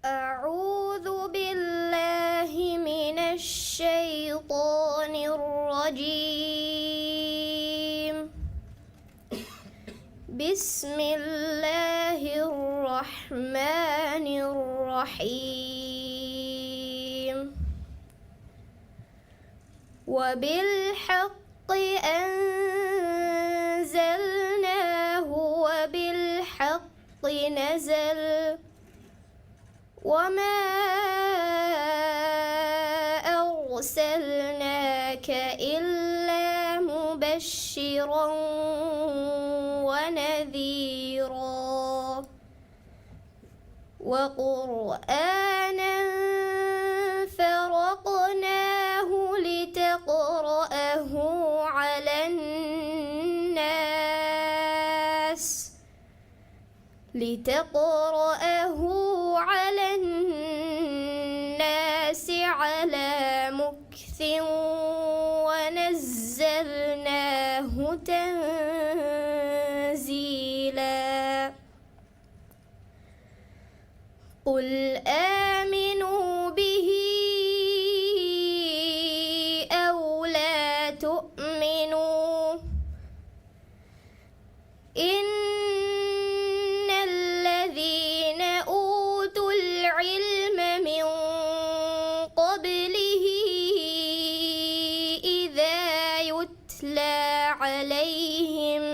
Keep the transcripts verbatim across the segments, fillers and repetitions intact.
أعوذ بالله من الشيطان الرجيم. بسم الله الرحمن الرحيم. وبالحق أنزلناه وبالحق نزل وما أرسلناك إلا مبشرا ونذيرا وقرآنا فرقناه لتقرأه على الناس لتقرأه على الناس على مكث ونزلناه تنزيلا. قل آمنوا به أو لا تؤمنوا إن الذين أوتوا العلم من قبله إذا يتلى عليهم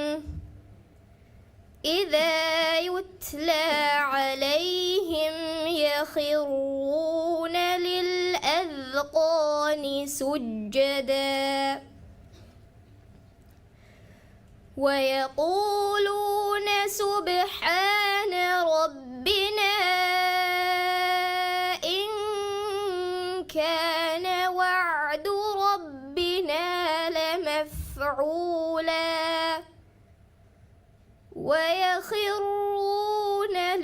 إذا يتلى عليهم يخرون للأذقان سجدا ويقولون سبحان ربنا إن كان وعد ربنا لمفعولا ويخرون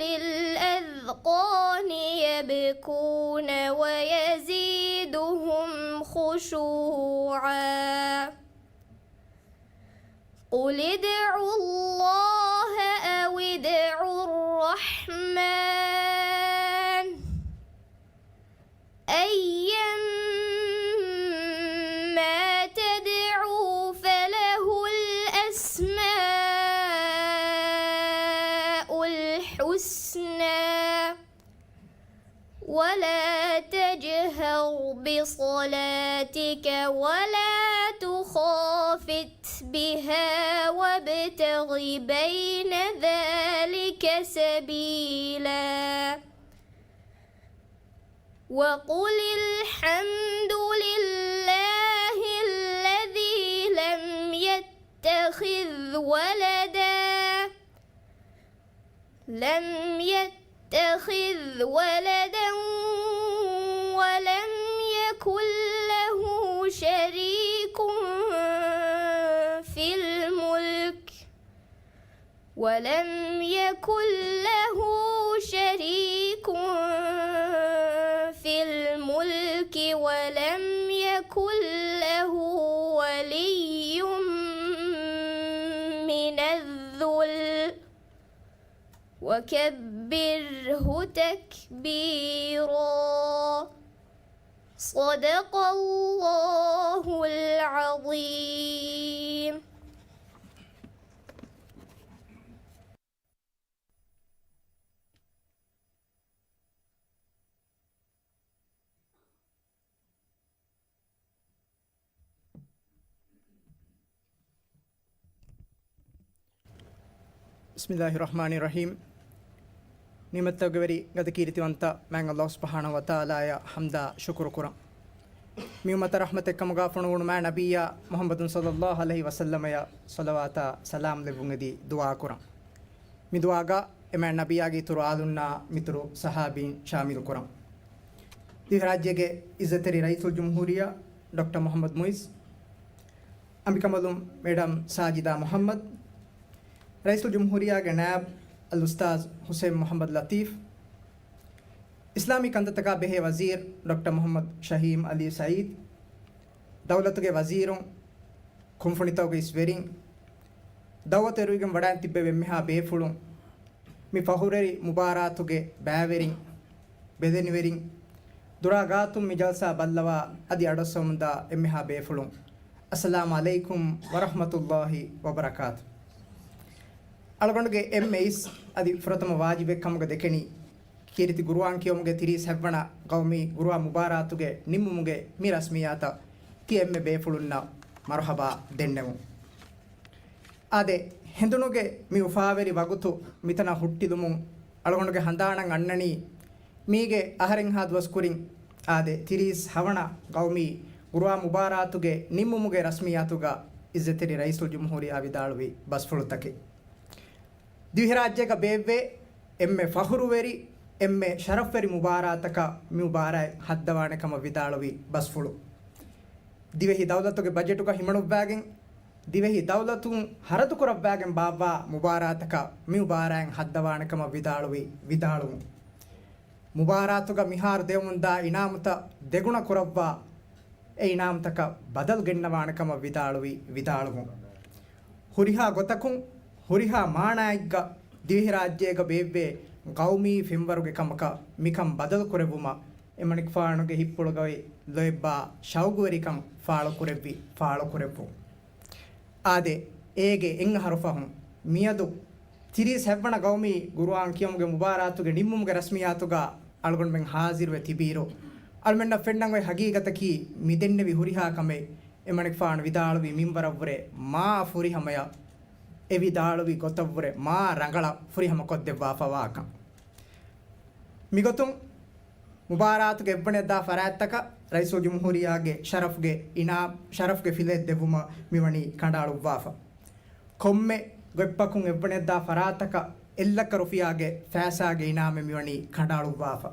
للأذقان يبكون ويزيدهم خشوعا. قل ادعوا الله أو ادعوا الرحمن أيا ما تدعوا فله الأسماء الحسنى ولا تجهر بصلاتك ولا تخافت بها وابتغ بين ذلك سبيلا. وقل الحمد لله الذي لم يتخذ ولدا لم يتخذ ولدا ولم يكن له شريك في الملك ولم يكن له شريك في الملك ولم يكن له ولي من الذل وكبره تكبيرا. صدق الله العظيم. بسم الله الرحمن الرحيم. ނިޢުމަތްތަކުގެ ވެރި ގަދަ ކީރިތިވަންތަ މާތް ﷲ ސުބްޙާނަހޫ ވަތަޢާލާއަށް ޙަމްދާ ޝުކުރު ކުރަން. މި އުއްމަތަށް ރަޙްމަތެއްކަމުގާ ފޮނުވުނު މާތް ނަބިއްޔާ މުޙައްމަދު ޞައްލައްލާހު ޢަލައިހި ވަސައްލަމަޔަށް ޞަލަވާތާ ސަލާމް ލެއްވުން އެދި ދުޢާ ކުރަން. މި ދުޢާގަ އެ މާތް ނަބިއްޔާގެ އިތުރު އާލުންނާ މިތުރު ޞަޙާބީން ޝާމިލު ކުރަން. ދިވެހިރާއްޖޭގެ ޢިއްޒަތްތެރި ރައީސުލްޖުމްހޫރިއްޔާ ޑޮކްޓަރ މުޙައްމަދު މުޢިއްޒު، އަނބިކަނބަލުން މެޑަމް ސާޖިދާ މުޙައްމަދު، ރައީސުލްޖުމްހޫރިއްޔާގެ ނާއިބު އަލްއުސްތާޛު ޙުސައިން މުޙައްމަދު ލަޠީފު، އިސްލާމީ ކަންތައްތަކާ ބެހޭ ވަޒީރު ޑޮކްޓަރ މުޙައްމަދު ޝަހީމް ޢަލީ ސަޢީދު، ދައުލަތުގެ ވަޒީރުން، ކުންފުނިތަކުގެ އިސްވެރިން، ދަޢުވަތު އެރުވިގެން ވަޑައިން ތިއްބެވި އެންމެހާ ބޭފުޅުން، މި ފަޚުރުވެރި މުބާރާތުގެ ބައިވެރިން، ބެލެނިވެރިން، ދުރާ ގާތުން މި ޖަލްސާ ބައްލަވާ އަދި އަޑައްސަވަމުންދާ އެންމެހާ ބޭފުޅުން، އައްސަލާމު ޢަލައިކުމް ވަރަޙްމަތުﷲި ވަބަރަކާތު. އަޅުގަނޑުގެ އެންމެ އިސް އަދި ފުރަތަމަ ވާޖިބެއް ކަމުގަ ދެކެނީ، ކީރިތި ގުރުއާން ކިޔެވުމުގެ ތިރީސް ހަތްވަނަ ގައުމީ ގުރުއާން މުބާރާތުގެ ނިންމުމުގެ މި ރަސްމިއްޔާތަށް ތި އެންމެ ބޭފުޅުންނަށް މަރުޙަބާ ދެންނެވުން. އާދެ، ހެނދުނުގެ މި އުފާވެރި ވަގުތު މިތަނަށް ހުއްޓިލުމުން އަޅުގަނޑުގެ ހަނދާނަށް އަންނަނީ، މީގެ އަހަރެއްހާ ދުވަސް ކުރިން، އާދެ، ތިރީސް ހަވަނަ ގައުމީ ގުރުއާން މުބާރާތުގެ ނިންމުމުގެ ރަސްމިއްޔާތުގަ އިއްޒަތްތެރި ރައީސުލްޖުމްހޫރިއްޔާ ވިދާޅުވި ބަސްފުޅުތަކެއް. ދިވެހިރާއްޖޭގަ ބޭއްވޭ އެންމެ ފަޚުރުވެރި، އެންމެ ޝަރަފްވެރި މުބާރާތަކަށް މި މުބާރާތް ހައްދަވާނެ ކަމަށް ވިދާޅުވި ބަސްފުޅު. ދިވެހި ދައުލަތުގެ ބަޖެޓުގަ ހިމަނުއްވާގެން، ދިވެހި ދައުލަތުން ހަރަދުކުރައްވާގެން ބާއްވާ މުބާރާތަކަށް މި މުބާރާތް ހައްދަވާނެ ކަމަށް ވިދާޅުވި ވިދާޅުވުން. މުބާރާތުގަ މިހާރު ދެވެމުންދާ އިނާމުތައް ދެގުނަ ކުރައްވާ، އެ އިނާމުތަކަށް ބަދަލު ގެންނަވާނެ ކަމަށް ވިދާޅުވި ވިދާޅުވުން. ހުރިހާ ގޮތަކުން، ހުރިހާ މާނައެއްގަ ދިވެހިރާއްޖޭގަ ބޭއްވޭ ގައުމީ ފެންވަރުގެ ކަމަކަށް މިކަން ބަދަލު ކުރެއްވުމަށް އެމަނިކުފާނުގެ ހިތްޕުޅުގައި ލޯތްބާ ޝައުގުވެރިކަން ފާޅުކުރެއްވި ފާޅުކުރެއްވުން. އާދެ، އޭގެ އެއްއަހަރު ފަހުން މިއަދު ތިރީސް ހަތްވަނަ ގައުމީ ގުރުއާން ކިޔުމުގެ މުބާރާތުގެ ނިންމުމުގެ ރަސްމިއްޔާތުގަ އަޅުގަނޑުމެން ހާޒިރުވެ ތިބިއިރު، އަޅުމެންނަށް ފެންނަން އޮތް ހަގީގަތަކީ މި ދެންނެވި ހުރިހާ ކަމެއް އެމަނިކުފާނު ވިދާޅުވި މިންވަރަށްވުރެ މާ ފުރިހަމަޔަށް އެ ވިދާޅުވި ގޮތަށްވުރެ މާ ރަނގަޅަށް ފުރިހަމަ ކޮށްދެއްވާފަ ވާކަން. މިގޮތުން މުބާރާތުގެ އެއްވަނައަށްދާ ފަރާތްތަކަށް ރައީސުލްޖުމްހޫރިއްޔާގެ ޝަރަފުގެ އިނާ-، ޝަރަފުގެ ފިލައެއް ދެއްވުމަށް މިވަނީ ކަނޑައަޅުއްވާފަ. ކޮންމެ ގޮތްޕަކުން އެއްވަނައަށްދާ ފަރާތަކަށް އެއްލައްކަ ރުފިޔާގެ ފައިސާގެ އިނާމެއް މިވަނީ ކަނޑައަޅުއްވާފަ.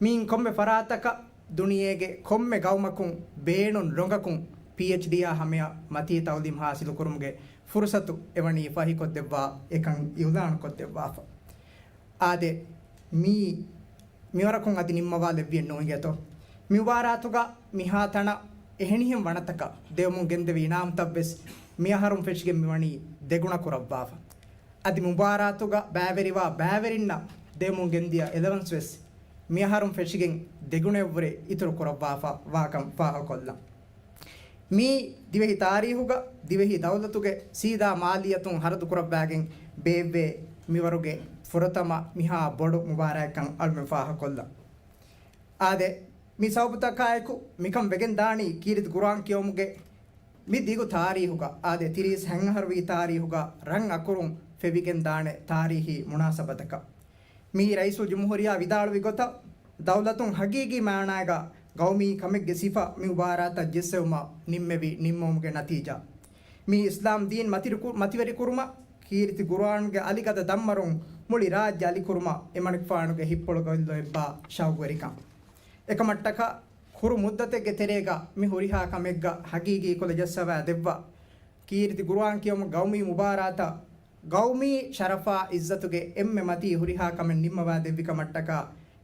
މިއިން ކޮންމެ ފަރާތަކަށް ދުނިޔޭގެ ކޮންމެ ގައުމަކުން ބޭނުން ރޮނގަކުން ޕީއެޗްޑީއާ ހަމަޔަށް މަތީ ތައުލީމް ހާސިލުކުރުމުގެ ފުރުސަތު އެވަނީ ފަހިކޮށްދެއްވާ އެކަން އިއުލާނުކޮށްދެއްވާފަ. އާދެ، މީ މިވަރަކުން އަދި ނިންމަވާލެއްވިއެއް ނޫން އިނގޭތޯ. މި މުބާރާތުގަ މިހާތަނަށް އެހެނިހެން ވަނަތަކަށް ދެވެމުން ގެންދެވި އިނާމުތައްވެސް މިއަހަރުން ފެށިގެން މިވަނީ ދެގުނަ ކުރައްވާފަ. އަދި މުބާރާތުގަ ބައިވެރިވާ ބައިވެރިންނަށް ދެވެމުން ގެންދިޔަ އެލަވަންސް ވެސް މިއަހަރުން ފެށިގެން ދެގުނައަށްވުރެ އިތުރު ކުރައްވާފަ ވާކަން ފާހަގަކޮށްލަން. މީ ދިވެހި ތާރީހުގަ ދިވެހި ދައުލަތުގެ ސީދާ މާލިއްޔަތުން ހަރަދުކުރައްވާގެން ބޭއްވޭ މިވަރުގެ ފުރަތަމަ މިހާ ބޮޑު މުބާރާތްކަން އަޅުމެން ފާހަގަކޮށްލަން. އާދެ، މި ސަބަބުތަކާއެކު މިކަން ވެގެން ދާނީ ކީރިތި ގުރުއާން ކިޔެވުމުގެ މި ދިގު ތާރީހުގަ، އާދެ، ތިރީސް ހަތް އަހަރުވީ ތާރީހުގަ ރަން އަކުރުން ފެވިގެން ދާނެ ތާރީހީ މުނާސަބަތަކަށް. މީ ރައީސުލްޖުމްހޫރިއްޔާ ވިދާޅުވި ގޮތަށް، ދައުލަތުން ހަގީގީ މާނާގަ ގައުމީ ކަމެއްގެ ސިފަ މި މުބާރާތަށް ޖެއްސެވުމަށް ނިންމެވި ނިންމުމުގެ ނަތީޖާ. މީ އިސްލާމް ދީން މަތިރިކު-، މަތިވެރިކުރުމަށް ކީރިތި ގުރުއާންގެ އަލިގަދަ ދަންމަރުން މުޅި ރާއްޖެ އަލިކުރުމަށް އެމަނިކުފާނުގެ ހިތްޕުޅުގައި ލޯތްބާ ޝައުގުވެރިކަން. އެކަމަށްޓަކާ ކުރު މުއްދަތެއްގެ ތެރޭގަ މި ހުރިހާ ކަމެއްގަ ހަގީގީ ކުލަ ޖައްސަވާ ދެއްވާ. ކީރިތި ގުރުއާން ކިޔުމު ގައުމީ މުބާރާތަށް ގައުމީ ޝަރަފާ އިއްޒަތުގެ އެންމެ މަތީ ހުރިހާ ކަމެއް ނިންމަވާ ދެއްވި ކަމަށްޓަކާ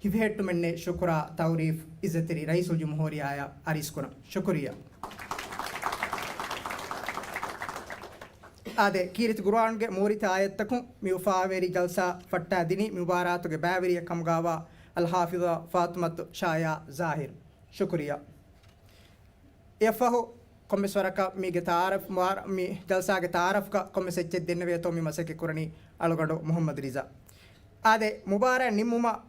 ހިފެހެއްޓުމެއްނެތް ޝުކުރާ ތައުރީފް އިއްޒަތްތެރި ރައީސުލްޖުމްހޫރިއްޔާއަށް އަރިސްކުރަން. ޝުކުރިއްޔާ. އާދެ، ކީރިތި ގުރުއާންގެ މޫރިތައް އާޔަތްތަކުން މި އުފާވެރި ޖަލްސާ ފައްޓާ ދިނީ މި މުބާރާތުގެ ބައިވެރިއެއް ކަމުގައިވާ އަލްޙާފިޡާ ފާޠިމަތު ޝާޔާ ޒާހިރު. ޝުކުރިއްޔާ. އެއަށްފަހު ކޮންމެސް ވަރަކަށް މީގެ ތަޢާރަފް މާ-، މި ޖަލްސާގެ ތަޢާރަފްގަ ކޮންމެސް އެއްޗެއް ދެންނެވޭތޯ މި މަސައްކަތް ކުރަނީ އަޅުގަނޑު މުޙައްމަދު ރިޒާ. އާދެ، މުބާރާތް ނިންމުމަށް،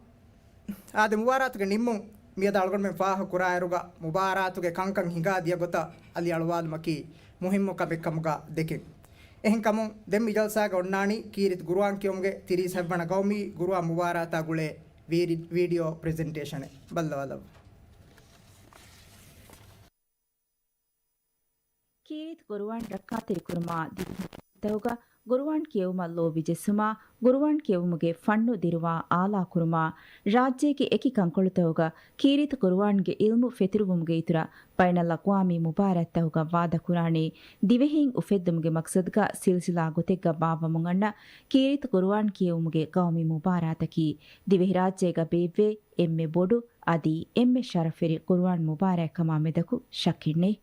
އާދެ، މުބާރާތުގެ ނިންމުން މިއަދު އަޅުގަނޑުމެން ފާހަގަ ކުރާއިރުގަ މުބާރާތުގެ ކަންކަން ހިނގާ ދިޔަ ގޮތަށް އަލި އަޅުވާލުމަކީ މުހިއްމު ކަމެއް ކަމުގަ ދެކެން. އެހެންކަމުން ދެން މި ޖަލްސާގަ އޮންނާނީ ކީރިތި ގުރުއާން ކިޔުމުގެ ތިރީސް ހަތްވަނަ ގައުމީ ގުރުއާން މުބާރާތާ ގުޅޭ ވީޑި-، ވީޑިއޯ ޕްރެޒެންޓޭޝަނެއް. ބައްލަވާލައްވަ. ކީރިތި ގުރުއާން ރައްކާތެރިކުރުމާ، ދިވެހި ތަހުގަ ގުރުއާން ކިޔެވުމަށް ލޯބި ޖެއްސުމާ، ގުރުއާން ކިޔެވުމުގެ ފަންނު ދިރުވާ އާލާކުރުމާ، ރާއްޖޭގެ އެކި ކަންކޮޅުތަހުގަ ކީރިތި ގުރުއާންގެ އިލްމު ފެތުރުވުމުގެ އިތުރަށް ބައިނަލްއަޤްވާމީ މުބާރާތްތަހުގަ ވާދަކުރާނީ، ދިވެހީން އުފެއްދުމުގެ މަޤްޞަދުގަ ސިލްސިލާ ގޮތެއްގަ ބާއްވަމުން އަންނަ ކީރިތި ގުރުއާން ކިޔެވުމުގެ ގައުމީ މުބާރާތަކީ، ދިވެހިރާއްޖޭގަ ބޭއްވޭ އެންމެ ބޮޑު އަދި އެންމެ ޝަރަފްވެރި ގުރުއާން މުބާރާތްކަމާ މެދަކު ޝައްކެއްނެތް.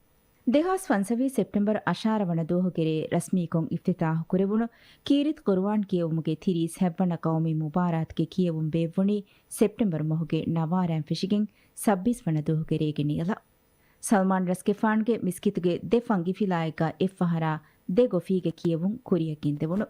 ދެހާސް ފަންސަވީސް ސެޕްޓެމްބަރު އަށާރަ ވަނަ ދުވަހުގެ ރޭ ރަސްމީކޮށް އިފްތިތާހު ކުރެވުނު ކީރިތި ޤުރުއާން ކިޔެވުމުގެ ތިރީސް ހަތްވަނަ ޤައުމީ މުބާރާތުގެ ކިޔެވުން ބޭއްވުނީ ސެޕްޓެމްބަރު މަހުގެ ނަވާރައިން ފެށިގެން ސައްބީސް ވަނަ ދުވަހުގެ ރޭގެ ނިޔަލަށް. ސަލްމާން ރަސްގެފާންގެ މިސްކިތުގެ ދެ ފަންގިފިލާއެއްގަ އެއްފަހަރާ ދެ ގޮފީގެ ކިޔެވުން ކުރިއަށް ގެންދެވުނު.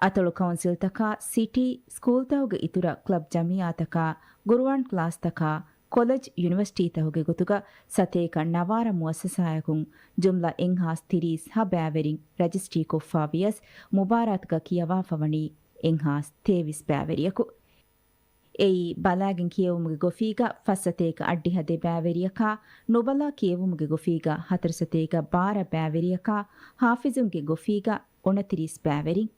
އަތޮޅު ކައުންސިލްތަކާ، ސިޓީ، ސްކޫލްތަކުގެ އިތުރަށް ކްލަބް ޖަމިއްޔާތަކާ، ގުރުއާން ކްލާސްތަކާ، ކޮލެޖް، ޔުނިވަރސިޓީތަކުގެ ގޮތުގަ ސަތޭކަ ނަވާރަ މުއައްސަސާއަކުން ޖުމްލަ އެއްހާސް ތިރީސް ހަ ބައިވެރިން ރަޖިސްޓްރީކޮށްފަ ވިޔަސް، މުބާރާތުގަ ކިޔަވާފަ ވަނީ އެއްހާސް ތޭވީސް ބައިވެރިޔަކު. އެއީ ބަލާގެން ކިޔެވުމުގެ ގޮފީގަ ފަސް ސަތޭކަ އަށްޑިހަ ދެ ބައިވެރިޔަކާ، ނުބަލާ ކިޔެވުމުގެ ގޮފީގަ ހަތަރު ސަތޭކަ ބާރަ ބައިވެރިޔަކާ، ހާފިޒުންގެ ގޮފީގަ އޮނަތިރީސް ބައިވެރިން.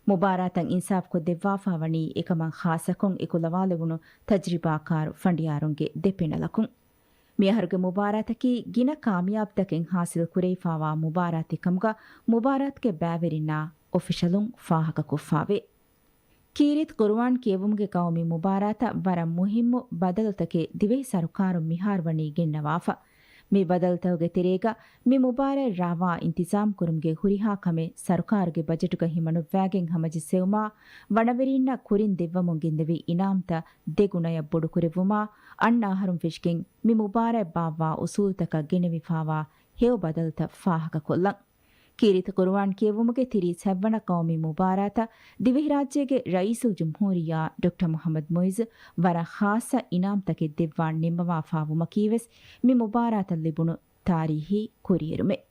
މުބާރާތަށް އިންސާފްކޮށްދެއްވާފާ ވަނީ އެކަމަށް ޚާއްޞަކޮށް އެކުލަވާލެވުނު ތަޖްރިބާކާރު ފަނޑިޔާރުންގެ ދެ ޕެނަލަކުން. މިއަހަރުގެ މުބާރާތަކީ ގިނަ ކާމިޔާބުތަކެއް ހާސިލް ކުރެވިފާވާ މުބާރާތެއް ކަމުގަ މުބާރާތުގެ ބައިވެރިންނާ އޮފިޝަލުން ފާހަގަކޮށްފާވޭ. ކީރިތި ޤުރުއާން ކިޔެވުމުގެ ޤައުމީ މުބާރާތަށް ވަރަށް މުހިއްމު ބަދަލުތަކެއް ދިވެހި ސަރުކާރުން މިހާރު ވަނީ ގެންނަވާފަ. މި ބަދަލުތަކުގެ ތެރޭގަ މި މުބާރާތް ރާވާ އިންތިޒާމް ކުރުމުގެ ހުރިހާ ކަމެއް ސަރުކާރުގެ ބަޖެޓުގަ ހިމަނުއްވާގެން ހަމަޖެއްސެވުމާ، ވަނަވެރިންނަށް ކުރިން ދެއްވަމުން ގެންދެވި އިނާމްތައް ދެ ގުނަޔަށް ބޮޑުކުރެއްވުމާ، އަންނަ އަހަރުން ފެށިގެން މި މުބާރާތް ބާއްވާ އުސޫލުތަކަށް ގެނެވިފާވާ ހެޔޮ ބަދަލުތައް ފާހަގަކޮށްލަން. ކީރިތި ޤުރުއާން ކިޔެވުމުގެ ތިރީސް ހަތްވަނަ ޤައުމީ މުބާރާތަށް ދިވެހިރާއްޖޭގެ ރައީސުލްޖުމްހޫރިއްޔާ ޑޮކްޓަރ މުޙައްމަދު މުޢިއްޒު ވަރަށް ޚާއްޞަ އިނާމްތަކެއް ދެއްވާން ނިންމަވާފާވުމަކީވެސް މި މުބާރާތަށް ލިބުނު ތާރީހީ ކުރިއެރުމެއް.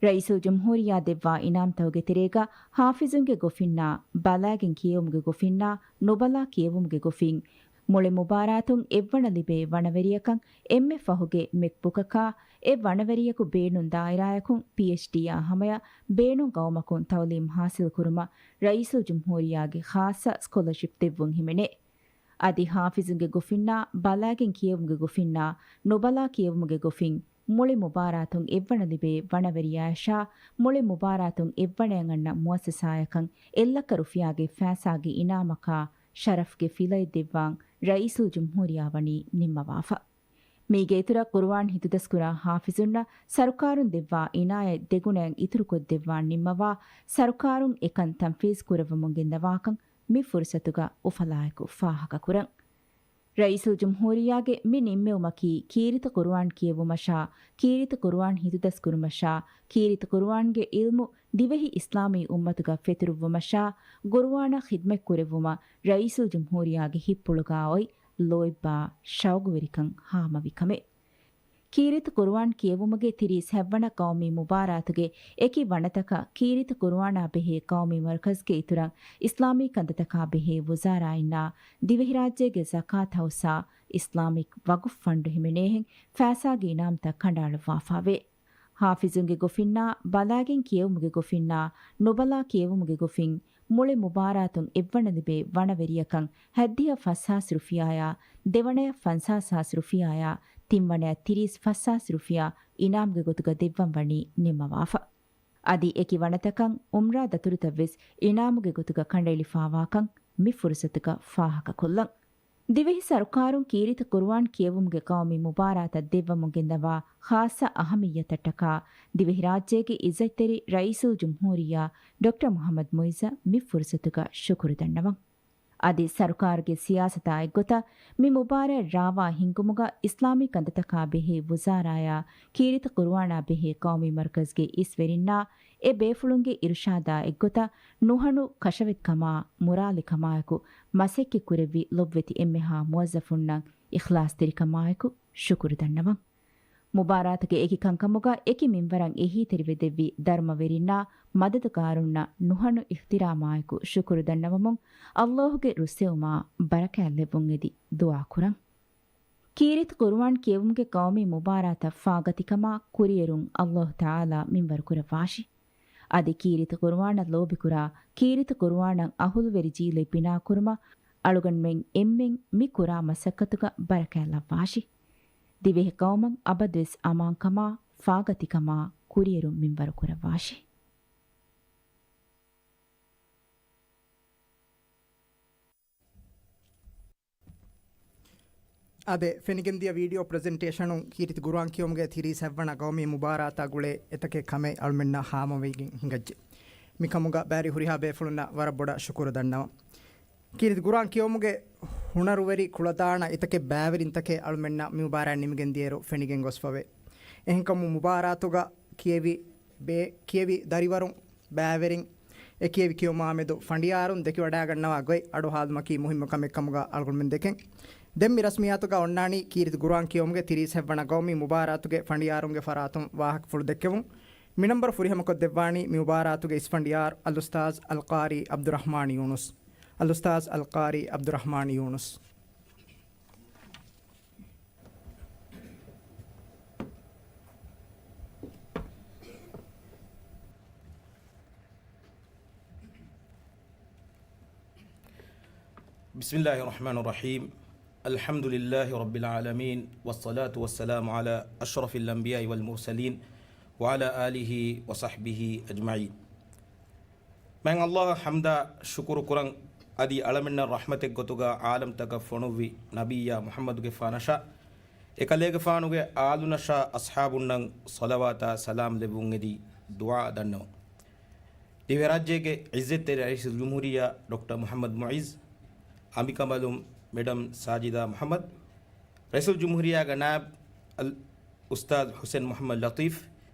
ރައީސުލްޖުމްހޫރިއްޔާ ދެއްވާ އިނާމްތަކުގެ ތެރޭގަ ޙާފިޒުންގެ ގޮފިންނާ، ބަލާގެން ކިޔެވުމުގެ ގޮފިންނާ، ނުބަލާ ކިޔެވުމުގެ ގޮފިން، މުޅި މުބާރާތުން އެއްވަނަ ލިބޭ ވަނަވެރިޔަކަށް އެންމެ ފަހުގެ މެކްބުކަކާ، އެ ވަނަވެރިޔަކު ބޭނުން ދާއިރާއަކުން ޕީއެޗްޑީއާ ހަމަޔަށް ބޭނުން ގައުމަކުން ތައުލީމް ޙާޞިލް ކުރުމަށް ރައީސުލްޖުމްހޫރިއްޔާގެ ޚާއްޞަ ސްކޮލަޝިޕް ދެއްވުން ހިމެނޭ. އަދި ޙާފިޒުންގެ ގޮފިންނާ، ބަލާގެން ކިޔެވުމުގެ ގޮފިންނާ، ނުބަލާ ކިޔެވުމުގެ ގޮފިން، މުޅި މުބާރާތުން އެއްވަނަ ލިބޭ ވަނަވެރިޔާޔަށާ، މުޅި މުބާރާތުން އެއްވަނައަށް އަންނަ މުއައްސަސާޔަކަށް އެއްލައްކަ ރުފިޔާގެ ފައިސާގެ އިނާމަކާ، ޝަރަފްގެ ފިލައެއް ދެއްވާން ރައީސުލްޖުމްހޫރިއްޔާ ވަނީ ނިންމަވާފަ. މީގެ އިތުރަށް ޤުރުއާން ހިތުދަސްކުރާ ޙާފިޒުންނަށް ސަރުކާރުން ދެއްވާ އިނާޔަތް ދެގުނައަށް އިތުރުކޮށްދެއްވާން ނިންމަވާ، ސަރުކާރުން އެކަން ތަންފީޒް ކުރައްވަމުން ގެންދަވާކަން މި ފުރުސަތުގަ އުފަލާއެކު ފާހަގަކުރަން. ރައީސުލްޖުމްހޫރިއްޔާގެ މި ނިންމެވުމަކީ ކީރިތި ޤުރުއާން ކިޔެވުމަށާ، ކީރިތި ޤުރުއާން ހިތުދަސްކުރުމަށާ، ކީރިތި ޤުރުއާންގެ ޢިލްމު ދިވެހި އިސްލާމީ އުއްމަތުގަ ފެތުރުއްވުމަށާ، ޤުރުއާނަށް ޚިދްމަތްކުރެއްވުމަށް ރައީސުލްޖުމްހޫރިއްޔާގެ ހިތްޕުޅުގަ އޮތް ލޯތްބާ ޝައުގުވެރިކަން ހާމަވި ކަމެއް. ކީރިތި ޤުރުއާން ކިޔެވުމުގެ ތިރީސް ހަތްވަނަ ޤައުމީ މުބާރާތުގެ އެކި ވަނަތަކަށް ކީރިތި ޤުރުއާނާ ބެހޭ ޤައުމީ މަރުކަޒްގެ އިތުރަށް އިސްލާމީ ކަންތައްތަކާ ބެހޭ ވުޒާރާއިންނާ ދިވެހިރާއްޖޭގެ ޒަކާތް ހައުސާ އިސްލާމިކް ވަގުފް ފަންޑު ހިމެނޭހެން ފައިސާގެ އިނާމްތައް ކަނޑައަޅުއްވާފާވޭ. ޙާފިޒުންގެ ގޮފިންނާ، ބަލާގެން ކިޔެވުމުގެ ގޮފިންނާ، ނުބަލާ ކިޔެވުމުގެ ގޮފިން، މުޅި މުބާރާތުން އެއްވަނަ ލިބޭ ވަނަވެރިޔަކަށް ހަތްދިހަ ފަސްހާސް ރުފިޔާޔާ، ދެވަނަޔަށް ފަންސާސް ހާސް ރުފިޔާޔާ، ތިންވަނަޔަށް ތިރީސް ފަސްހާސް ރުފިޔާ އިނާމްގެ ގޮތުގަ ދެއްވަން ވަނީ ނިންމަވާފަ. އަދި އެކި ވަނަތަކަށް އުމްރާ ދަތުރުތައްވެސް އިނާމުގެ ގޮތުގަ ކަނޑައެޅިފާވާކަން މި ފުރުސަތުގަ ފާހަގަކޮށްލަން. ދިވެހި ސަރުކާރުން ކީރިތި ޤުރުއާން ކިޔެވުމުގެ ޤައުމީ މުބާރާތަށް ދެއްވަމުން ގެންދަވާ ޚާއްޞަ އަހަމިއްޔަތަށްޓަކާ، ދިވެހިރާއްޖޭގެ ޢިއްޒަތްތެރި ރައީސުލްޖުމްހޫރިއްޔާ ޑޮކްޓަރ މުޙައްމަދު މުޢިއްޒަށް މި ފުރުސަތުގަ ޝުކުރު ދަންނަވަން. އަދި ސަރުކާރުގެ ސިޔާސަތާ އެއްގޮތަށް މި މުބާރާތް ރާވާ ހިންގުމުގަ އިސްލާމީ ކަންތައްތަކާ ބެހޭ ވުޒާރާޔާ ކީރިތި ޤުރުއާނާ ބެހޭ ޤައުމީ މަރުކަޒްގެ އިސްވެރިންނާ އެ ބޭފުޅުންގެ އިރުޝާދާ އެއްގޮތަށް ނުހަނު ކަށަވަތްކަމާ، މުރާލިކަމާއެކު މަސައްކަތްކުރެއްވި ލޮބުވެތި އެންމެހާ މުވައްޒަފުންނަށް އިޚްލާޞްތެރިކަމާއެކު ޝުކުރު ދަންނަވަން. މުބާރާތުގެ އެކި ކަންކަމުގަ އެކި މިންވަރަށް އެހީތެރިވެ ދެއްވި ދަރުމަވެރިންނާ މަދަދުކާރުންނަށް ނުހަނު އިޙްތިރާމާއެކު ޝުކުރު ދަންނަވަމުން، ﷲ ގެ ރުއްސެވުމާ ބަރަކާތްލެއްވުން އެދި ދުޢާ ކުރަން. ކީރިތި ޤުރުއާން ކިޔެވުމުގެ ޤައުމީ މުބާރާތަށް ފާގަތިކަމާ ކުރިއެރުން ﷲ ތަޢާލާ މިންވަރު ކުރައްވާށި. އަދި ކީރިތި ޤުރުއާނަށް ލޯބިކުރާ، ކީރިތި ޤުރުއާނަށް އަހުލުވެރި ޖީލެއް ބިނާކުރުމަށް އަޅުގަނޑުމެން އެންމެން މި ކުރާ މަސައްކަތުގަ ބަރަކާތް ލައްވާށި. ދިވެހި ޤައުމަށް އަބަދުވެސް އަމާންކަމާ، ފާގަތިކަމާ ކުރިއެރުން މިންވަރު ކުރައްވާށި. އާދެ، ފެނިގެންދިޔަ ވީޑިއޯ ޕްރެޒެންޓޭޝަނުން ކީރިތި ޤުރުއާން ކިޔެވުމުގެ ތިރީސް ހަތްވަނަ ޤައުމީ މުބާރާތާ ގުޅޭ އެތަކެއް ކަމެއް އަޅުމެންނަށް ހާމަވެގެން ހިނގައްޖެ. މިކަމުގަ ބާރި ހުރިހާ ބޭފުޅުންނަށް ވަރަށް ބޮޑަށް ޝުކުރު ދަންނަވަން. ކީރިތި ޤުރުއާން ކިޔެވުމުގެ ހުނަރުވެރި ކުޅަދާނަ އެތަކެއް ބައިވެރިންތަކެއް އަޅުމެންނަށް މި މުބާރާތް ނިމިގެން ދިޔައިރު ފެނިގެން ގޮސްފަވޭ. އެހެންކަމުން މުބާރާތުގަ ކިޔެވި ބޭ-، ކިޔެވި ދަރިވަރުން، ބައިވެރިން، އެ ކިޔެވި ކިޔުމާމެދު ފަނޑިޔާރުން ދެކިވަޑައިގަންނަވާ ގޮތް އަޑުއަހާލުމަކީ މުހިއްމު ކަމެއް ކަމުގަ އަޅުގަނޑުމެން ދެކެން. ދެން މި ރަސްމިއްޔާތުގަ އޮންނާނީ ކީރިތި ޤުރުއާން ކިޔެވުމުގެ ތިރީސް ހަތްވަނަ ޤައުމީ މުބާރާތުގެ ފަނޑިޔާރުންގެ ފަރާތުން ވާހަކަފުޅު ދެއްކެވުން. މި ނަންބަރު ފުރިހަމަކޮށްދެއްވާނީ މި މުބާރާތުގެ އިސްފަނޑިޔާރު އަލްއުސްތާޛް އަލްޤާރީ ޢަބްދުއްރަޙްމާން ޔޫނުސް. އަލްއުސްތާޛް އަލްޤާރީ ޢަބްދުއްރަޙްމާން ޔޫނުސް. بسم الله الرحمن الرحيم. الحمد لله رب العالمين، والصلاة والسلام على أشرف الأنبياء والمرسلين، وعلى آله وصحبه أجمعين. މާތް ﷲ އަށް ޙަމްދާ ޝުކުރު ކުރަން، އަދި އަޅަމެންނަށް ރަޙްމަތެއް ގޮތުގަ ޢާލަމްތަކަށް ފޮނުއްވި ނަބިއްޔާ މުޙައްމަދުގެފާނަށާ، އެކަލޭގެފާނުގެ އާލުންނަށާ އަޞްޙާބުންނަށް ޞަލަވާތާ ސަލާމް ލެއްވުން އެދި ދުޢާ ދަންނަވަން. ދިވެހިރާއްޖޭގެ ޢިއްޒަތްތެރި ރައީސުލްޖުމްހޫރިއްޔާ ޑޮކްޓަރ މުޙައްމަދު މުޢިއްޒު، އަނބިކަނބަލުން މެޑަމް ސާޖިދާ މުޙައްމަދު، ރައީސުލްޖުމްހޫރިއްޔާގެ ނާއިބު އަލްއުސްތާޛު ޙުސައިން މުޙައްމަދު ލަޠީފް،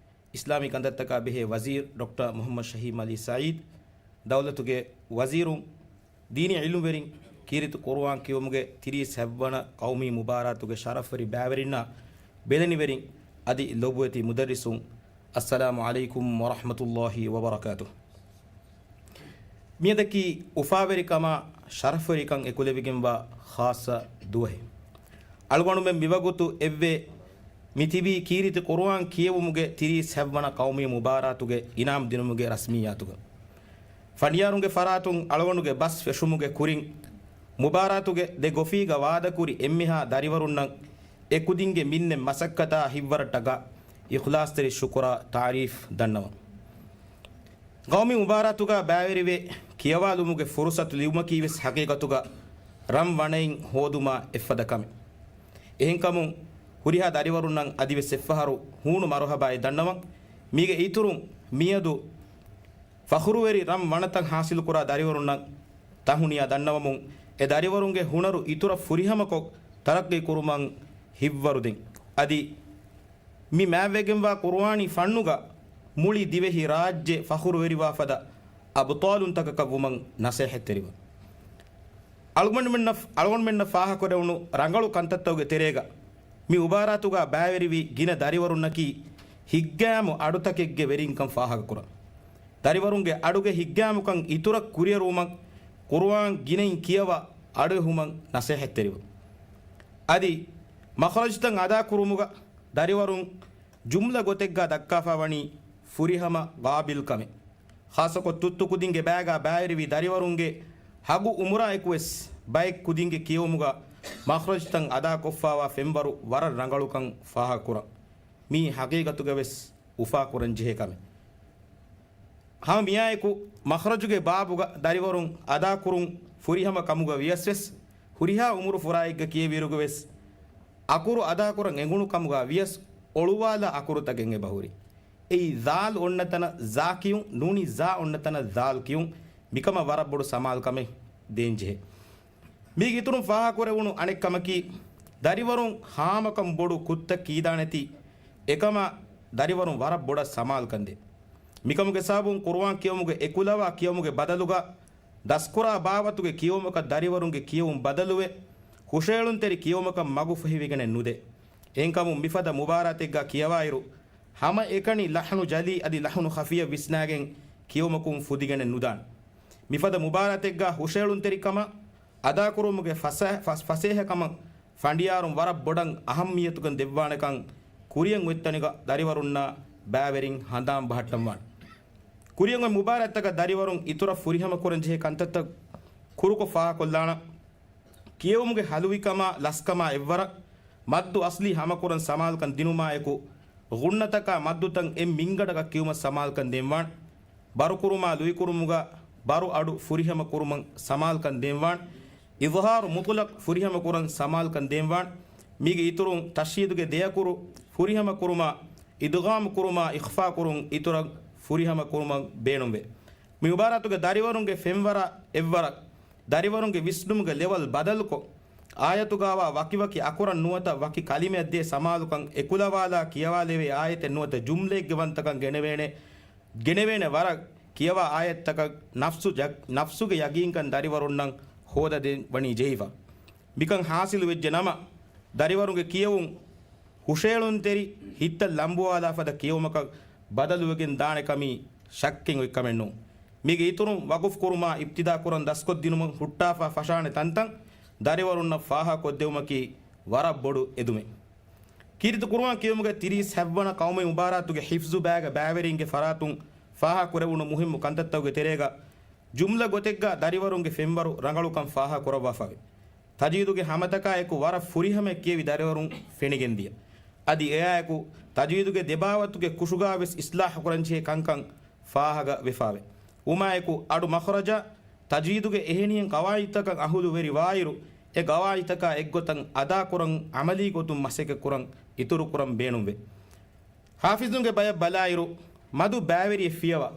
އިސްލާމީ ކަންތައްތަކާ ބެހޭ ވަޒީރު ޑޮކްޓަރ މުޙައްމަދު ޝަހީމް ޢަލީ ސަޢީދު، ދައުލަތުގެ ވަޒީރުން، ދީނީ ޢިލްމުވެރިން، ކީރިތި ޤުރުއާން ކިޔެވުމުގެ ތިރީސް ހަތްވަނަ ޤައުމީ މުބާރާތުގެ ޝަރަފްވެރި ބައިވެރިންނާ، ބެލެނިވެރިން އަދި ލޮބުވެތި މުދައްރިސުން، އައްސަލާމު ޢަލައިކުމް ވަރަޙްމަތުﷲ ވަބަރަކާތުހު. މިއަދަކީ އުފާވެރިކަމާ ޝަރަފްވެރިކަން އެކުލެވިގެންވާ ޚާއްޞަ ދުވަހެއް. އަޅުގަނޑުމެން މިވަގުތު އެއްވޭ މިތިބީ ކީރިތި ޤުރުއާން ކިޔެވުމުގެ ތިރީސް ހަތްވަނަ ޤައުމީ މުބާރާތުގެ އިނާމް ދިނުމުގެ ރަސްމިއްޔާތުގަ. ފަނޑިޔާރުންގެ ފަރާތުން އަޅުގަނޑުގެ ބަސް ފެށުމުގެ ކުރިން، މުބާރާތުގެ ދެ ގޮފީގަ ވާދަކުރި އެންމެހާ ދަރިވަރުންނަށް އެ ކުދިންގެ މިންނެއް މަސައްކަތާ ހިތްވަރަށްޓަކާ އިޚްލާޞްތެރި ޝުކުރާ ތާރީފް ދަންނަވަން. ޤައުމީ މުބާރާތުގަ ބައިވެރިވެ ކިޔަވާލުމުގެ ފުރުޞަތު ލިބުމަކީވެސް ޙަޤީޤަތުގަ ރަން ވަނައިން ހޯދުމާ އެއްފަދަ ކަމެއް. އެހެންކަމުން ހުރިހާ ދަރިވަރުންނަށް އަދިވެސް އެއްފަހަރު ހޫނު މަރުޙަބާއެއް ދަންނަވަން. މީގެ އިތުރުން މިއަދު ފަޚުރުވެރި ރަން ވަނަތައް ޙާޞިލުކުރާ ދަރިވަރުންނަށް ތަހުނިޔާ ދަންނަވަމުން، އެ ދަރިވަރުންގެ ހުނަރު އިތުރަށް ފުރިހަމަކޮށް ތަރައްޤީ ކުރުމަށް ހިތްވަރުދޭން. އަދި މި މާތްވެގެންވާ ޤުރުއާނީ ފަންނުގަ މުޅި ދިވެހި ރާއްޖެ ފަޚުރުވެރިވާފަދަ އަބުޠާލުންތަކަކަށް ވުމަށް ނަޞޭޙަތްތެރިވަން. އަޅުގަނޑުމެންނަށް، އަޅުގަނޑުމެންނަށް ފާހަގަކުރެވުނު ރަނގަޅު ކަންތައްތަކުގެ ތެރޭގަ މި މުބާރާތުގަ ބައިވެރިވި ގިނަ ދަރިވަރުންނަކީ ހިތްގައިމު އަޑުތަކެއްގެ ވެރިންކަން ފާހަގަކުރަން. ދަރިވަރުންގެ އަޑުގެ ހިތްގައިމުކަން އިތުރަށް ކުރިއެރުވުމަށް ޤުރުއާން ގިނައިން ކިޔަވާ އަޑުއެހުމަށް ނަޞޭޙަތްތެރިވަން. އަދި މަޚްރަޖުތައް އަދާކުރުމުގަ ދަރިވަރުން ޖުމްލަ ގޮތެއްގަ ދައްކާފަ ވަނީ ފުރިހަމަ ގާބިލްކަމެއް. ޚާއްޞަކޮށް ތުއްތު ކުދިންގެ ބައިގަ ބައިވެރިވި ދަރިވަރުންގެ ހަގު އުމުރާ އެކުވެސް ބައެއް ކުދިންގެ ކިޔެވުމުގަ މަޚްރަޖުތައް އަދާކޮށްފަވާ ފެންވަރު ވަރަށް ރަނގަޅުކަން ފާހަގަކުރަން. މީ ޙަޤީޤަތުގަވެސް އުފާކުރަންޖެހޭ ކަމެއް. ހަމަ މިއާއެކު މަޚްރަޖުގެ ބާބުގަ ދަރިވަރުން އަދާކުރުން ފުރިހަމަ ކަމުގަ ވިޔަސްވެސް، ހުރިހާ އުމުރު ފުރާއެއްގަ ކިޔެވިއިރުގަވެސް، އަކުރު އަދާކުރަން އެނގުނު ކަމުގަ ވިޔަސް އޮޅުވާލާ އަކުރުތަކެއް އެބަހުރި. އެއީ ޛާލް އޮންނަ ތަނަށް ޒާ ކިޔުން، ނޫނީ ޒާ އޮންނަ ތަނަށް ޛާލް ކިޔުން. މިކަމަށް ވަރަށް ބޮޑު ސަމާލުކަމެއް ދޭންޖެހޭ. މީގެ އިތުރުން ފާހަގަކުރެވުނު އަނެއް ކަމަކީ، ދަރިވަރުން ހާމަކަން ބޮޑު ކުށްތައް ކީދާނެތީ، އެކަމަށް ދަރިވަރުން ވަރަށް ބޮޑަށް ސަމާލުކަން ދޭ. މިކަމުގެ ސަބަބުން ޤުރުއާން ކިޔަވުމުގެ އެކުލަވާ ކިޔަވުމުގެ ބަދަލުގަ ދަސްކުރާ ބާވަތުގެ ކިޔެވުމަކަށް ދަރިވަރުންގެ ކިޔެވުން ބަދަލުވެ، ހުށައެޅުންތެރި ކިޔެވުމަކަށް މަގު ފޮހެވިގެނެއް ނުދޭ. އެހެންކަމުން މިފަދަ މުބާރާތެއްގަ ކިޔަވާއިރު، ހަމަ އެކަނި ލަޙްނު ޖަލީ އަދި ލަޙްނު ޚަފީއަށް ވިސްނާގެން ކިޔެވުމަކުން ފުދިގެނެއް ނުދާނެ. މިފަދަ މުބާރާތެއްގަ ހުށައެޅުންތެރިކަމަށް، އަދާކުރުމުގެ ފަސޭ-، ފަސް-، ފަސޭހަކަމަށް ފަނޑިޔާރުން ވަރަށް ބޮޑަށް އަހައްމިޔަތުކަން ދެއްވާނެކަން ކުރިއަށް އޮތްތަނުގަ ދަރިވަރުންނާ ބައިވެރިން ހަނދާން ބަހައްޓަންވާނެ. ކުރިއަށް އޮތް މުބާރާތްތަކަށް ދަރިވަރުން އިތުރަށް ފުރިހަމަ ކުރަންޖެހޭ ކަންތައްތައް ކުރުކޮށް ފާހަކޮށްލާނަން. ކިޔެވުމުގެ ހަލުވިކަމާ ލަސްކަމާ އެއްވަރަށް މައްދު އަސްލީ ހާމަކުރަން ސަމާލުކަން ދިނުމާއެކު، ޣުންނަތަކާ މައްދުތައް އެއް މިންގަނޑަކަށް ކިޔުމަށް ސަމާލުކަން ދޭންވާނެ. ބަރުކުރުމާ ލުއިކުރުމުގަ ބަރު އަޑު ފުރިހަމަ ކުރުމަށް ސަމާލުކަން ދޭންވާނެ. އިޒްހާރު މުޠުލަޤް ފުރިހަމަ ކުރަން ސަމާލުކަން ދޭންވާނެ. މީގެ އިތުރުން ތަޝްދީދުގެ ދެއަކުރު ފުރިހަމަ ކުރުމާ، އިދްޣާމް ކުރުމާ، އިޚްފާ ކުރުން އިތުރަށް ފުރިހަމަ ކުރުމަށް ބޭނުންވޭ. މި މުބާރާތުގެ ދަރިވަރުންގެ ފެންވަރަށް އެއްވަރަށް ދަރިވަރުންގެ ވިސްނުމުގެ ލެވަލް ބަދަލުކޮށް، އާޔަތުގާވާ ވަކިވަކި އަކުރަށް ނުވަތަ ވަކި ކަލިމައަށް ދޭ ސަމާލުކަން، އެކުލަވާލާ ކިޔަވާލެވޭ އާޔަތެއް ނުވަތަ ޖުމްލައެއްގެ ވަންތަކަން ގެނެވޭނެ، ގެނެވޭނެ ވަރަށް ކިޔަވާ އާޔަތްތަކަށް ނަފްސު ޖަ-، ނަފްސުގެ ޔަގީންކަން ދަރިވަރުންނަށް ހޯދަދޭން ވަނީ ޖެހިފަ. މިކަން ހާސިލު ވެއްޖެ ނަމަ، ދަރިވަރުންގެ ކިޔެވުން ހުށައެޅުންތެރި ހިތްތައް ލަނބުވާލާ ފަދަ ކިޔެވުމަކަށް ބަދަލުވެގެން ދާނެ ކަމީ ޝައްކެއް އޮތް ކަމެއް ނޫން. މީގެ އިތުރުން ވަގުފް ކުރުމާ އިބްތިދާ ކުރަން ދަސްކޮށްދިނުމަށް ހުއްޓާފާ ފަށާނެ ތަންތަން ދަރިވަރުންނަށް ފާހަގަކޮށްދެވުމަކީ ވަރަށް ބޮޑު އެދުމެއް. ކީރިތި ޤުރުއާން ކިޔެވުމުގެ ތިރީސް ހަތްވަނަ ޤައުމީ މުބާރާތުގެ ޙިފްޒު ބައިގަ ބައިވެރިންގެ ފަރާތުން ފާހަގަކުރެވުނު މުހިއްމު ކަންތައްތަކުގެ ތެރޭގަ ޖުމްލަ ގޮތެއްގަ ދަރިވަރުންގެ ފެންވަރު ރަނގަޅުކަން ފާހަގަކުރައްވާފައެވެ. ތަޖްވީދުގެ ހަމަތަކާއެކު ވަރަށް ފުރިހަމައަށް ކިޔެވި ދަރިވަރުން ފެނިގެންދިޔަ. އަދި އެއާއެކު ތަޖްވީދުގެ ދެބާވަތުގެ ކުށުގާވެސް އިޞްލާޙުކުރަންޖެހޭ ކަންކަން ފާހަގަވެފައެވެ. ވުމާއެކު އަޑު މަޚްރަޖާ ތަޖްވީދުގެ އެހެނިހެން ޤަވާޢިދުތަކަށް އަހުލުވެރިވާއިރު، އެ ޤަވާޢިދުތަކާ އެއްގޮތަށް އަދާކުރަން ޢަމަލީ ގޮތުން މަސައްކަތްކުރަން އިތުރުކުރަން ބޭނުންވޭ. ޙާފިޒުންގެ ބަޔަށް ބަލާއިރު، މަދު ބައިވެރިއެއް ފިޔަވާ،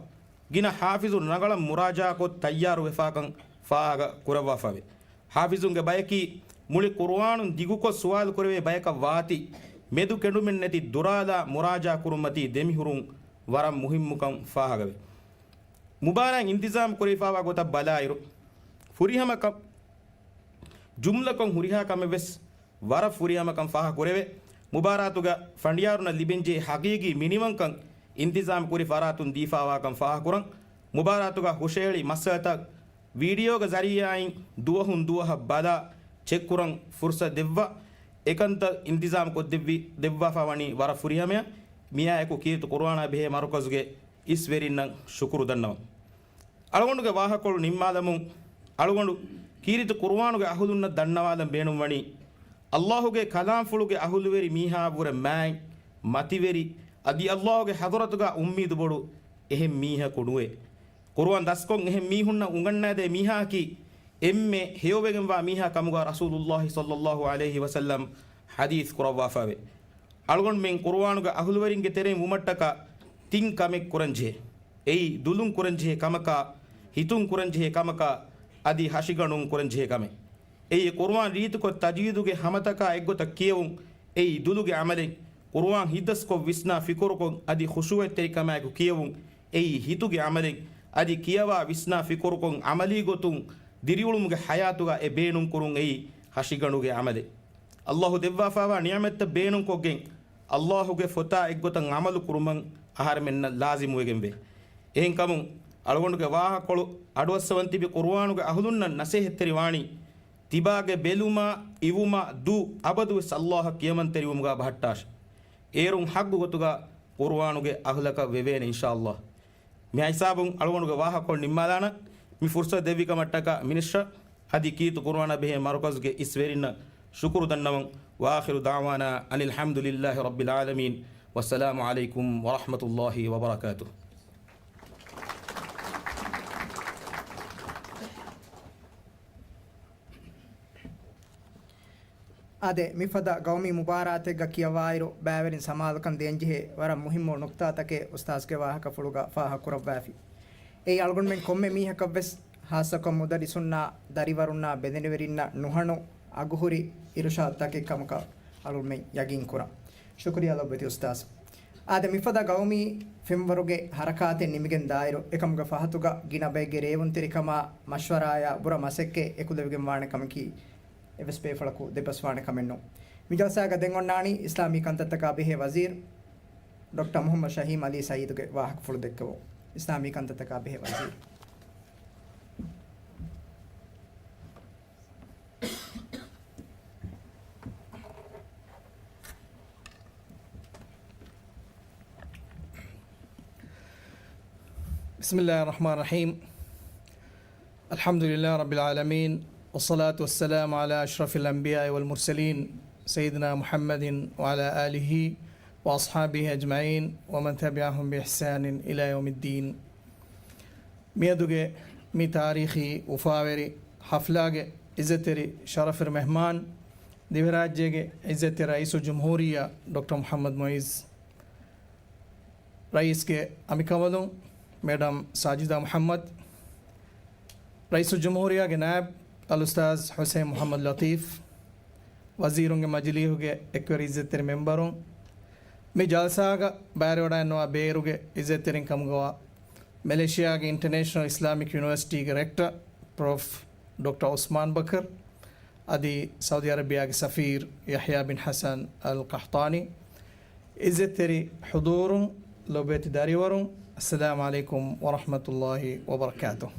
ގިނަ ޙާފިޒުން ރަނގަޅަށް މުރާޖާޢަކޮށް ތައްޔާރުވެފާކަން ފާހަގަ ކުރައްވާފައެވެ. ޙާފިޒުންގެ ބަޔަކީ މުޅި ޤުރުއާނުން ދިގުކޮށް ސުވާލު ކުރެވޭ ބަޔަކަށް ވާތީ، މެދު ކެނޑުމެއް ނެތި ދުރާލާ މުރާޖާ ކުރުންމަތީ ދެމިހުރުން ވަރަށް މުހިއްމުކަން ފާހަގަވޭ. މުބާރާތް އިންތިޒާމް ކުރެވިފާވާ ގޮތަށް ބަލާއިރު، ފުރިހަމަކަން، ޖުމްލަކޮށް ހުރިހާ ކަމެއްވެސް ވަރަށް ފުރިހަމަކަން ފާހަގަކުރެވޭ. މުބާރާތުގަ ފަނޑިޔާރުންނަށް ލިބެންޖެހޭ ޙަޤީޤީ މިނިވަންކަން އިންތިޒާމް ކުރި ފަރާތުން ދީފާވާކަން ފާހަގަކުރަން. މުބާރާތުގަ ހުށައެޅި މައްސަލަތައް ވީޑިއޯގެ ޒަރީޢާއިން ދުވަހުން ދުވަހަށް ބަލާ ޗެކްކުރަން ފުރުޞަތު ދެއްވާ، އެކަންތައް އިންތިޒާމް ކޮށްދެއްވި، ދެއްވާފާ ވަނީ ވަރަށް ފުރިހަމަޔަށް. މިއާއެކު ކީރިތި ޤުރުއާނާ ބެހޭ މަރުކަޒުގެ އިސް ވެރިންނަށް ޝުކުރު ދަންނަވަން. އަޅުގަނޑުގެ ވާހަކަކޮޅު ނިންމާލަމުން، އަޅުގަނޑު ކީރިތި ޤުރުއާނުގެ އަހުލުންނަށް ދަންނަވާލަން ބޭނުންވަނީ، ﷲ ގެ ކަލާމްފުޅުގެ އަހުލުވެރި މީހާ ވުރެ މާތް، މަތިވެރި، އަދި ﷲ ގެ ޙަޟްރަތުގަ އުއްމީދު ބޮޑު އެހެން މީހަކު ނުވޭ. ޤުރުއާން ދަސްކޮށް އެހެން މީހުންނަށް އުނގަންނާދޭ މީހާއަކީ، އެންމެ ހެޔޮވެގެންވާ މީހާ ކަމުގަ ރަސޫލުﷲ ޞައްލަﷲ ޢަލައިހި ވަސައްލަމް ޙަދީޘް ކުރައްވާފައެވެ. އަޅުގަނޑުމެން ޤުރުއާނުގެ އަހުލުވެރިންގެ ތެރެއިން ވުމަށްޓަކާ ތިން ކަމެއް ކުރަންޖެހޭ. އެއީ ދުލުން ކުރަންޖެހޭ ކަމަކާ، ހިތުން ކުރަންޖެހޭ ކަމަކާ، އަދި ހަށިގަނޑުން ކުރަންޖެހޭ ކަމެއް. އެއީ ޤުރުއާން ރީތިކޮށް ތަޖްވީދުގެ ހަމަތަކާ އެއްގޮތަށް ކިޔެވުން. އެއީ ދުލުގެ ޢަމަލެއް. ޤުރުއާން ހިތްދަސްކޮށް ވިސްނާ ފިކުރުކޮށް އަދި ޚުޝޫޢަތްތެރިކަމާއެކު ކިޔެވުން. އެއީ ހިތުގެ ޢަމަލެއް. އަދި ކިޔަވާ ވިސްނާ ފިކުރުކޮށް ޢަމަލީ ގޮތުން ދިރިއުޅުމުގެ ޙަޔާތުގަ އެ ބޭނުން ކުރުން އެއީ ހަށިގަނޑުގެ ޢަމަލެއް. ﷲ ދެއްވާފާވާ ނިޢުމަތްތައް ބޭނުންކޮށްގެން، ﷲ ގެ ފޮތާ އެއްގޮތަށް ޢަމަލު ކުރުމަށް އަހަރެމެންނަށް ލާޒިމުވެގެންވޭ. އެހެންކަމުން، އަޅުގަނޑުގެ ވާހަކަކޮޅު އަޑުއައްސަވަން ތިބި ޤުރުއާނުގެ އަހުލުންނަށް ނަސޭހަތްތެރިވާނީ، ތިބާގެ ބެލުމާ، އިވުމާ، ދޫ އަބަދުވެސް ﷲ އަށް ކިޔަމަންތެރިވުމުގަ ބަހައްޓާށި. އޭރުން ޙައްޤު ގޮތުގަ ޤުރުއާނުގެ އަހުލަކަށް ވެވޭނެ، އިންޝާﷲ. މިހާ ހިސާބުން އަޅުގަނޑުގެ ވާހަކަކޮޅު ނިންމާލާނަން. މި ފުރުޞަތު ދެއްވި ކަމަށްޓަކާ މިނިސްޓަރ އަދި ކީރިތި ޤުރުއާނާ ބެހޭ މަރުކަޒުގެ އިސް ވެރިންނަށް ޝުކުރު ދަންނަވަން. وآخر دعوانا أن الحمد لله رب العالمين. والسلام عليكم ورحمة الله وبركاته. އާދެ، މިފަދަ ޤައުމީ މުބާރާތެއްގަ ކިޔަވާއިރު، ބައިވެރިން ސަމާލުކަން ދޭންޖެހޭ ވަރަށް މުހިއްމު ނުކްތާތަކެއް އުސްތާޒުގެ ވާހަކަފުޅުގަ ފާހަގަކުރައްވާފި. އެއީ އަޅުގަނޑުމެން ކޮންމެ މީހަކަށްވެސް، ހާއްސަކޮށް މުދައްރިސުންނާ، ދަރިވަރުންނާ، ބެލެނިވެރިންނަށް ނުހަނު އަގުހުރި އިރުޝާދުތަކެއް ކަމަކަށް އަޅުގަނޑުމެން ޔަގީންކުރަން. ޝުކުރިއްޔާ ލޮބުވެތި އުސްތާޒު. އާދެ، މިފަދަ ޤައުމީ ފެންވަރުގެ ޙަރަކާތެއް ނިމިގެން ދާއިރު، އެކަމުގެ ފަހަތުގަ ގިނަ ބައެއްގެ ރޭވުންތެރިކަމާ، މަޝްވަރާޔާ ބުރަ މަސައްކަތް އެކުލެވިގެން ވާނެ ކަމަކީ، އެއްވެސް ބޭފުޅަކު ދެބަސްވާނެ ކަމެއް ނޫން. މި ޖަލްސާގަ ދެން އޮންނާނީ އިސްލާމީ ކަންތައްތަކާ ބެހޭ ވަޒީރު ޑޮކްޓަރ މުޙައްމަދު ޝަހީމް ޢަލީ ސައީދުގެ ވާހަކަފުޅު ދެއްކެވުން. އިސްލާމީ ކަންތައްތަކާ ބެހޭ ވަޒީރު. بسم الله الرحمن الرحيم. الحمد لله رب العالمين، والصلاة والسلام على أشرف الأنبياء والمرسلين، سيدنا محمد وعلى آله وأصحابه أجمعين، ومن تبعهم بإحسان إلى يوم الدين. މިއަދުގެ މި ތާރީޚީ އުފާވެރި ޙަފްލާގެ އިއްޒަތްތެރި ޝަރަފުވެރި މެހްމާން، ދިވެހިރާއްޖޭގެ އިއްޒަތްތެރި ރައީސުލްޖުމްހޫރިއްޔާ ޑޮކްޓަރ މުޙައްމަދު މުޢިއްޒު ރައީސްގެ އަނބިކަނބަލުން، މެޑަމް ސާޖިދާ މުޙައްމަދު، ރައީސުލްޖުމްހޫރިއްޔާގެ ނާއިބު އަލްއުސްތާޛު ޙުސައިން މުޙައްމަދު ލަޠީފް، ވަޒީރުންގެ މަޖިލީހުގެ އެކުވެރި އިއްޒަތްތެރި މެމްބަރުން، މި ޖަލްސާގަ ބައިވެރިވަޑައިންނަވާ ބޭރުގެ އިއްޒަތްތެރިން ކަމުގަވާ މެލޭޝިޔާގެ އިންޓަނޭޝަނަލް އިސްލާމިކް ޔުނިވަރސިޓީގެ ރެކްޓަރ ޕްރޮފް. ޑޮކްޓަރ ޢުސްމާން ބަކަރު، އަދި ސައުދީ އަރަބިޔާގެ ސަފީރު ޔަޙްޔާ ބިން ޙަސަން އަލް ޤަޙްޠާނީ، އިއްޒަތްތެރި ޙުޟޫރުން، ލޮބުވެތި ދަރިވަރުން، އައްސަލާމު ޢަލައިކުމް ވަރަޙްމަތުﷲި ވަބަރަކާތުހު.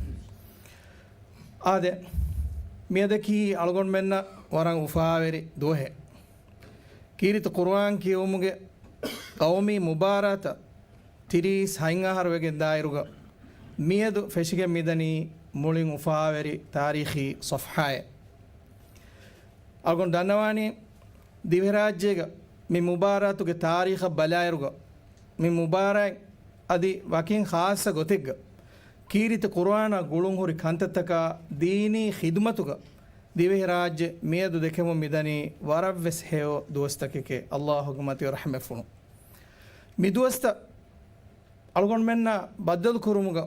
އާދެ، މިއަދަކީ އަޅުގަނޑުމެންނަށް ވަރަށް އުފާވެރި ދުވަހެއް. ކީރިތި ޤުރުއާން ކިޔެވުމުގެ ޤައުމީ މުބާރާތަށް ތިރީސް ހަތް އަހަރު ވެގެން ދާއިރުގަ މިއަދު ފެށިގެން މިދަނީ މުޅިން އުފާވެރި ތާރީޚީ ޞަފްޙާއެއް. އަޅުގަނޑު ދަންނަވާނީ، ދިވެހިރާއްޖޭގަ މި މުބާރާތުގެ ތާރީޚަށް ބަލާއިރުގަ، މި މުބާރާތް އަދި ވަކިން ޚާއްޞަ ގޮތެއްގަ ކީރިތި ޤުރުއާނާ ގުޅުންހުރި ކަންތައްތަކާ ދީނީ ޚިދުމަތުގަ ދިވެހިރާއްޖެ މިއަދު ދެކެމުން މިދަނީ ވަރަށްވެސް ހެޔޮ ދުވަސްތަކެކޭ، ﷲގެ މަތިވެރި ރަޙްމަތްފުޅުން. މި ދުވަސްތައް އަޅުގަނޑުމެންނާ ބައްދަލުކުރުމުގަ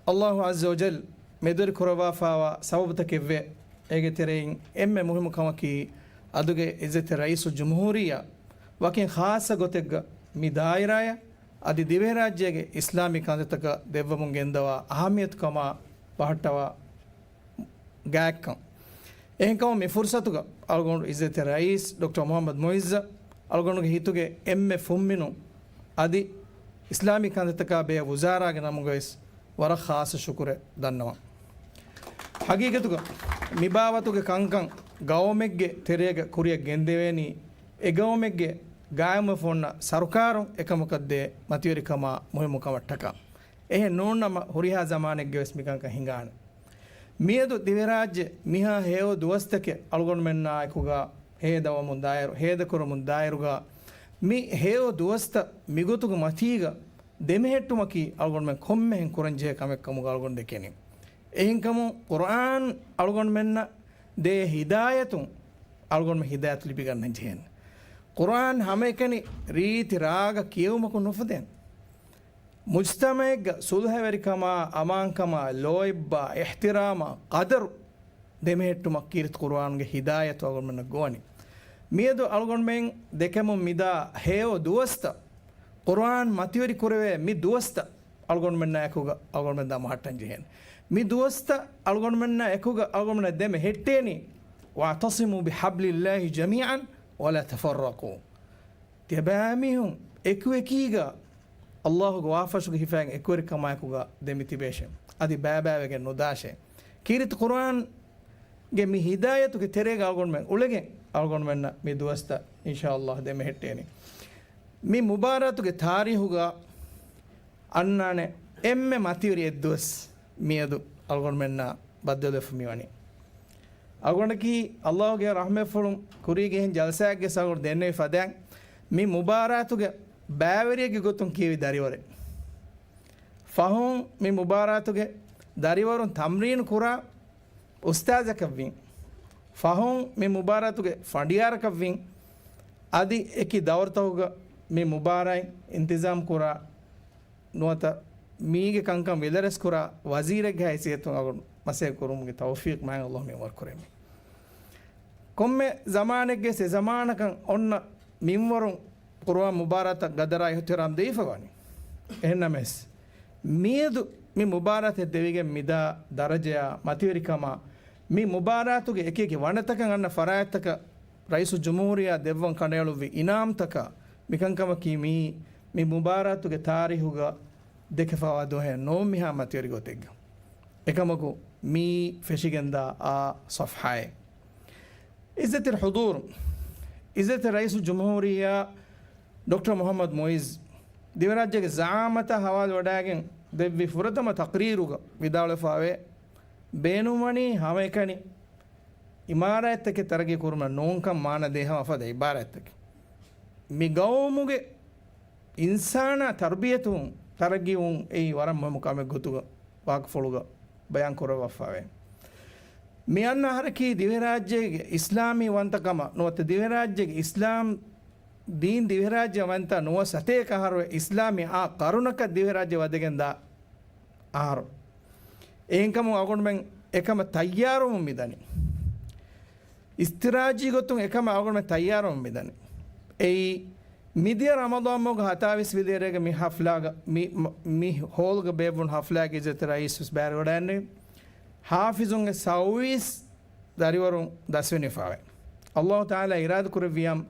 ﷲ ޢައްޒަ ވަޖައްލަ މެދުވެރި ކުރައްވާފާވާ ސަބަބުތަކެއްވޭ. އޭގެ ތެރެއިން އެންމެ މުހިއްމު ކަމަކީ، އަދުގެ އިއްޒަތްތެރި ރައީސުލްޖުމްހޫރިއްޔާ ވަކިން ޚާއްޞަ ގޮތެއްގަ މި ދާއިރާޔަށް އަދި ދިވެހިރާއްޖޭގެ އިސްލާމީ ކަންތައްތަކަށް ދެއްވަމުން ގެންދަވާ އަހައްމިޔަތުކަމާ ބަހައްޓަވާ ގާތްކަން. އެހެންކަމުން މި ފުރުސަތުގަ އަޅުގަނޑު އިއްޒަތްތެރި ރައީސް ޑޮކްޓަރ މުޙައްމަދު މުޢިއްޒަށް އަޅުގަނޑުގެ ހިތުގެ އެންމެ ފުންމިނުން އަދި އިސްލާމީ ކަންތައްތަކާ ބެހޭ ވުޒާރާގެ ނަމުގަވެސް ވަރަށް ޚާއްޞަ ޝުކުރެއް ދަންނަވަން. ހަގީގަތުގަ މި ބާވަތުގެ ކަންކަން ގައުމެއްގެ ތެރޭގަ ކުރިއަށް ގެންދެވޭނީ އެ ގައުމެއްގެ ގާއިމްވެފަ އޮންނަ ސަރުކާރުން އެކަމަކަށްދޭ މަތިވެރިކަމާ މުހިއްމު ކަމަށްޓަކާ. އެހެން ނޫންނަމަ ހުރިހާ ޒަމާނެއްގަވެސް މިކަންކަން ހިނގާނެ. މިއަދު ދިވެހިރާއްޖެ މިހާ ހެޔޮ ދުވަސްތަކެއް އަޅުގަނޑުމެންނާއެކުގަ ހޭދަވަމުން ދާއިރު، ހޭދަކުރަމުން ދާއިރުގަ މި ހެޔޮ ދުވަސްތައް މިގޮތުގެ މަތީގަ ދެމެހެއްޓުމަކީ އަޅުގަނޑުމެން ކޮންމެހެން ކުރަންޖެހޭ ކަމެއްކަމުގަ އަޅުގަނޑު ދެކެނީ. އެހެންކަމުން ޤުރުއާން އަޅުގަނޑުމެންނަށް ދޭ ހިދާޔަތުން އަޅުގަނޑުމެން ހިދާޔަތު ލިބިގަންނަން ޖެހޭނެ. ޤުރުއާން ހަމައެކަނި ރީތި ރާގަ ކިޔެވުމަކުން ނުފުދޭނެ. މުޖްތަމަޢެއްގަ ޞުލްޙަވެރިކަމާ، އަމާންކަމާ، ލޯތްބާ، އިޙްތިރާމާ، ޤަދަރު ދެމެހެއްޓުމަށް ކީރިތި ޤުރުއާނުގެ ހިދާޔަތު އަޅުގަނޑުމެންނަށް ގޮވަނީ. މިއަދު އަޅުގަނޑުމެން ދެކެމުން މިދާ ހެޔޮ ދުވަސްތައް ޤުރުއާން މަތިވެރި ކުރެވޭ މި ދުވަސްތައް އަޅުގަނޑުމެންނާ އެކުގަ އަޅުގަނޑުމެން ދަމަހައްޓަން ޖެހޭނެ. މި ދުވަސްތައް އަޅުގަނޑުމެންނާ އެކުގަ އަޅުގަނޑުމެންނަށް ދެމެ ހެއްޓޭނީ، وَاعْتَصِمُوا بِحَبْلِ اللَّهِ جَمِيعًا وَلَا تَفَرَّقُوا. ތިޔަބައިމީހުން އެކުއެކީގަ ﷲގެ ވާފަށުގެ ހިފައިން އެކުވެރިކަމާއެކުގަ ދެމިތިބޭށޭ. އަދި ބައިބައިވެގެން ނުދާށޭ. ކީރިތި ޤުރުއާންގެ މި ހިދާޔަތުގެ ތެރޭގަ އަޅުގަނޑުމެން އުޅެގެން އަޅުގަނޑުމެންނަށް މި ދުވަސްތައް އިންޝާﷲ ދެމެހެއްޓޭނީ. މި މުބާރާތުގެ ތާރީހުގަ އަންނާނެ އެންމެ މަތިވެރި އެއްދުވަސް މިއަދު އަޅުގަނޑުމެންނާ ބައްދަލުވެފަ މިވަނީ. އަޅުގަނޑަކީ ﷲގެ ރަޙްމަތްފުޅުން ކުރީގެ އެހެން ޖަލްސާއެއްގެ ސަގުން ދެންނެވި ފަދައިން މި މުބާރާތުގެ ބައިވެރިއެއްގެ ގޮތުން ކިޔެވި ދަރިވަރެއް. ފަހުން މި މުބާރާތުގެ ދަރިވަރުން ތަމްރީނު ކުރާ އުސްތާޛަކަށްވީން. ފަހުން މި މުބާރާތުގެ ފަނޑިޔާރަކަށްވީން. އަދި އެކި ދައުރުތަކުގަ މި މުބާރާތް އިންތިޒާމް ކުރާ ނުވަތަ މީގެ ކަންކަން ވިލަރެސް ކުރާ ވަޒީރެއްގެ ހައިސިއްޔަތުން އަޅުގަނޑު މަސައްކަތް ކުރުމުގެ ތައުފީޤު މާތް ﷲ މި އަންވަރު ކުރޭމެ. ކޮންމެ ޒަމާނެއްގެ އެ ޒަމާނަކަށް އޮންނަ މިންވަރުން ޤުރުއާން މުބާރާތަށް ގަދަރާ އިޙްތިރާމް ދެވިފަ ވަނީ. އެހެންނަމަވެސް، މިއަދު މި މުބާރާތެއް ދެވިގެން މިދާ ދަރަޖަޔާ މަތިވެރިކަމާ، މި މުބާރާތުގެ އެކިއެކި ވަނަތަކަށް އަންނަ ފަރާތްތަކަށް ރައީސުލްޖުމްހޫރިއްޔާ ދެއްވަން ކަނޑައެޅުއްވި އިނާމްތަކާ، މިކަންކަމަކީ މިއީ، މި މުބާރާތުގެ ތާރީހުގަ ދެކެފަވާ ދުވަހެއް ނޫން މިހާ މަތިވެރި ގޮތެއްގަ. އެކަމަކު، މިއީ ފެށިގެންދާ އާ ޞަފްޙާއެއް. އިއްޒަތްތެރި ޙުޟޫރު، އިއްޒަތްތެރި ރައީސުލްޖުމްހޫރިއްޔާ ޑޮކްޓަރ މުޙައްމަދު މުޢިއްޒު ދިވެހިރާއްޖޭގެ ޒަޢާމަތާ ހަވާލުވެވަޑައިގެން ދެއްވި ފުރަތަމަ ތަޤްރީރުގަ ވިދާޅުވެފައިވޭ، ބޭނުންވަނީ ހަމައެކަނި އިމާރާތްތަކެއް ތަރައްގީ ކުރުމަށް ނޫންކަން މާނަ ދޭ ހަމަ ފަދަ އިބާރާތްތަކެއް. މި ގައުމުގެ އިންސާނާ ތަރުބިޔަތުވުން، ތަރައްގީވުން އެއީ ވަރަށް މުހިއްމު ކަމެއް ގޮތުގަ ވާހަކަފުޅުގަ ބަޔާން ކުރައްވާފައިވޭ. މި އަންނަ އަހަރަކީ ދިވެހިރާއްޖޭގެ އިސްލާމީ ވަންތަކަމަށް ނުވަތަ ދިވެހިރާއްޖޭގެ އިސްލާމް ދީން ދިވެހިރާއްޖެ ވަންތަ ނުވަ ސަތޭކަ އަހަރު އިސްލާމީ އާ ޤަރުނަކަށް ދިވެހިރާއްޖެ ވަދެގެންދާ އަހަރު. އެހެންކަމުން އަޅުގަނޑުމެން އެކަމަށް ތައްޔާރުވަމުން މިދަނީ. އިސްތިރާޖީ ގޮތުން އެކަމަށް އަޅުގަނޑުމެން ތައްޔާރުވަމުން މިދަނީ. އެއީ، މިދިޔަ ރަމަޟާން މަހުގެ ހަތާވީސް ވިލޭރޭގެ މި ހަފްލާގަ، މި، މި ހޯލްގަ ބޭއްވުނު ހަފްލާގެ އިއްޒަތް ރައީސް ވެސް ބައިވެރިވަޑައިގެންނެވި. ޙާފިޒުންގެ ސައުވީސް ދަރިވަރުން ދަސްވެނިފަވޭ. ﷲ ތަޢާލާ އިރާދަކުރެއްވިޔަމް،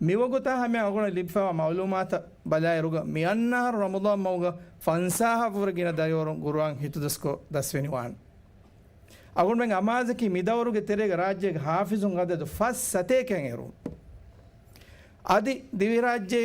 މިވަގުތާ ހަމަޔަށް އަޅުގަނޑަށް ލިބިފައިވާ މަޢުލޫމާތަށް ބަލާއިރުގަ، މި އަންނަ އަހަރު ރަމަޟާން މަހުގަ ފަންސާހަށްވުރެ ގިނަ ދަރިވަރުން ޤުރުއާން ހިތުދަސްކޮށް ދަސްވެނިވާނެ. އަޅުގަނޑުމެން އަމާޒަކީ މި ދައުރުގެ ތެރޭގަ ރާއްޖޭގެ ޙާފިޒުން އަދަދު ފަސް ސަތޭކައިން އެރުން. އަދި ދިވެހިރާއްޖޭ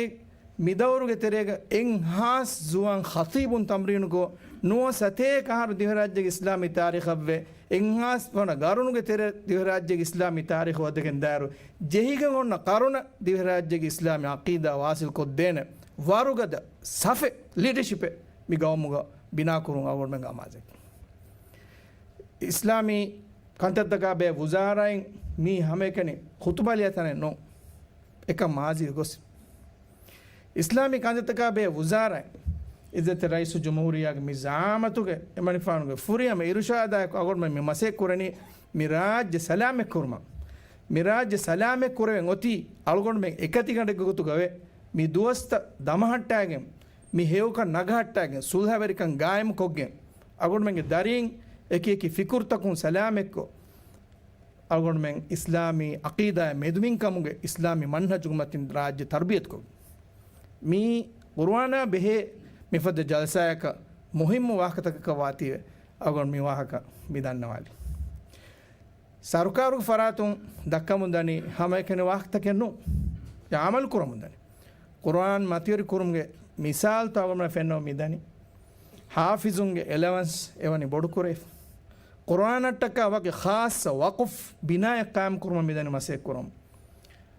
މި ދައުރުގެ ތެރޭގަ އެއްހާސް ޒުވާން ޚަތީބުން ތަމްރީނުކޮށް، ނުވަ ސަތޭކަ އަހަރު ދިވެހިރާއްޖޭގެ އިސްލާމީ ތާރީޚަށްވެ، އެއްހާސް ވަނަ ގަރުނުގެ ތެރެ ދިވެހިރާއްޖޭގެ އިސްލާމީ ތާރީޚު ވަދެގެން ދާއިރު، ޖެހިގެން އޮންނަ ޤަރުނަށް ދިވެހިރާއްޖޭގެ އިސްލާމީ ޢަޤީދާ ވާސިލް ކޮށްދޭނެ ވަރުގަދަ ސަފެއް، ލީޑަޝިޕެއް މި ގައުމުގަ ބިނާކުރުން އަޅުގަނޑުމެންގެ އަމާޒެއް. އިސްލާމީ ކަންތައްތަކާ ބެހޭ ވުޒާރާއިން މީ ހަމައެކަނި ޚުތުބަ ލިޔާ ތަނެއް ނޫން. އެކަން މާޒީ ގޮސް. އިސްލާމީ ކަންތައްތަކާ ބެހޭ ވުޒާރާއިން އިއްޒަތްތެރި ރައީސުލްޖުމްހޫރިއްޔާގެ މި ޒަޢާމަތުގެ އެމަނިފާނުގެ ފުރިހަމަ އިރުޝާދާއެކު އަޅުގަނޑުމެން މި މަސައްކަތް ކުރަނީ މި ރާއްޖެ ސަލާމަތް ކުރުމަށް. މި ރާއްޖެ ސަލާމަތް ކުރެވެން އޮތީ އަޅުގަނޑުމެން އެކަތިގަނޑެއްގެ ގޮތުގަ ވެ، މި ދުވަސްތައް ދަމަހައްޓާގެން، މި ހެޔޮކަން ނަގަހައްޓާގެން، ޞުލްޙަވެރިކަން ގާއިމުކޮށްގެން، އަޅުގަނޑުމެންގެ ދަރީން އެކި އެކި ފިކުރުތަކުން ސަލާމަތްކޮށް، އަޅުގަނޑުމެން އިސްލާމީ ޢަޤީދާއާ މެދުމިންކަމުގެ އިސްލާމީ މަންހަޖުގެ މަތިން ރާއްޖެ ތަރުބިޔަތުކޮށް، މީ ޤުރުއާނާ ބެހޭ މިފަދަ ޖަލްސާއަކަށް މުހިއްމު ވާހަކަތަކަކަށް ވާތީވެ، އަޅުގަނޑު މި ވާހަކަ މި ދަންނަވާލީ. ސަރުކާރުގެ ފަރާތުން ދައްކަމުން ދަނީ ހަމައެކަނި ވާހަކަތަކެއް ނޫން. އެ ޢަމަލު ކުރަމުން ދަނީ. ޤުރުއާން މަތިވެރި ކުރުމުގެ މިސާލުތައް އަޅުގަނޑުމެންނަށް ފެންނަމުން މި ދަނީ. ޙާފިޒުންގެ އެލަވަންސް އެވަނީ ބޮޑުކުރެވިފަ. ޤުރުއާނަށްޓަކާ ވަކި ޚާއްޞަ ވަޤުފް ބިނާއެއް ޤާއިމް ކުރުމަށް މި ދަނީ މަސައްކަތް ކުރަމުން.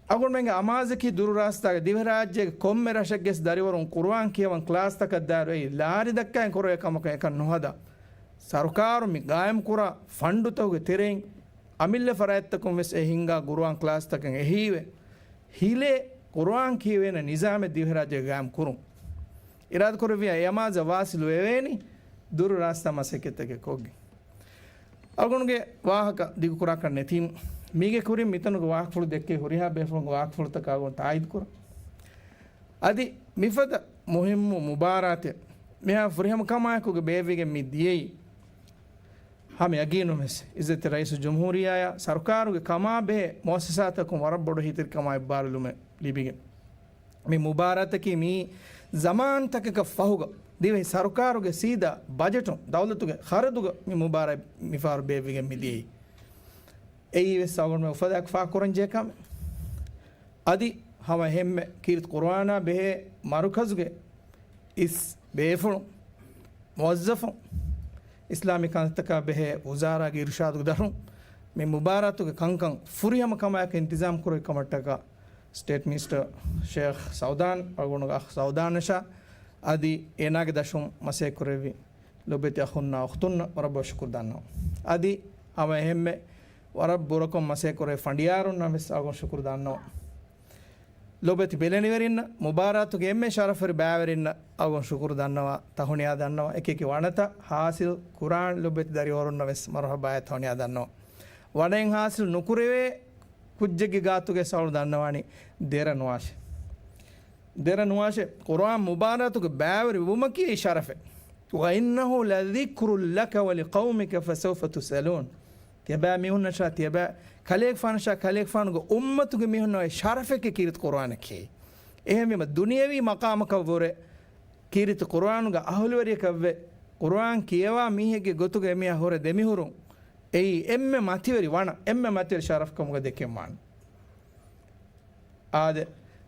އަޅުގަނޑުމެންގެ އަމާޒަކީ ދުރު ރާސްތާގެ ދިވެހިރާއްޖޭގެ ކޮންމެ ރަށެއްގެ ދަރިވަރުން ޤުރުއާން ކިޔަވަން ކްލާސްތަކަށް ދާއިރު އެއީ ލާރި ދައްކައިން ކުރެވޭ ކަމަކަށް އެކަން ނުހަދާ. ސަރުކާރު މި ޤާއިމްކުރާ ފަންޑުތަކުގެ ތެރެއިން އަމިއްލަ ފަރާތްތަކުން ވެސް އެ ހިންގާ ޤުރުއާން ކްލާސްތަކަށް އެހީވެ، ހިލޭ ޤުރުއާން ކިޔެވޭނެ ނިޒާމެއް ދިވެހިރާއްޖޭގަ ޤާއިމް ކުރުން. އިރާދަކުރެއްވިޔާ އެ އަމާޒަށް ވާސިލު ވެވޭނީ ދުރު ރާސްތާ މަސައްކަތްތަކެއް ކޮށްގެން. އަޅުގަނޑުގެ ވާހަކަ ދިގުކުރާކަށް ނެތީމު، މީގެ ކުރިން މިތަނުގެ ވާހަކަފުޅު ދެއްކޭ ހުރިހާ ބޭފުޅުންގެ ވާހަކަފުޅުތަކާ އަޅުގަނޑު ތާއީދު ކުރަން. އަދި މިފަދަ މުހިއްމު މުބާރާތެއް މިހާ ފުރިހަމަ ކަމާއެކުގަ ބޭއްވިގެން މި ދިޔައީ، ހަމަ ޔަގީނުން ވެސް އިއްޒަތްތެރި ރައީސުލްޖުމްހޫރިއްޔާއާ ސަރުކާރުގެ ކަމާ ބެހޭ މުއައްސަސާތަކުން ވަރަށް ބޮޑު ހިތިރިކަމާ އެއްބާރުލުމެއް ލިބިގެން. މި މުބާރާތަކީ މިއީ ޒަމާންތަކަކަށް ފަހުގަ ދިވެހި ސަރުކާރުގެ ސީދާ ބަޖެޓުން ދައުލަތުގެ ޚަރަދުގަ މި މުބާރާތް މިފަހަރު ބޭއްވިގެން މި ދިޔައީ. އެއީ ވެސް އަޅުގަނޑުމެން އުފަލާއެކު ފާހަގަކުރަންޖެހޭ ކަމެއް. އަދި ހަމަ އެހެންމެ ކީރިތި ޤުރުއާނާ ބެހޭ މަރުކަޒުގެ އިސް ބޭފުޅުން، މުވައްޒަފުން، އިސްލާމީ ކަންތައްތަކާ ބެހޭ ވުޒާރާގެ އިރުޝާދުގެ ދަށުން މި މުބާރާތުގެ ކަންކަން ފުރިހަމަ ކަމާއެކު އިންތިޒާމް ކުރެވި ކަމަށްޓަކާ ސްޓޭޓް މިނިސްޓަރ ޝޭޚް ސައުދާން، އަޅުގަނޑުގެ އަޚް ސައުދާން އަށާ އަދި އޭނާގެ ދަށުން މަސައްކަތް ކުރެއްވި ލޮބެތި އަޚުންނާ އުޚްތުންނަށް ވަރަށް ބޮޑަށް ޝުކުރު ދަންނަވަން. އަދި ހަމަ އެހެންމެ ވަރަށް ބުރަކޮށް މަސައްކަތް ކުރެވޭ ފަނޑިޔާރުންނަށް ވެސް އަޅުގަނޑު ޝުކުރު ދަންނަވަން. ލޮބެތި ބެލެނިވެރިންނަށް، މުބާރާތުގެ އެންމެ ޝަރަފުވެރި ބައިވެރިންނަށް އަޅުގަނޑު ޝުކުރު ދަންނަވާ، ތަހުނިޔާ ދަންނަވާ، އެކި އެކި ވަނަތައް ހާސިލް ކުރާން ލޮބެތި ދަރިވަރުންނަށް ވެސް މަރުޙަބާއާ ތަހުނިޔާ ދަންނަވާ. ވަނައިން ހާސިލް ނުކުރެވޭ ކުއްޖެއްގެ ގާތުގައި އަޅުގަނޑު ދަންނަވާނީ ދެރަ ނުވާށޭ. ދެރަ ނުވާށޭ. ޤުރުއާން މުބާރާތުގެ ބައިވެރި ވުމަކީ އެއީ ޝަރަފެއް. وإنه لذكر لك ولقومك فسوف تسألون. ތިޔަބައިމީހުންނަށާ، ތިޔަބައި ކަލޭގެފާނަށާ، ކަލޭގެފާނުގެ އުއްމަތުގެ މީހުންނަށް އެ ޝަރަފެކޭ ކީރިތި ޤުރުއާނަކީ. އެހެންވީމަ، ދުނިޔަވީ މަޤާމަކަށްވުރެ ކީރިތި ޤުރުއާނުގެ އަހުލުވެރިޔަކަށްވެ، ޤުރުއާން ކިޔަވާ މީހެއްގެ ގޮތުގަ އެމީހާ ހުރެ ދެމިހުރުން، އެއީ އެންމެ މަތިވެރި ވަނަ، އެންމެ މަތިވެރި ޝަރަފްކަމުގަ ދެކެންވާނެ. އާދެ،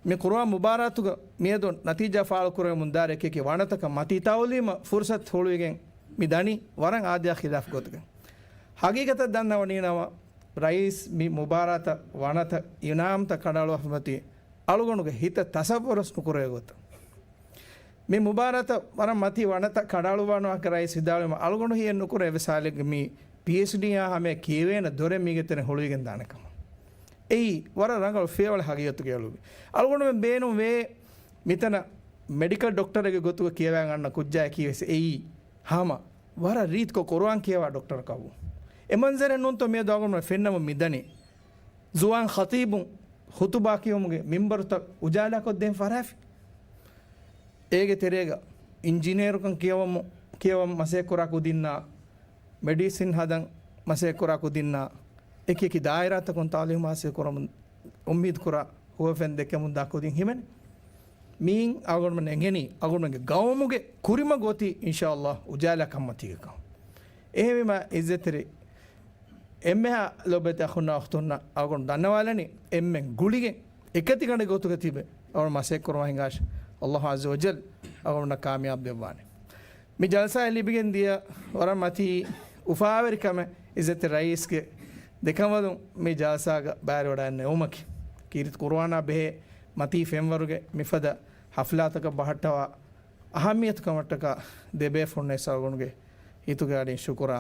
މި ޤުރުއާން މުބާރާތުގަ މިއަދު ނަތީޖާ ފާޅުކުރެވެމުން ދާއިރު އެކި އެކި ވަނަތަކަށް މަތީ ތައުލީމަށް ފުރުޞަތު ހުޅުވިގެން މި ދަނީ ވަރަށް އާދަޔާ ޚިލާފު ގޮތުގަ. ހަގީގަތަށް ދަންނަވަނީ ނަމަ، ރައީސް މި މުބާރާތަށް ވަނަތައް އިނާމްތައް ކަނޑައަޅުވާފަ މަތީ އަޅުގަނޑުގެ ހިތަށް ތަޞައްވަރުވެސް ނުކުރެވޭ ގޮތަށް. މި މުބާރާތަށް ވަރަށް މަތީ ވަނަތައް ކަނޑައަޅުއްވާނެ ވާހަކަ ރައީސް ވިދާޅުވީމަ، އަޅުގަނޑު ހިޔެއް ނުކުރޭ އެއްވެސް ހާލެއްގަ މި ޕީއެޗްޑީއާ ހަމަޔަށް ކިޔެވޭނެ ދޮރެއް މީގެ ތެރެއިން ހުޅުވިގެން ދާނެ ކަމަށް. އެއީ ވަރަށް ރަނގަޅު ފިޔަވަޅެއް ހަގީގަތުގައި އެޅުއްވި. އަޅުގަނޑުމެން ބޭނުން ވޭ މިތަނަށް މެޑިކަލް ޑޮކްޓަރެއްގެ ގޮތުގަ ކިޔަވާ ގަންނަ ކުއްޖާއަކީ ވެސް އެއީ ހަމަ ވަރަށް ރީތިކޮށް ޤުރުއާން ކިޔަވާ ޑޮކްޓަރަކަށްވުން. އެ މަންޒަރެއް ނޫންތޯ މިއަދު އަޅުގަނޑުމެން ފެންނަމުން މިދަނީ. ޒުވާން ޚަތީބުން ޚުތުބާ ކިޔުމުގެ މިންބަރުތައް އުޖާލާކޮށްދޭން ފަރާފި. އޭގެ ތެރޭގަ އިންޖިނޭރުކަން ކިޔަވަމު، ކިޔަވަން މަސައްކަތްކުރާ ކުދިންނާ، މެޑިސިން ހަދަން މަސައްކަތްކުރާ ކުދިންނާ، އެކި އެކި ދާއިރާތަކުން ތަޢުލީމު ހާސިލްކުރަމުން އުއްމީދުކުރާ ހުވަފެން ދެކެމުންދާ ކުދިން ހިމެނޭ. މިއިން އަޅުގަނޑުމެން އެނގެނީ، އަޅުގަނޑުމެންގެ ގައުމުގެ ކުރިމަގު އޮތީ އިންޝާﷲ އުޖާލާ ކަންމަތީގަކަން. އެހެންވީމަ އިއްޒަތްތެރި އެންމެހާ ލޮބުވެތި އަޚުންނާ އުޚްތުންނަށް އަޅުގަނޑު ދަންނަވާލަނީ، އެންމެން ގުޅިގެން އެކަތިގަނޑެއް ގޮތުގަ ތިބެ އަޅުގަނޑު މަސައްކަތްކުރުމާ ހިނގާށި. ﷲ ޢައްޒަ ވަޖައްލަ އަޅުގަނޑަށް ކާމިޔާބު ދެއްވާނެ. މި ޖަލްސާއަށް ލިބިގެން ދިޔަ ވަރަށް މަތީ އުފާވެރިކަމެއް އިއްޒަތްތެރި ރައީސްގެ ދެކަނބަލުން މި ޖަލްސާގަ ބައިވެރިވަޑައިގަންނަ އެއްވުމަކީ، ކީރިތި ޤުރުއާނާ ބެހޭ މަތީ ފެންވަރުގެ މިފަދަ ޙަފްލާތަކަށް ބަހައްޓަވާ އަހައްމިޔަތު ކަމަށްޓަކާ ދެބޭފުޅުންނަށް އަޅުގަނޑުގެ ހިތުގެ އަޑިން ޝުކުރާ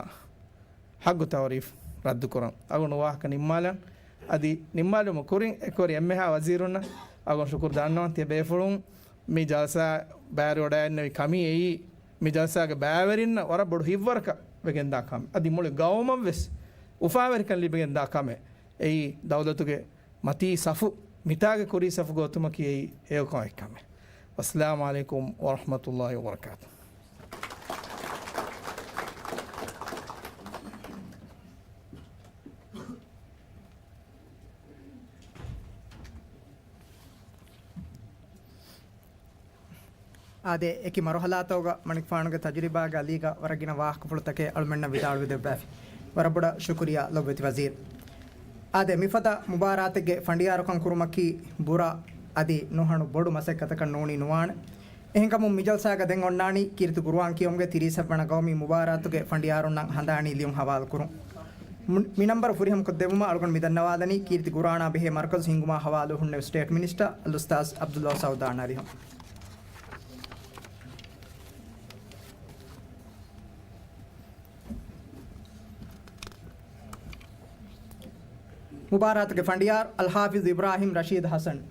ހައްގު ތަޢުރީފް ރައްދުކުރަން. އަޅުގަނޑު ވާހަކަ ނިންމާލަން. އަދި ނިންމާލުމަށް ކުރިން އެކުވެރި އެންމެހާ ވަޒީރުންނަށް އަޅުގަނޑު ޝުކުރު ދަންނަވަން. ތިޔަ ބޭފުޅުން މި ޖަލްސާ ބައިވެރިވަޑައިގެންނެވި ކަމީ އެއީ، މި ޖަލްސާގެ ބައިވެރިންނަށް ވަރަށް ބޮޑު ހިތްވަރަކަށް ވެގެންދާ ކަމެއް. އަދި މުޅި ގައުމަށްވެސް އުފާވެރިކަން ލިބިގެންދާ ކަމެއް. އެއީ ދައުލަތުގެ މަތީ ސަފު، މިތާގެ ކުރީ ސަފުގަ އޮތުމަކީ އެއީ ހެޔޮކަމެއް ކަމެއް. ވައްސަލާމު ޢަލައިކުމް ވަރަޙްމަތުﷲި ވަބަރަކާތުހު. އާދެ، އެކި މަރުޙަލާތަކުގަ މަނިކުފާނުގެ ތަޖުރިބާގެ އަލީގަ ވަރަށް ގިނަ ވާހަކަފުޅުތަކެއް އަޅުމެންނަށް ވިދާޅުވެދެއްވާފި. ވަރަށް ބޮޑަށް ޝުކުރިއްޔާ ލޮބުވެތި ވަޒީރު. އާދެ، މިފަދަ މުބާރާތެއްގެ ފަނޑިޔާރުކަން ކުރުމަކީ ބުރަ އަދި ނުހަނު ބޮޑު މަސައްކަތަކަށް ނޫނީ ނުވާނެ. އެހެންކަމުން މި ޖަލްސާގަ ދެން އޮންނާނީ ކީރިތި ޤުރުއާން ކިޔުމުގެ ތިރީސް އަށް ވަނަ ގައުމީ މުބާރާތުގެ ފަނޑިޔާރުންނަށް ހަނދާނީ ލިޔުން ހަވާލުކުރުން. މު-، މި ނަންބަރު ފުރިހަމަކޮށްދެއްވުމަށް އަޅުގަނޑު މި ދަންނަވާލަނީ ކީރިތި ޤުރުއާނާ ބެހޭ މަރުކަޒު ހިންގުމާ ހަވާލު ހުންނެވި ސްޓޭޓް މިނިސްޓަރ އަލްއުސްތާޛް ޢަބްދުﷲ ސަޢުދާން އަރިހަށް. މުބާރާތުގެ ފަނޑިޔާރު އަލްޙާފިޒް އިބްރާހިމް ރަޝީދު ޙަސަން.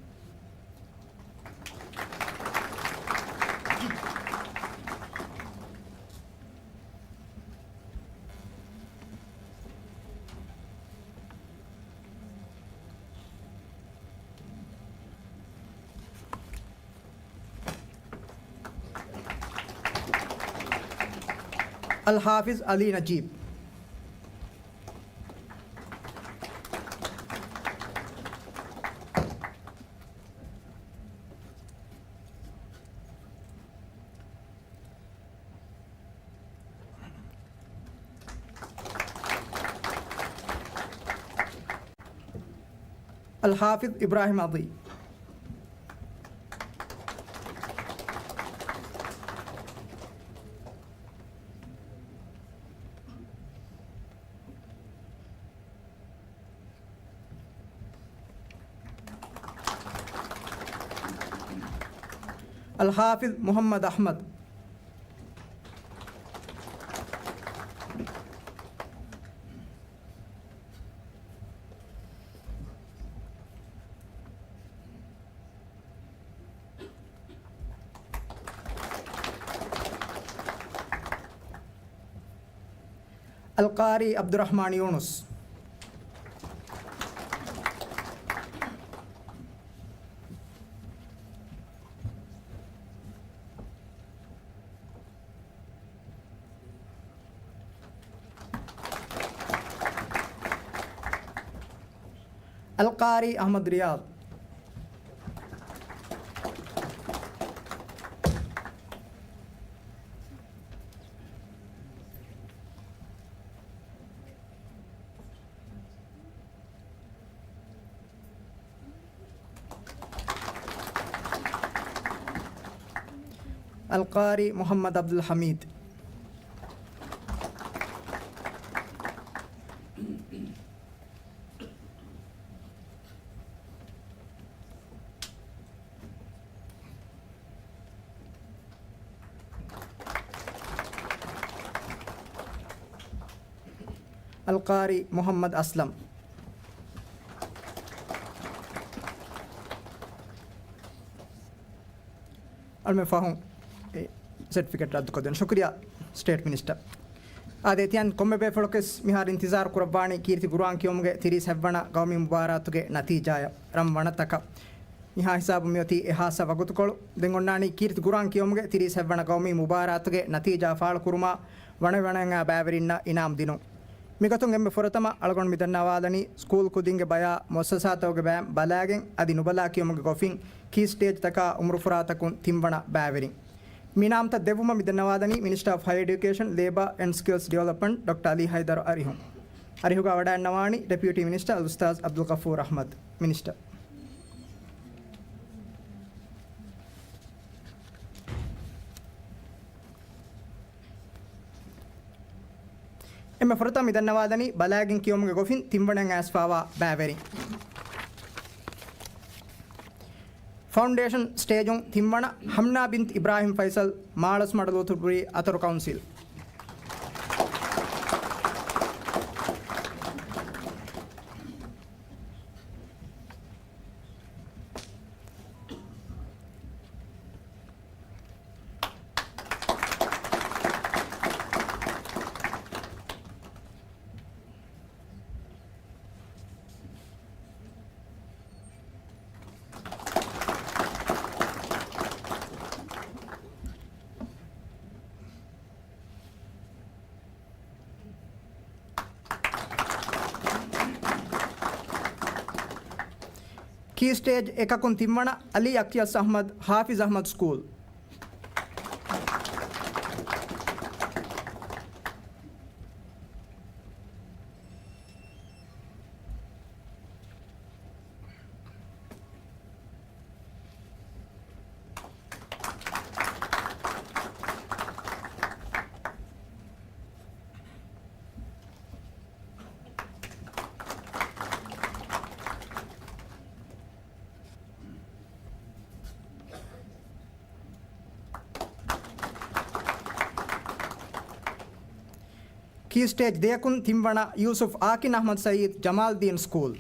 އަލްޙާފިޒް ޢަލީ ނަޖީބް. އަލްޙާފިޒް އިބްރާހިމް ޢަލީ. އަލްޙާފިޒް މުޙައްމަދު އަޙްމަދު. އަލްޤާރީ ޢަބްދުއްރަޙްމާން ޔޫނުސް. އަލްޤާރީ އަޙްމަދު ރިޔާޟް. އަލްޤާރީ މުޙައްމަދު ޢަބްދުލް ޙަމީދު. އަލްޤާރީ މުޙައްމަދު އަސްލަމް. އަޅުމެން ފަހުން އެ ސެޓްފިކެޓް ރައްދުކޮށްދޭން. ޝުކުރިއްޔާ ސްޓޭޓް މިނިސްޓަރ. އާދެ، ތިޔަން ކޮންމެ ބޭފުޅަކުވެސް މިހާރު އިންތިޒާރު ކުރައްވާނީ ކީރިތި ގުރުއާން ކިޔުމުގެ ތިރީސް ހަތްވަނަ ގައުމީ މުބާރާތުގެ ނަތީޖާއަށް. ރަން ވަނަތަކަށް. މިހާ ހިސާބުން މިއޮތީ އެ ހާއްސަ ވަގުތުކޮޅު. ދެން އޮންނާނީ ކީރިތި ގުރުއާން ކިޔުމުގެ ތިރީސް ހަތްވަނަ ގައުމީ މުބާރާތުގެ ނަތީޖާ ފާޅުކުރުމާ ވަނަ ވަނައަށް ބައިވެރިންނަށް އިނާމް ދިނުން. މިގޮތުން އެންމެ ފުރަތަމަ އަޅުގަނޑު މި ދަންނަވާލަނީ ސްކޫލް ކުދިންގެ ބަޔާ މުއައްސަސާތަކުގެ ބަޔަށް ބަލާގެން އަދި ނުބަލާ ކިޔުމުގެ ގޮފިން ކީ ސްޓޭޖްތަކާ އުމުރުފުރާތަކުން ތިންވަނަ ބައިވެރިން. މި އިނާމްތައް ދެއްވުމަށް މި ދަންނަވާލަނީ މިނިސްޓަރ އޮފް ހަޔަރ އެޑިއުކޭޝަން، ލޭބާ އެންޑް ސްކިލްސް ޑިވެލޮޕްމަންޓް ޑޮކްޓަރ އަލީ ހައިދަރު އަރިހު. އަރިހުގަ ވަޑައިގަންނަވާނީ ޑެޕިއުޓީ މިނިސްޓަރ އަލްއުސްތާޒް އަބްދުލް ޣަފޫރު އަޙްމަދު. މިނިސްޓަރ. އެންމެ ފުރަތަމަ މި ދަންނަވާލަނީ ބަލާގެން ކިޔުމުގެ ގޮފިން ތިންވަނައަށް އައިސްފާވާ ބައިވެރިން. ފައުންޑޭޝަން ސްޓޭޖުން ތިންވަނަ ހަމްނާ ބިންތު އިބްރާހިމް ފައިސަލް މާޅޮސްމަޑުލުތުރުބުރީ އަތޮރު ކައުންސިލް. ކީ ސްޓޭޖް އެކަކުން ތިންވަނަ އަލީ އަކްޔަސް އަޙްމަދު، ޙާފިޒް އަޙްމަދު ސްކޫލް. ކީ ސްޓޭޖް ދެއަކުން ތިންވަނަ ޔޫސުފް އާކިން އަޙްމަދު ސައީދު، ޖަމާލްދީން ސްކޫލް.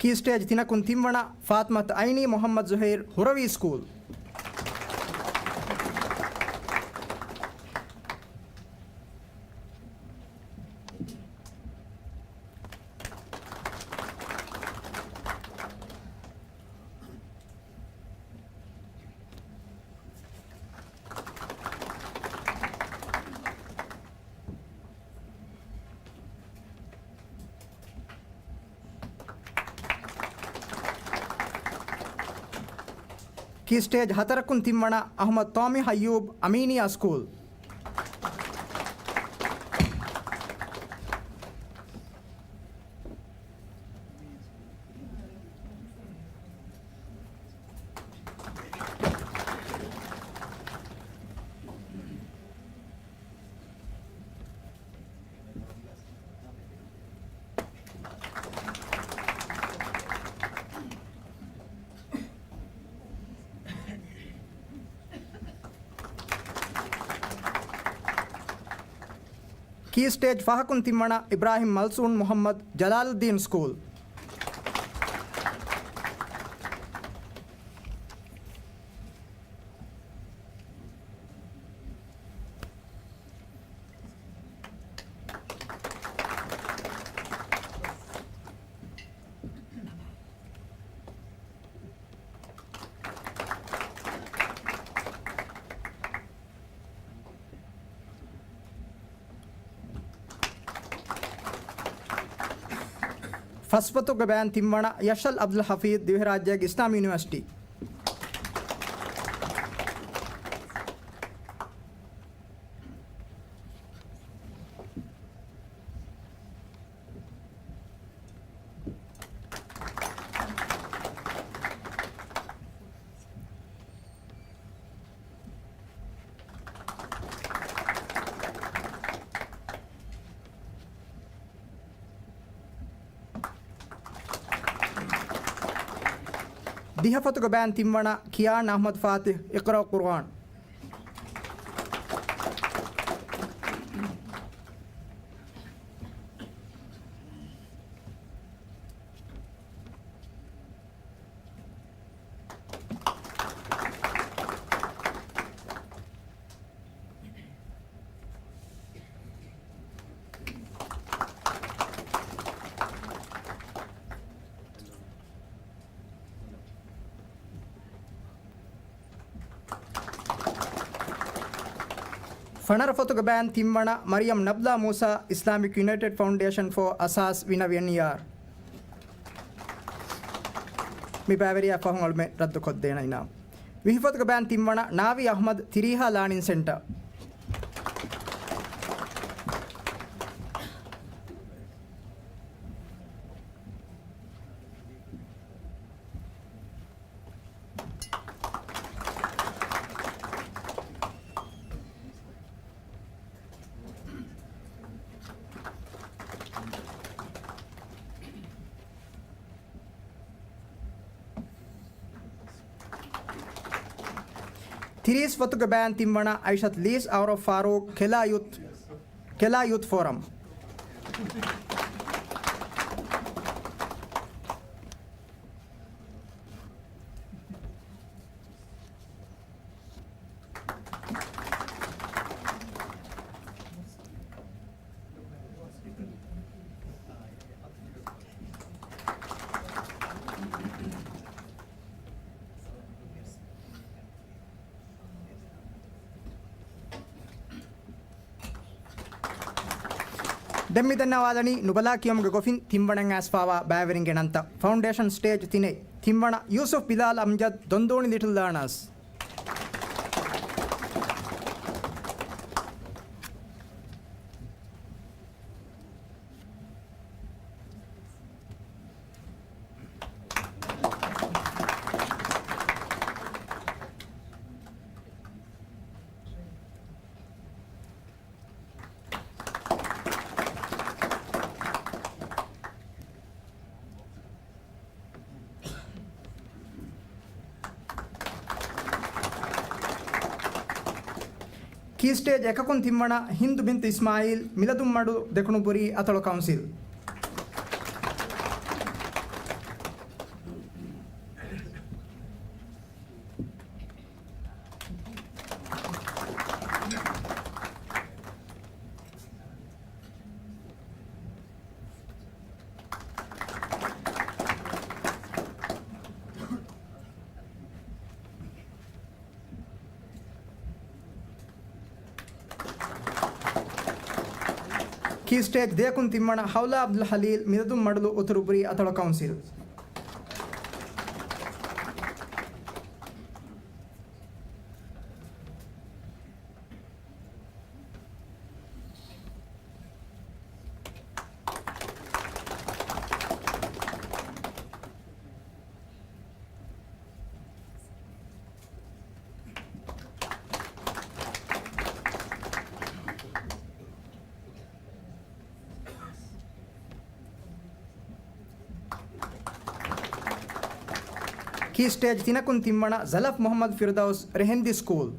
ކީ ސްޓޭޖް ތިނަކުން ތިންވަނަ ފާތިމަތު އައިނީ މުޙައްމަދު ޒުހައިރު، ހުރަވީ ސްކޫލް. ކީ ސްޓޭޖް ހަތަރަކުން ތިންވަނަ އަޙްމަދު ޠާމިޙް އައްޔޫބު، އަމީނިއްޔާ ސްކޫލް. ކީ ސްޓޭޖް ފަހަކުން ތިންވަނަ އިބްރާހިމް މަލްސޫން މުޙައްމަދު، ޖަލާލުއްދީން ސްކޫލް. ފަސްފަތުގެ ބަޔަން ތިންވަނަ ޔަޝްއަލް އަބްދުލް ޙަފީޒު، ދިވެހިރާއްޖޭގެ އިސްލާމީ ޔުނިވަރސިޓީ. ދިހަ ފޮތުގެ ބައިން ތިންވަނަ ކިޔާން އަޙްމަދު ފާތިޙް، އިޤްރާ ޤުރްއާން. ފަނަރަ ފޮތުގެ ބައިން ތިންވަނަ މަރިޔަމް ނަބްލާ މޫސާ، Islamic United Foundation for Asas Winner Winiyar. މި ބައިވެރިޔާ ފަހުން އަޅުމެން ރައްދުކޮށްދޭނަން އިނާމު. ވިހި ފޮތުގެ ބައިން ތިންވަނަ ނާވީ އަޙްމަދު، ތިރީހާ ލާނިން ސެންޓަރ. ތިރީސް ފޮތުގެ ބައިން ތިންވަނަ އައިޝަތު ލީސް އައުރޮ ފާރޫޤް، ކެލާ ޔޫތު، ކެލާ ޔޫތު ފޯރަމް. ދެން މި ދަންނަވާލަނީ ނުބަލާ ކިޔަމުގެ ގޮފިން ތިންވަނައަށް އައިސްފާވާ ބައިވެރިންގެ ނަންތައް. ފައުންޑޭޝަން ސްޓޭޖް ތިނެއް، ތިންވަނަ ޔޫސުފް ބިލާލް އަމްޖަދް، ދޮންދޫނި ލިޓްލް ލާނާސް. ކީ ސްޓޭޖް އެކަކުން ތިންވަނަ ހިންދު ބިންތު އިސްމާއީލް، މިލަދުންމަޑު، ދެކުނުބުރީ އަތޮޅު ކައުންސިލް. ކީ ސްޓޭޖް ދެއަކުން ތިންވަނަ ހައުލާ އަބްދުލް ހަލީލް، މިލަދުން މަޑުލު، އުތުރުބުރީ އަތޮޅު ކައުންސިލް. ކީ ސްޓޭޖް ތިނަކުން ތިންވަނަ ޒަލަފް މުޙައްމަދު ފިރުދައުސް، ރެހެންދި ސްކޫލް.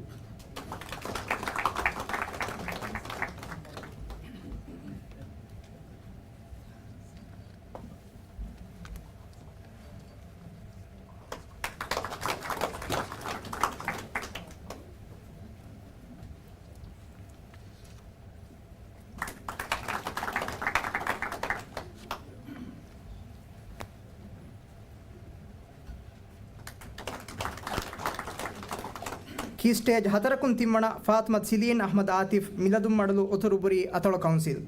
ކީ ސްޓޭޖް ހަތަރަކުން ތިންވަނަ ފާތުމަތު ސިލީން އަޙްމަދު އާތިފް، މިލަދުންމަޑުލު، އުތުރުބުރީ އަތޮޅު ކައުންސިލް.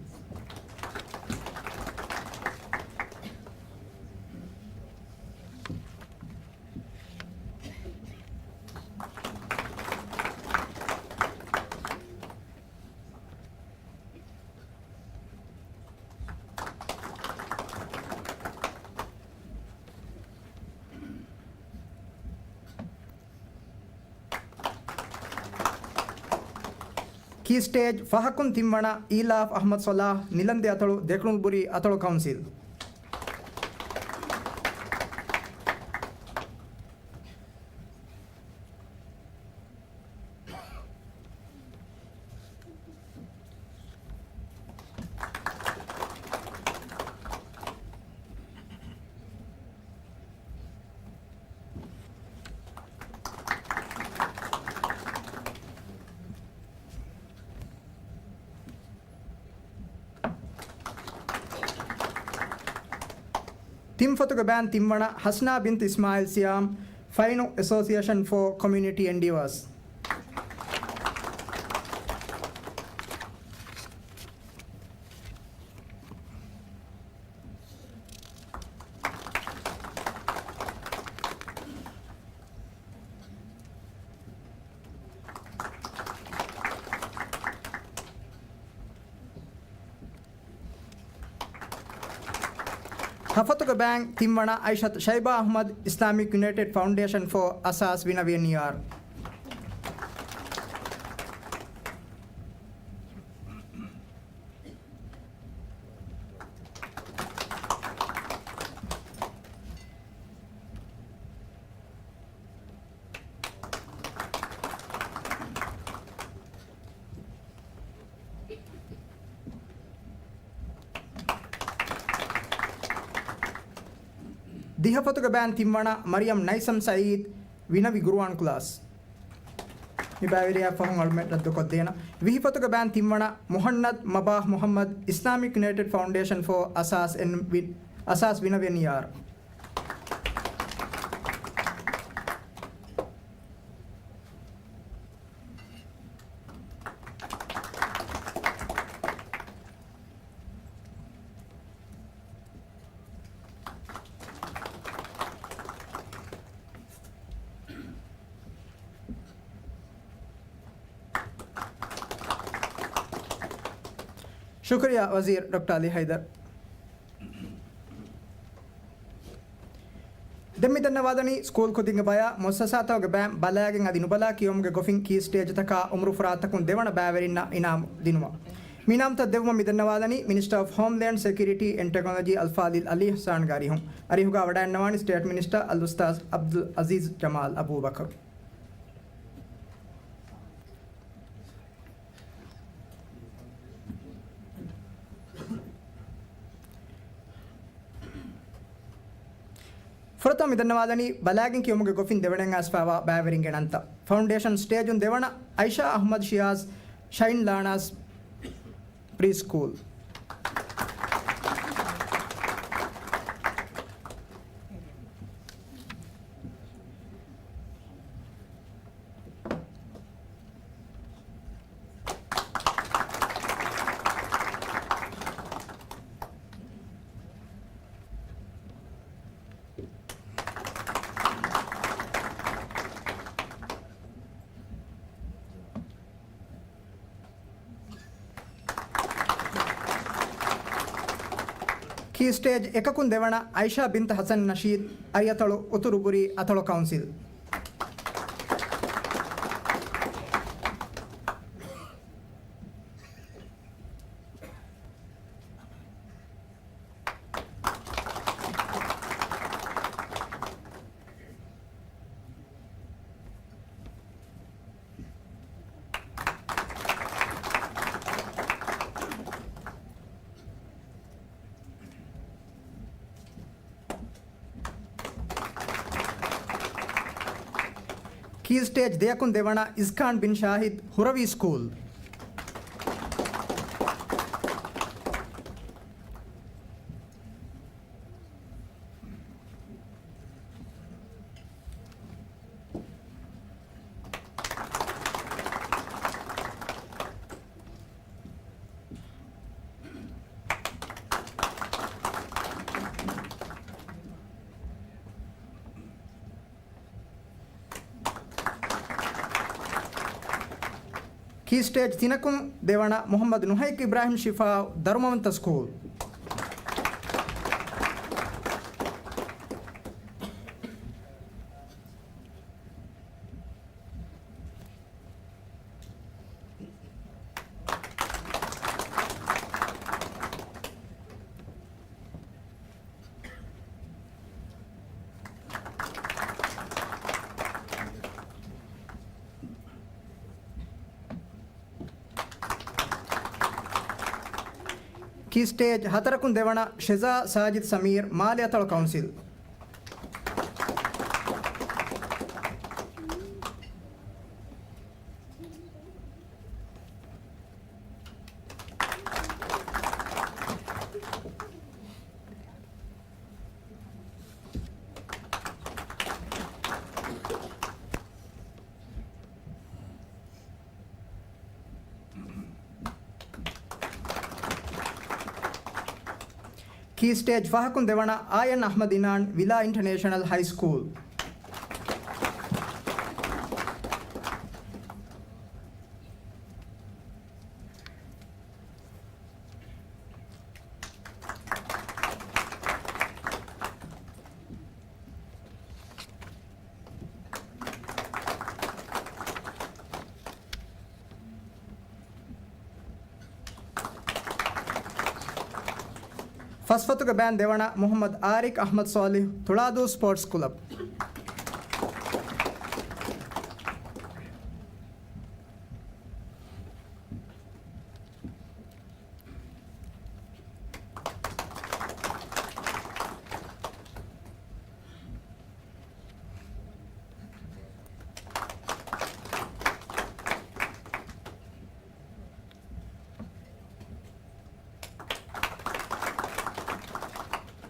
ކީ ސްޓޭޖް ފަހަކުން ތިންވަނަ އީލާފް އަޙްމަދު ޞަލާޙް، ނިލަންދެ އަތޮޅު، ދެކުނުބުރީ އަތޮޅު ކައުންސިލް. ތިން ފޮތުގެ ބޭން ތިންވަނަ، ހަސްނާ ބިންތު އިސްމާއިލް ސިޔާމް، ފައިނު އެސޯސިއޭޝަން ފޯ ކޮމިއުނިޓީ އެންޑީވާސް. ހަ ފޮތުގެ ބޭން ތިންވަނަ، އައިޝަތު ޝައިބާ އަޙްމަދު، އިސްލާމިކް ޔުނައިޓެޑް ފައުންޑޭޝަން ފޯ އަސާސް ވިނަވިޔަނިޔާރު. ދިހަ ފޮތުގެ ބޭން ތިންވަނަ، މަރިޔަމް ނައިސަމް ސައީދު، ވިނަވި ގުރުއާން ކްލާސް. މި ބައިވެރިޔާ ފަހުން އަޅުމެން ރައްދުކޮށްދޭނަ. ވިހި ފޮތުގެ ބޭން ތިންވަނަ، މުހަންނަދު މަބާހް މުހައްމަދު، އިސްލާމިކް ޔުނައިޓެޑް ފައުންޑޭޝަން ފޯ އަސާސް އެން ވި-، އަސާސް ވިނަވިޔަނިޔާރު. ޝުކުރިއްޔާ ވަޒީރު ޑޮކްޓަރ އަލީ ހައިދަރު. ދެން މި ދަންނަވާލަނީ ސްކޫލް ކުދިންގެ ބަޔާ މުއައްސަސާތަކުގެ ބޭން ބަލާގެން އަދި ނުބަލާ ކިޔަވުމުގެ ގޮފިން ކީ ސްޓޭޖްތަކާ އުމުރުފުރާތަކުން ދެވަނަ ބައިވެރިންނަށް އިނާމު ދިނުމަށް. މި އިނާމުތައް ދެއްވުމަށް މި ދަންނަވާލަނީ މިނިސްޓަރ އޮފް ހޯމްލޭންޑް ސެކިއުރިޓީ އެންޑް ޓެކްނޮލޮޖީ އަލްފާޟިލް އަލީ އިޙްސާންގެ އަރިހުން. އަރިހުގަ ވަޑައިންނަވާނީ ސްޓޭޓް މިނިސްޓަރ އަލްއުސްތާޛް ޢަބްދުލް ޢަޒީޒް ޖަމާލް އަބޫބަކަރު. ފުރަތަމަ މި ދަންނަވާލަނީ ބަލާގެން ކިޔުމުގެ ގޮފިން ދެވަނައަށް އައިސްފައިވާ ބައިވެރިންގެ ނަންތައް. ފައުންޑޭޝަން ސްޓޭޖުން ދެވަނަ، އައިޝާ އަޙްމަދު ޝިޔާޒް، ޝައިން ލާނާސް ޕްރީ ސްކޫލް. ކީ ސްޓޭޖް އެކަކުން ދެވަނަ، އައިޝާ ބިންތު ހަސަން ނަޝީދު، އަރިއަތޮޅު، އުތުރުބުރީ އަތޮޅު ކައުންސިލް. ކީ ސްޓޭޖް ދެއަކުން ދެވަނަ، އިސްކާން ބިން ޝާހިދު، ހުރަވީ ސްކޫލް. ކީ ސްޓޭޖް ތިނަކުން ދެވަނަ، މުޙައްމަދު ނުހައިކް އިބްރާހިމް ޝިފާއު، ދަރުމަވަންތަ ސްކޫލް. ކީ ސްޓޭޖް ހަތަރަކުން ދެވަނަ، ޝެޒާ ސާޖިދް ސަމީރް، މާލެ އަތޮޅު ކައުންސިލް. ކީ ސްޓޭޖް ފަހަކުން ދެވަނަ އާޔަން އަޙްމަދު އިނާން، ވިލާ އިންޓަނޭޝަނަލް ހައި ސްކޫލް. ފަސްފަތުގެ ބޭން ދެވަނަ މުޙައްމަދު އާރިކް އަޙްމަދު ޞާލިޙް، ތުޅާދޫ ސްޕޯޓްސް ކްލަބް.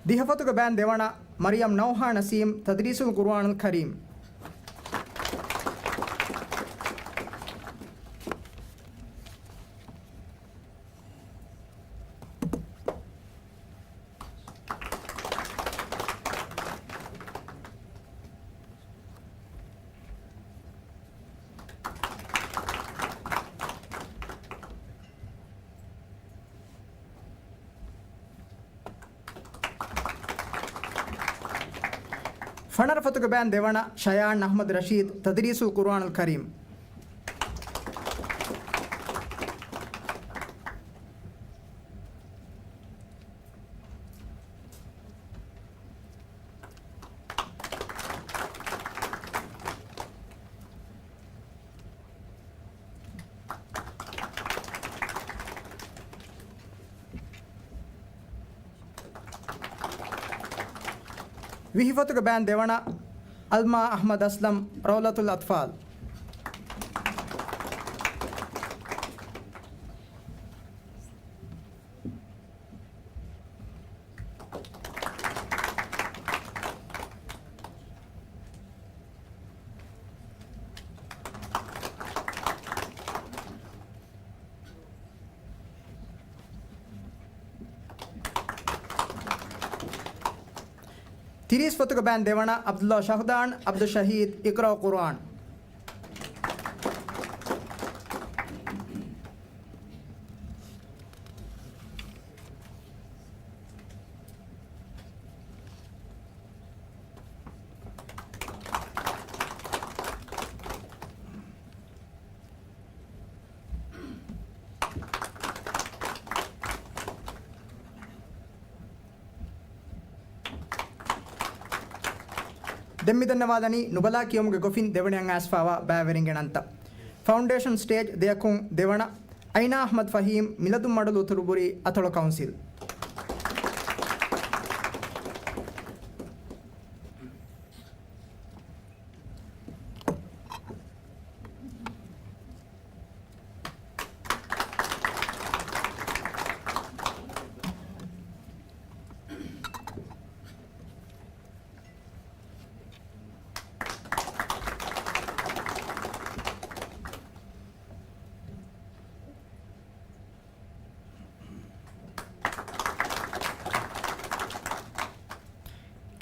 ދިހަފަތުގެ ބޭން ދެވަނަ މަރިޔަމް ނައުހާ ނަސީމް، ތަދްރީސުލް ޤުރުއާނުލް ކަރީމް. ފަނަރަ ފަތުގެ ބޭން ދެވަނަ ޝަޔާން އަޙްމަދު ރަޝީދު، ތަދްރީސުލް ޤުރުއާނުލް ކަރީމް. ވިހި ފަތުގެ ބޭން ދެވަނަ އަލްމާ އަޙްމަދު އަސްލަމް، ރައުލަތުލް އަތްފާލް. ތިރީސް ފަތުގެ ބޭން ދެވަނަ ޢަބްދުﷲ ޝަހުދާން ޢަބްދުއްޝަހީދު، އިޤްރާ ޤުރުއާން. ދެން މިދަންނަވާލަނީ ނުބަލާ ކިޔުމުގެ ގޮފިން ދެވަނައަށް އައިސްފައިވާ ބައިވެރިންގެ ނަންތައް. ފައުންޑޭޝަން ސްޓޭޖް ދެއަކުން ދެވަނަ އައިނާ އަޙްމަދު ފަހީމް، މިލަދުންމަޑުލު އުތުރުބުރީ، އަތޮޅު ކައުންސިލް.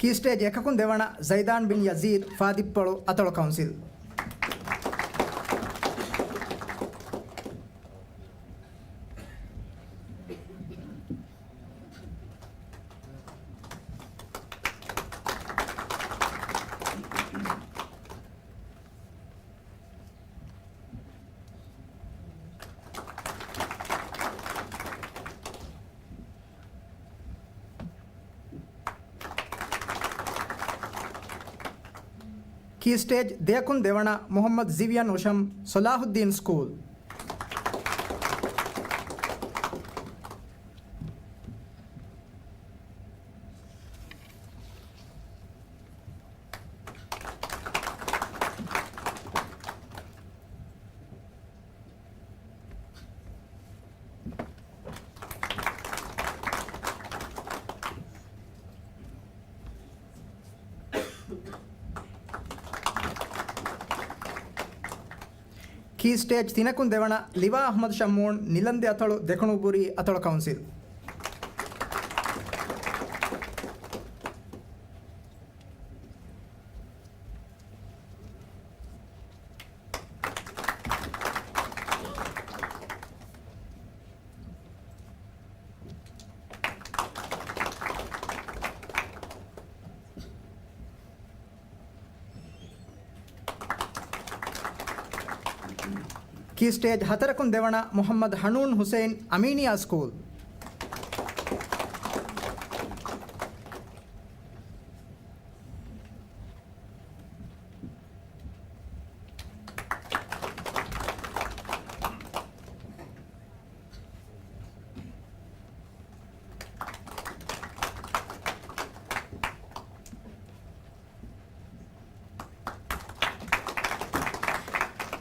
ކީ ސްޓޭޖް އެކަކުން ދެވަނަ ޒައިދާން ބިން ޔަޒީދު، ފާދިއްޕޮޅު، އަތޮޅު ކައުންސިލް. ކީ ސްޓޭޖް ދެއަކުން ދެވަނަ މުޙައްމަދު ޒިވިޔަން އުޝަމް، ޞަލާޙުއްދީން ސްކޫލް. ކީ ސްޓޭޖް ތިނަކުން ދެވަނަ ލިވާ އަޙްމަދު ޝައްމޫން، ނިލަންދެ އަތޮޅު، ދެކުނުބުރީ އަތޮޅު ކައުންސިލް. ކީ ސްޓޭޖް ހަތަރަކުން ދެވަނަ މުޙައްމަދު ޙަނޫން ޙުސައިން، އަމީނިއްޔާ ސްކޫލް.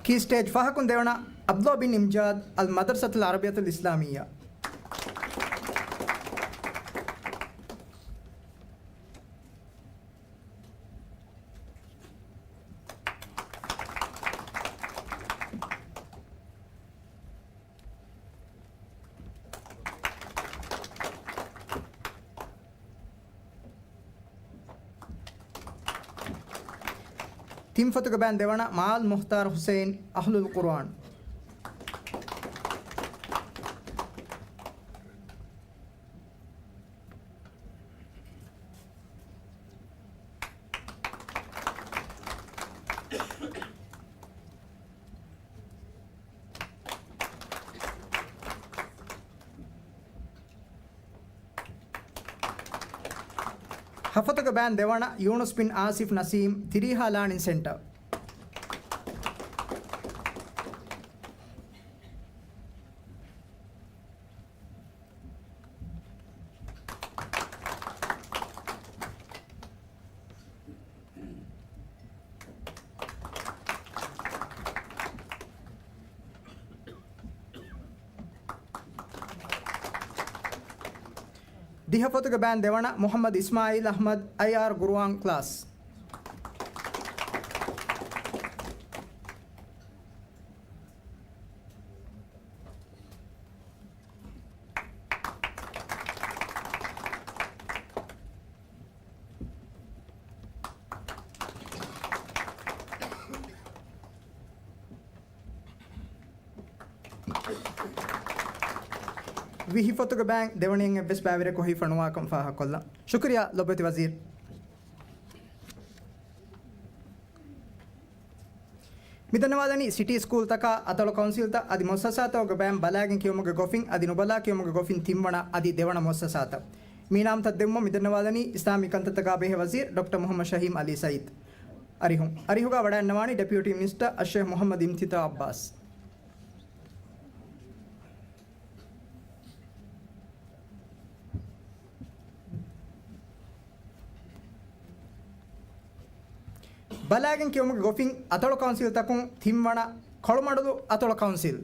ކީ ސްޓޭޖް ފަހަކުން ދެވަނަ ޢަބްދުﷲ ބިން އިމްޖާދް، އަލް މަދްރަސަތުލް ޢަރަބިއްޔަތުލް އިސްލާމިއްޔާ. ތިން ފޮތުގެ ބައިން ދެވަނަ މާލް މުޚްތާރު ޙުސައިން، އަހްލުލް ޤުރުއާން. ހަފޮތުގެ ބައިން ދެވަނަ ޔޫނުސް ބިން އާސިފް ނަސީމް، ތިރީހާ ލާނިން ސެންޓަރ. ދިހަ ފޮތުގެ ބައިން ދެވަނަ މުޙައްމަދު އިސްމާޢީލް އަޙްމަދު، އައިއާރް ޤުރުއާން ކްލާސް. ވިހި ފޮތުގެ ބައިން ދެވަނައިން އެއްވެސް ބައިވެރިޔަކު ހިފަނުވާކަން ފާހަގަކޮށްލަން. ޝުކުރިއްޔާ ލޮބުވެތި ވަޒީރު. މިދަންނަވާލަނީ ސިޓީ ސްކޫލްތަކާ އަތޮޅު ކައުންސިލްތައް އަދި މުއައްސަސާތަކުގެ ބައިން ބަލާގެން ކިޔުމުގެ ގޮފިން އަދި ނުބަލާ ކިޔުމުގެ ގޮފިން ތިންވަނަ އަދި ދެވަނަ މުއައްސަސާތައް. މި އިނާމްތައް ދެއްވުމަށް މިދަންނަވާލަނީ އިސްލާމީ ކަންތައްތަކާ ބެހޭ ވަޒީރު ޑޮކްޓަރ މުޙައްމަދު ޝަހީމް އަލީ ސައީދު. އަރިހުން. އަރިހުގަ ވަޑައިންނަވާނީ ޑެޕިއުޓީ މިނިސްޓަރ އައްޝޭޚް މުޙައްމަދު އިމްތިތާ ޢައްބާސް. ބަލާގެން ކިޔުމުގެ ގޮފިން އަތޮޅު ކައުންސިލްތަކުން ތިންވަނަ ކޮޅުމަޑުލު އަތޮޅު ކައުންސިލް.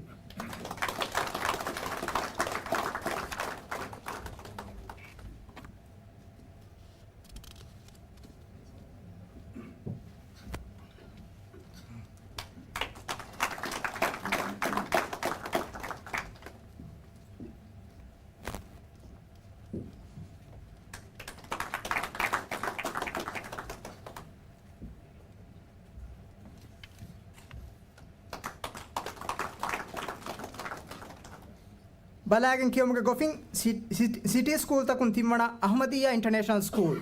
ބަލާގެން ކިޔުމުގެ ގޮފިން ސި-، ސި-، ސިޓީ ސްކޫލްތަކުން ތިންވަނަ އަޙްމަދިއްޔާ އިންޓަރނޭޝަނަލް ސްކޫލް.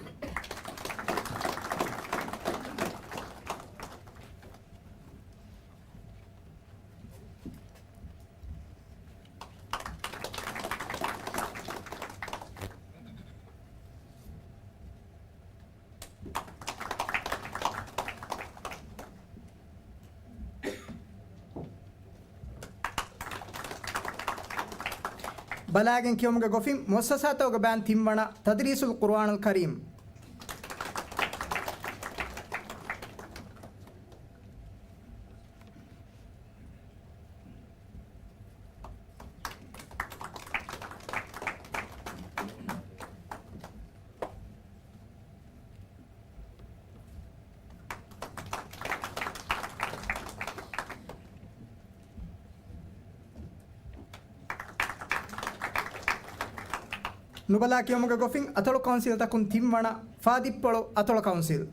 ބަލާގެން ކިޔުމުގެ ގޮފިން މުއައްސަސާތަކުގެ ބައިން ތިންވަނަ ތަދްރީސުލް ޤުރުއާނުލް ކަރީމް. ނުބަލާ ކިޔުމުގެ ގޮފިން އަތޮޅު ކައުންސިލްތަކުން ތިންވަނަ ފާދިއްޕޮޅު އަތޮޅު ކައުންސިލް.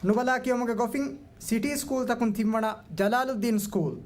ނުބަލާ ކިޔުމުގެ ގޮފިން ސިޓީ ސްކޫލްތަކުން ތިންވަނަ ޖަލާލުއްދީން ސްކޫލް.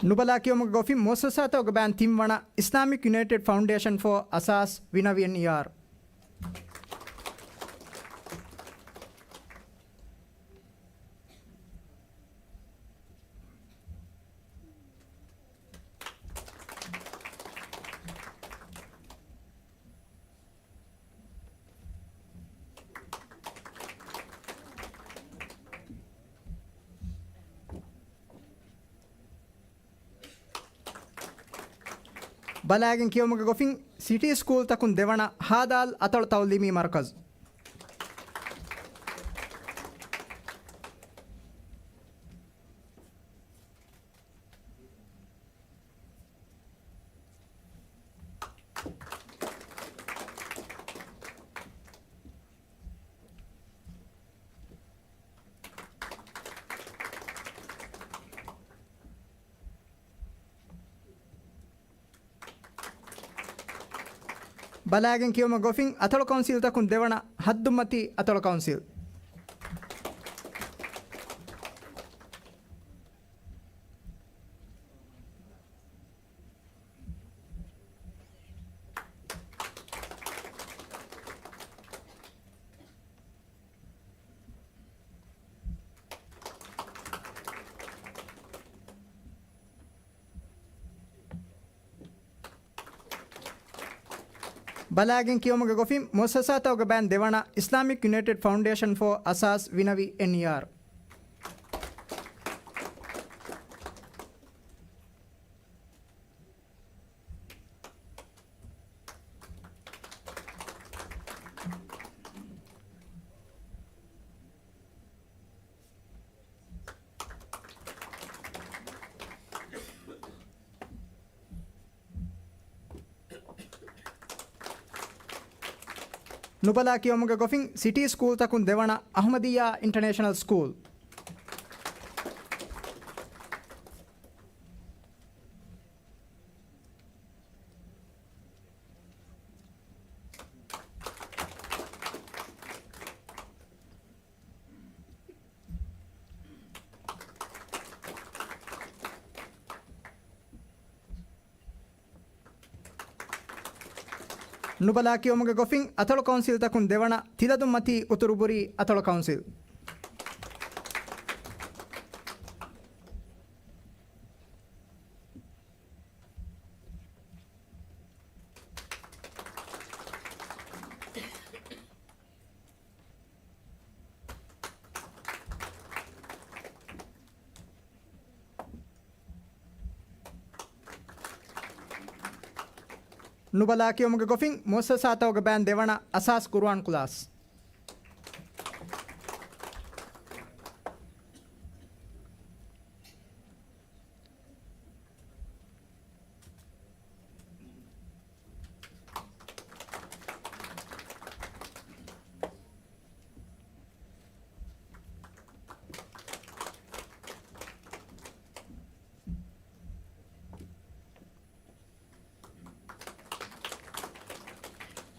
ނުބަލާ ކިޔުމުގެ ގޮފިން މުއައްސަސާތަކުގެ ބައިން ތިންވަނަ އިސްލާމިކް ޔުނައިޓެޑް ފައުންޑޭޝަން ފޯ އަސާސް ވިނަވި އެން އީ އާރް. ބަލާގެން ކިޔުމުގެ ގޮފިން ސިޓީ ސްކޫލްތަކުން ދެވަނަ ހާދާލް އަތޮޅު ތައުލީމީ މަރުކަޒު. ބަލާގެން ކިޔުމަށް ގޮފިން އަތޮޅު ކައުންސިލްތަކުން ދެވަނަ ހައްދުމަތީ އަތޮޅު ކައުންސިލް. ބަލާގެން ކިޔުމުގެ ގޮފިން މުއައްސަސާތަކުގެ ބައިން ދެވަނަ އިސްލާމިކް ޔުނައިޓެޑް ފައުންޑޭޝަން ފޯ އަސާސް ވިނަވި އެން އީ އާރް. ނުބަލާ ކިޔުމުގެ ގޮފިން ސިޓީ ސްކޫލްތަކުން ދެވަނަ އަހުމަދިއްޔާ އިންޓަނޭޝަނަލް ސްކޫލް. ނުބަލާ ކިޔުމުގެ ގޮފިން އަތޮޅު ކައުންސިލްތަކުން ދެވަނަ ތިލަދުންމަތީ އުތުރުބުރީ އަތޮޅު ކައުންސިލް. ނުބަލާ ކިޔުމުގެ ގޮފިން މުއައްސަސާތަކުގެ ބައިން ދެވަނަ އަސާސް ޤުރުއާން ކްލާސް.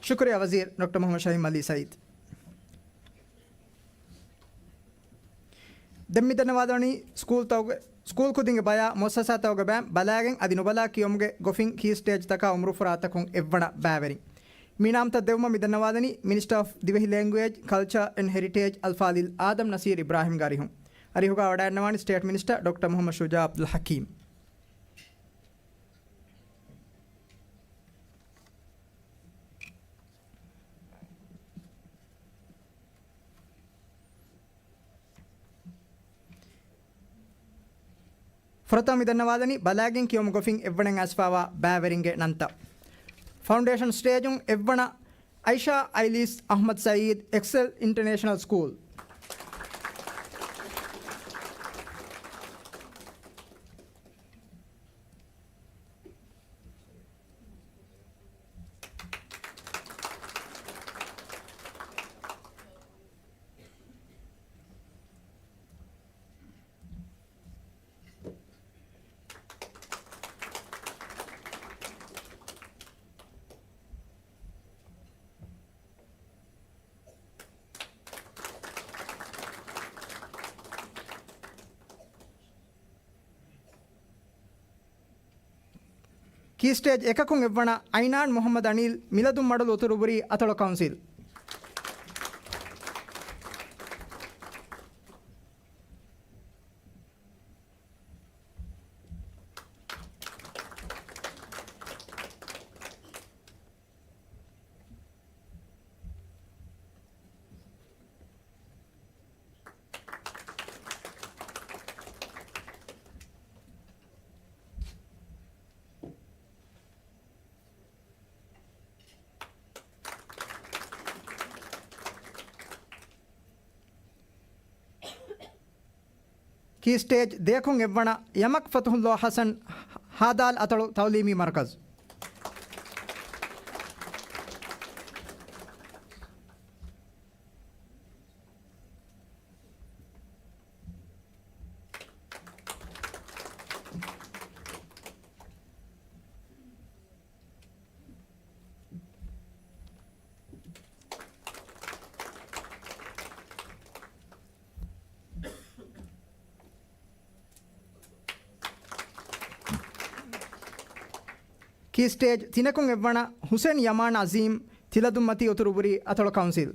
ޝުކުރިއްޔާ ވަޒީރު ޑޮކްޓަރ މުޙައްމަދު ޝަހީމް ޢަލީ ސަޢީދު. ދެން މި ދަންނަވާލަނީ ސްކޫލްތަކުގެ، ސްކޫލް ކުދިންގެ ބަޔާ މުއައްސަސާތަކުގެ ބައިން ބަލާގެން އަދި ނުބަލާ ކިޔުމުގެ ގޮފިން ކީ ސްޓޭޖްތަކާ އުމުރުފުރާތަކުން އެއްވަނަ ބައިވެރިން. މި އިނާމްތައް ދެއްވުމަށް މި ދަންނަވާލަނީ މިނިސްޓަރ އޮފް ދިވެހި ލޭންގުއޭޖް، ކަލްޗާ އެންޑް ހެރިޓޭޖް އަލްފާޟިލް އާދަމް ނަސީރު އިބްރާހިމްގެ އަރިހުން. އަރިހުގަ ވަޑައިގަންނަވާނީ ސްޓޭޓް މިނިސްޓަރ ޑޮކްޓަރ މުޙައްމަދު ޝުޖާޢު ޢަބްދުލް ޙަކީމް. ފުރަތަމަ މި ދަންނަވާލަނީ ބަލާގެން ކިޔުމުގެ ގޮފިން އެއްވަނައިން އައިސްފައިވާ ބައިވެރިންގެ ނަންތައް. ފައުންޑޭޝަން ސްޓޭޖުން އެއްވަނަ އައިޝާ އައިލީސް އަޙްމަދު ސަޢީދު، އެކްސެލް އިންޓަރނޭޝަނަލް ސްކޫލް. ކީ ސްޓޭޖް އެކަކުން އެއްވަނަ އައިނާން މުޙައްމަދު އަނީލް، މިލަދުންމަޑުލު އުތުރުބުރީ އަތޮޅު ކައުންސިލް. ކީ ސްޓޭޖް ދެއަކުން އެއްވަނަ ޔަމަކް ފަތުޙުﷲ ޙަސަން، ހާދާލް އަތޮޅު ތަޢުލީމީ މަރުކަޒު. ކީ ސްޓޭޖް ތިނަކުން އެއްވަނަ ޙުސެން ޔަމާން ޢަޒީމް، ތިލަދުންމަތީ އުތުރުބުރީ އަތޮޅު ކައުންސިލް.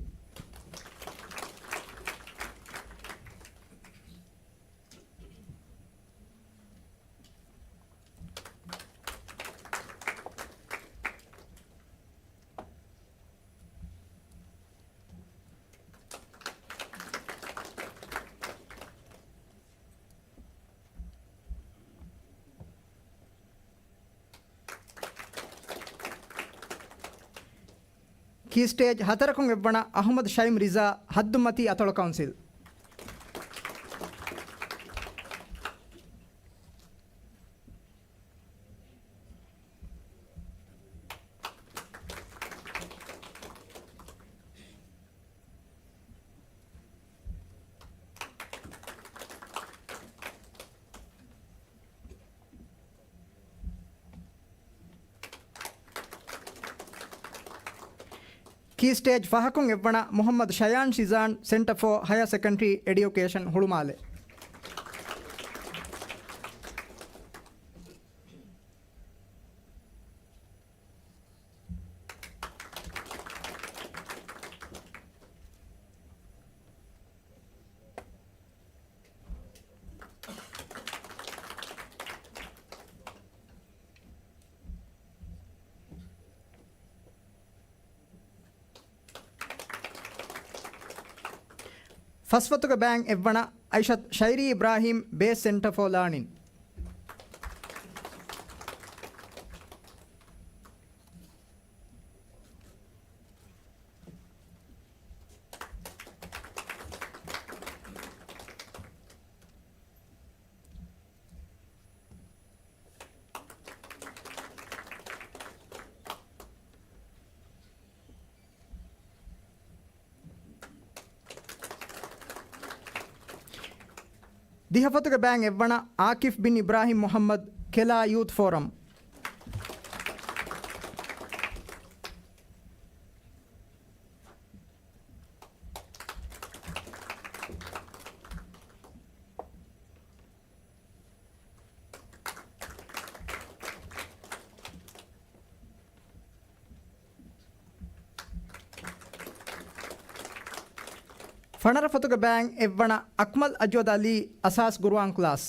ކީ ސްޓޭޖް ހަތަރަކުން އެއްވަނަ އަޙުމަދު ޝައިމް ރިޒާ، ހައްދުމަތީ އަތޮޅު ކައުންސިލް. ކީ ސްޓޭޖް ފަހަކުން އެއްވަނަ މުޙައްމަދު ޝަޔާން ޝިޒާން، ސެންޓަ ފޯ ހަޔާ ސެކަންޑްރީ އެޑިއުކޭޝަން، ހުޅުމާލެ. ފަސްފަތުގެ ބައިން އެއްވަނަ އައިޝަތު ޝައިރީ އިބްރާހީމް، ބޭސް ސެންޓަ ފޯ ލާނިން. ދިހަފަތުގެ ބައިން އެއްވަނަ އާކިފް ބިން އިބްރާހިމް މުޙައްމަދު، ކެލާ ޔޫތު ފޯރަމް. ފަނަރަ ފަތުގެ ބައިން އެއްވަނަ އަކްމަލް އަޖްވަދު ޢަލީ، އަސާސް ގުރުއާން ކްލާސް.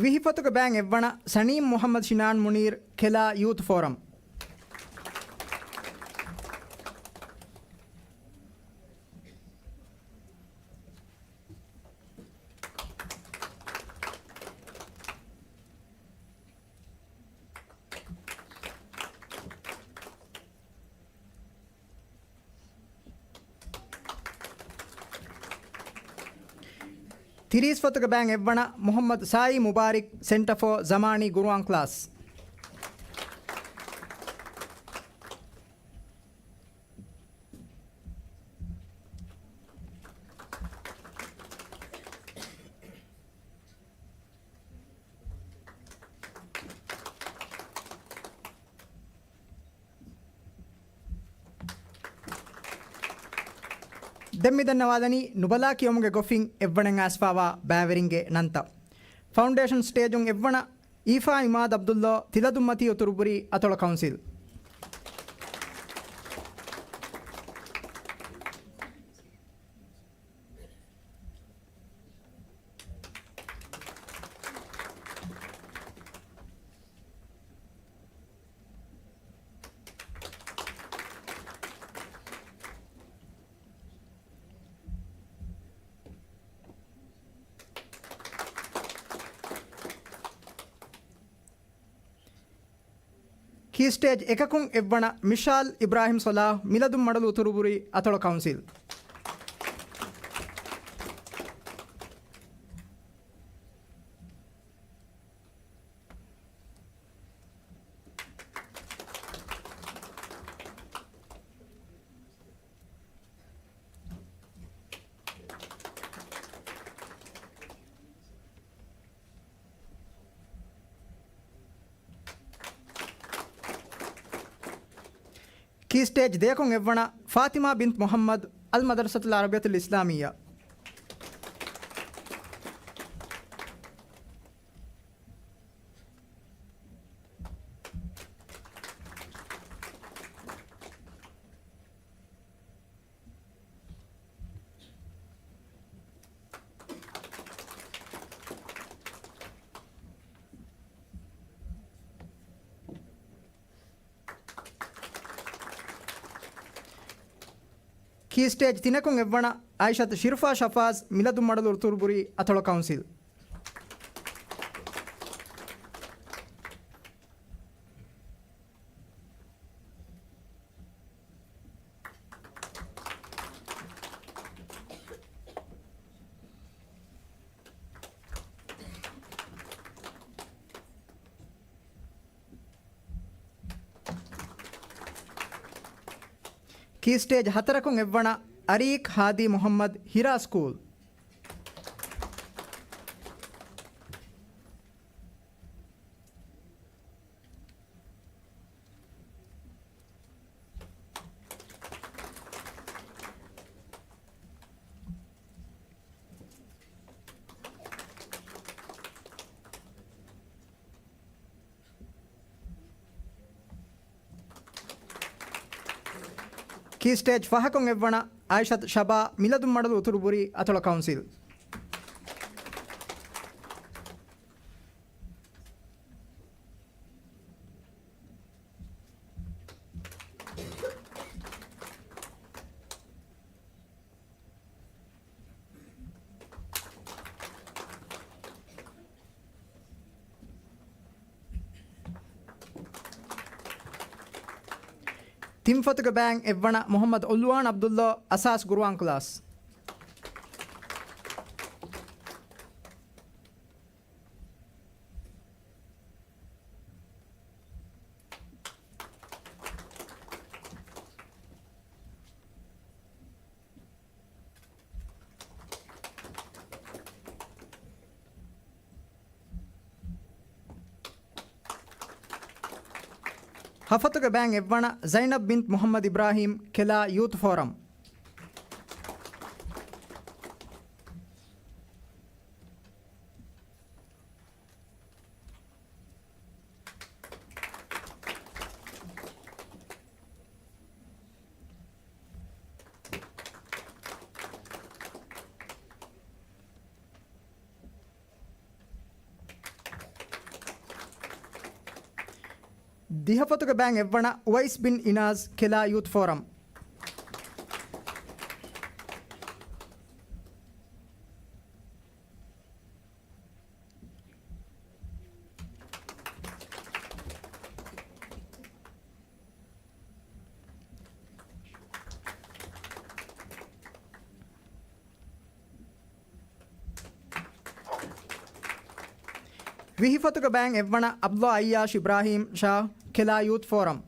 ވިހި ފަތުގެ ބައިން އެއްވަނަ ސަނީމް މުޙައްމަދު ޝިނާން މުނީރު، ކެލާ ޔޫތު ފޯރަމް. ތިރީސް ފަތުގެ ބައިން އެއްވަނަ މުޙައްމަދު ސާއީ މުބާރިކް، ސެންޓަ ފޯ ޒަމާނީ ގުރުއާން ކްލާސް. ދެން މި ދަންނަވާލަނީ ނުބަލާ ކިޔަވުމުގެ ގޮފިން އެއްވަނައިން އައިސްފާވާ ބައިވެރިންގެ ނަންތައް. ފައުންޑޭޝަން ސްޓޭޖުން އެއްވަނަ އީފާ އިމާދު ޢަބްދުﷲ، ތިލަދުންމަތީ އުތުރުބުރީ، އަތޮޅު ކައުންސިލް. ކީ ސްޓޭޖް އެކަކުން އެއްވަނަ މިޝާލް އިބްރާހިމް ޞަލާޙް، މިލަދުން މަޑުލު އުތުރުބުރީ، އަތޮޅު ކައުންސިލް. ކީ ސްޓޭޖް ދެޔަކުން އެއްވަނަ ފާތިމާ ބިންތު މުޙައްމަދު، އަލް މަދްރަސަތުލް ޢަރަބިއްޔަތުލް އިސްލާމިއްޔާ. ކީ ސްޓޭޖް ތިނަކުން އެއްވަނަ އާއިޝަތު ޝިރުފާ ޝަފާޒް، މިލަދުން މަޑުލު އުތުރުބުރީ، އަތޮޅު ކައުންސިލް. ކީ ސްޓޭޖް ހަތަރަކުން އެއްވަނަ އަރީކް ހާދީ މުޙައްމަދު، ހިރާ ސްކޫލް. ކީ ސްޓޭޖް ފަހަކުން އެއްވަނަ އާއިޝަތު ޝަބާ، މިލަދުން މަޑުލު އުތުރުބުރީ، އަތޮޅު ކައުންސިލް. ތިން ފޮތުގެ ބައިން އެއްވަނަ މުޙައްމަދު އުލްވާން ޢަބްދުﷲ، އަސާސް ޤުރުއާން ކްލާސް. ހަ ފޮތުގެ ބައިން އެއްވަނަ ޒައިނަބް ބިންތު މުޙައްމަދު އިބްރާހީމް، ކެލާ ޔޫތު ފޯރަމް. ދިހަ ފޮތުގެ ބައިން އެއްވަނަ އުވައިސް ބިން އިނާޒް، ކެލާ ޔޫތު ފޯރަމް. ވިހި ފޮތުގެ ބައިން އެއްވަނަ ޢަބްދުﷲ ޢައްޔާޝް އިބްރާހީމް ޝާ، ކެލާ ޔޫތު ފޯރަމް.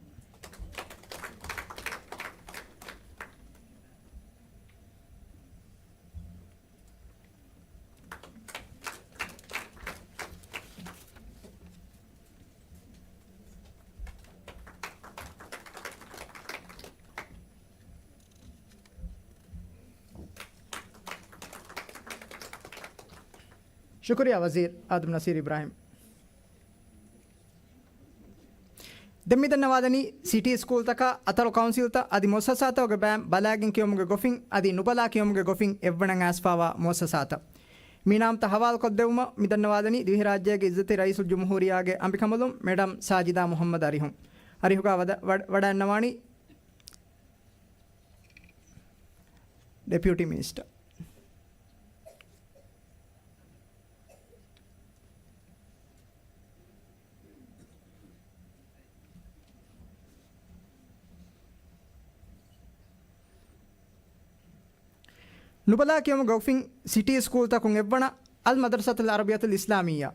ޝުކުރިއްޔާ ވަޒީރު އާދަމް ނަސީރު އިބްރާހިމް. ދެން މިދަންނަވާލަނީ ސިޓީ ސްކޫލްތަކާ އަތޮޅު ކައުންސިލްތައް އަދި މުއައްސަސާތަކުގެ ބައިން ބަލާގެން ކިޔުމުގެ ގޮފިން އަދި ނުބަލާ ކިޔުމުގެ ގޮފިން އެއްވަނަ އައިސްފާވާ މުއައްސަސާތައް. މި ނާމްތައް ހަވާލުކޮށްދެވުމަށް މިދަންނަވާލަނީ ދިވެހިރާއްޖޭގެ އިއްޒަތީ ރައީސުލްޖުމްހޫރިއްޔާގެ އަނބިކަނބަލުން މެޑަމް ސާޖިދާ މުޙައްމަދު އަރިހުން. އަރިހުގަ ވަޑަ-، ވަޑަ-، ވަޑައިންނަވާނީ ޑެޕިއުޓީ މިނިސްޓަރ. ނުބަލާ ކިޔުމުގެ ގޮފިން ސިޓީ ސްކޫލްތަކުން އެއްވަނަ އަލް މަދްރަސަތުލް އަރަބިއްޔަތުލް އިސްލާމިއްޔާ.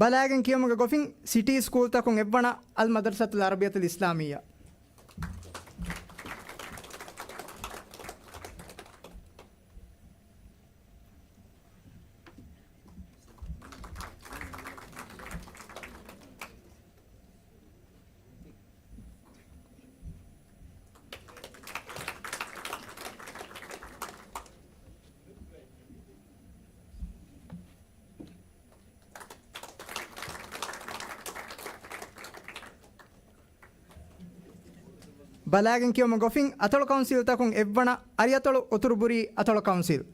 ބަލާގެން ކިޔުމުގެ ގޮފިން ސިޓީ ސްކޫލްތަކުން އެއްވަނަ އަލް މަދްރަސަތުލް އަރަބިއްޔަތުލް އިސްލާމިއްޔާ. ބަލާގެން ކިޔުމުގެ ގޮފިން އަތޮޅު ކައުންސިލްތަކުން އެއްވަނަ އަރިއަތޮޅު އުތުރުބުރީ އަތޮޅު ކައުންސިލް.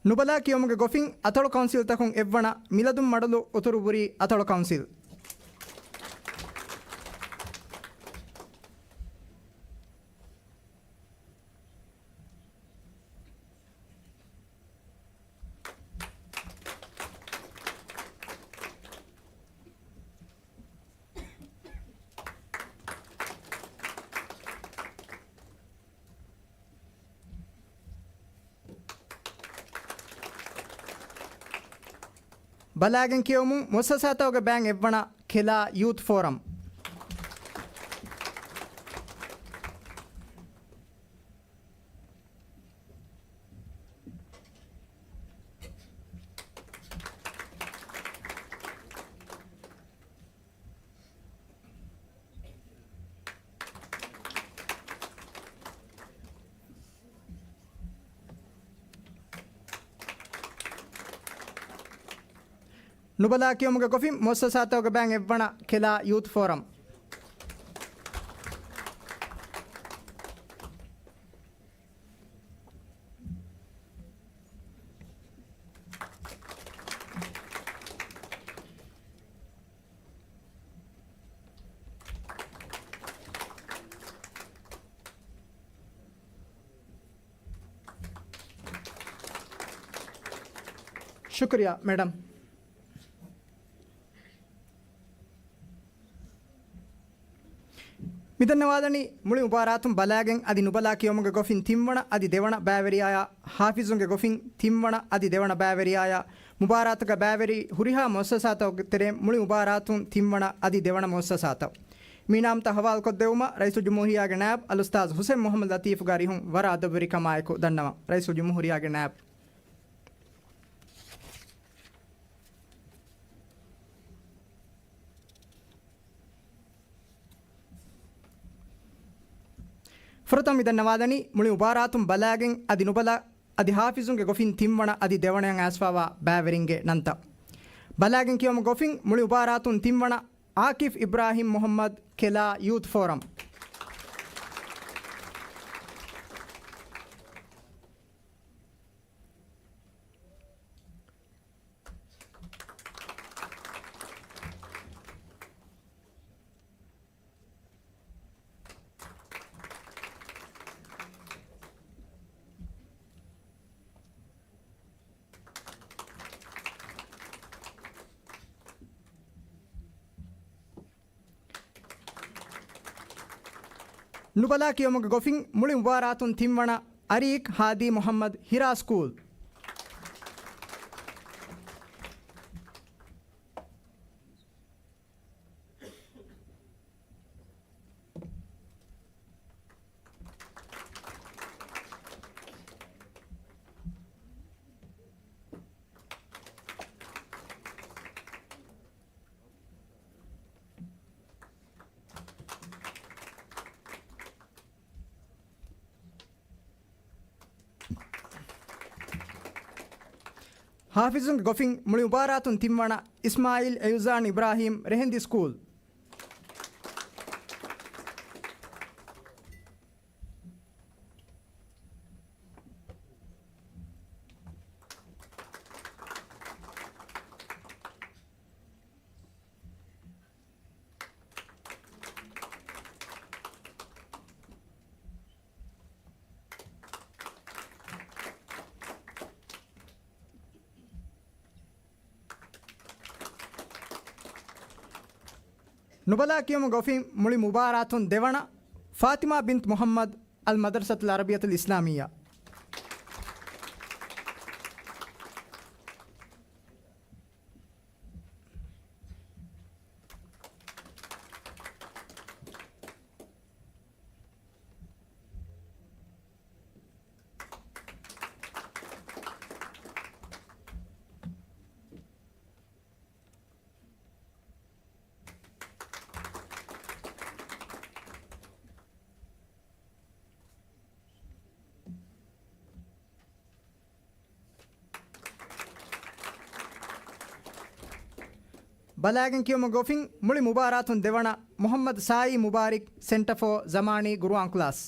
ނުބަލާ ކިޔުމުގެ ގޮފިން އަތޮޅު ކައުންސިލްތަކުން އެއްވަނަ މިލަދުން މަޑުލު އުތުރުބުރީ އަތޮޅު ކައުންސިލް. ބަލާގެން ކިޔުމުން މުއައްސަސާތަކުގެ ބައިން އެއްވަނަ ކެލާ ޔޫތު ފޯރަމް. ނުބަލާ ކިޔުމުގެ ގޮފިން މުއައްސަސާތަކުގެ ބައިން އެއްވަނަ ކެލާ ޔޫތު ފޯރަމް. ޝުކުރިއްޔާ މެޑަމް. މިދަންނަވާލަނީ މުޅި މުބާރާތުން ބަލާގެން އަދި ނުބަލާ ކިޔުމުގެ ގޮފިން ތިންވަނަ އަދި ދެވަނަ ބައިވެރިޔާޔާ، ޙާފިޒުންގެ ގޮފިން ތިންވަނަ އަދި ދެވަނަ ބައިވެރިޔާޔާ، މުބާރާތުގަ ބައިވެރި ހުރިހާ މުއައްސަސާތަކުގެ ތެރެއިން މުޅި މުބާރާތުން ތިންވަނަ އަދި ދެވަނަ މުއައްސަސާތައް. މި ނާމްތައް ހަވާލުކޮށްދެވުމަށް ރައީސުލްޖުމްހޫރިއްޔާގެ ނާއިބު އަލްއުސްތާޛު ޙުސައިން މުޙައްމަދު ލަތީފުގެ އަރިހުން ވަރަށް އަދަބުވެރިކަމާއެކު ދަންނަވަން. ރައީސުލްޖުމްހޫރިއްޔާގެ ނާއިބު. ފުރަތަމަ މިދަންނަވާލަނީ މުޅި މުބާރާތުން ބަލާގެން އަދި ނުބަލާ އަދި ޙާފިޒުންގެ ގޮފިން ތިންވަނަ އަދި ދެވަނައަށް އައިސްފާވާ ބައިވެރިންގެ ނަންތައް. ބަލާގެން ކިޔުމުގެ ގޮފިން މުޅި މުބާރާތުން ތިންވަނަ އާކިފް އިބްރާހިމް މުޙައްމަދު، ކެލާ ޔޫތު ފޯރަމް. ނުބަލާ ކިޔުމުގެ ގޮފިން މުޅި މުބާރާތުން ތިންވަނަ އަރީކް ހާދީ މުޙައްމަދު، ހިރާ ސްކޫލް. ހާފިޒުންގެ ގޮފިން މުޅި މުބާރާތުން ތިންވަނަ އިސްމާއީލް އެޔުޒާން އިބްރާހީމް، ރެހެންދި ސްކޫލް. ނުބަލާ ކިޔުމުގެ ގޮފިން މުޅި މުބާރާތުން ދެވަނަ، ފާތިމާ ބިންތު މުޙައްމަދު، އަލް މަދަރުސަތުލް ޢަރަބިއްޔަތުލް އިސްލާމިއްޔާ. ބަލާގެން ކިޔުމުގެ ގޮފިން މުޅި މުބާރާތުން ދެވަނަ، މުޙައްމަދު ސާއީ މުބާރިކް، ސެންޓަ ފޯ ޒަމާނީ ގުރުއާން ކްލާސް.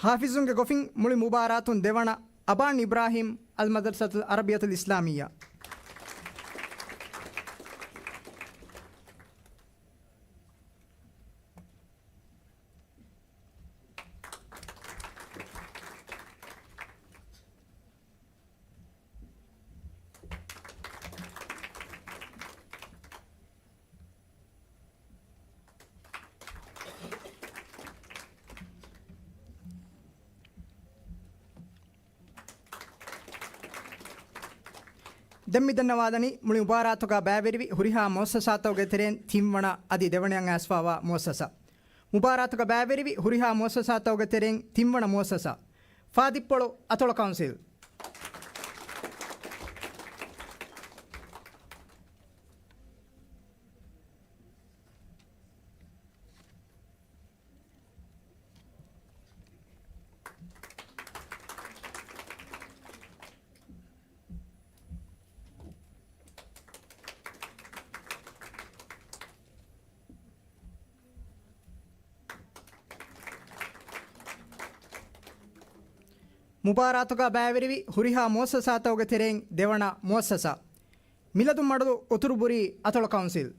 ހާފިޒުންގެ ގޮފިން މުޅި މުބާރާތުން ދެވަނަ، އަބާން އިބްރާހީމް، އަލް މަދަރުސަތުލް ޢަރަބިއްޔަތުލް އިސްލާމިއްޔާ. ދެން މި ދަންނަވާލަނީ މުޅި މުބާރާތުގަ ބައިވެރިވި ހުރިހާ މުއައްސަސާތަކުގެ ތެރެއިން ތިންވަނަ އަދި ދެވަނައަށް އައިސްފަވާ މުއައްސަސާ. މުބާރާތުގަ ބައިވެރިވި ހުރިހާ މުއައްސަސާތަކުގެ ތެރެއިން ތިންވަނަ މުއައްސަސާ، ފާދިއްޕޮޅު އަތޮޅު ކައުންސިލް. މުބާރާތުގަ ބައިވެރިވި ހުރިހާ މުއައްސަސާތަކުގެ ތެރެއިން ދެވަނަ މުއައްސަސާ، މިލަދުން މަޑުލު އުތުރުބުރީ އަތޮޅު ކައުންސިލް.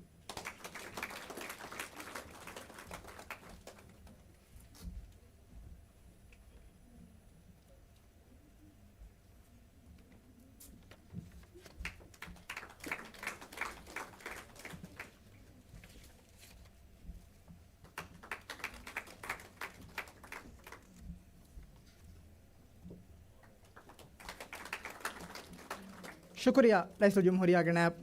ޝުކުރިއްޔާ ރައީސުލްޖުމްހޫރިއްޔާގެ ނައިބު.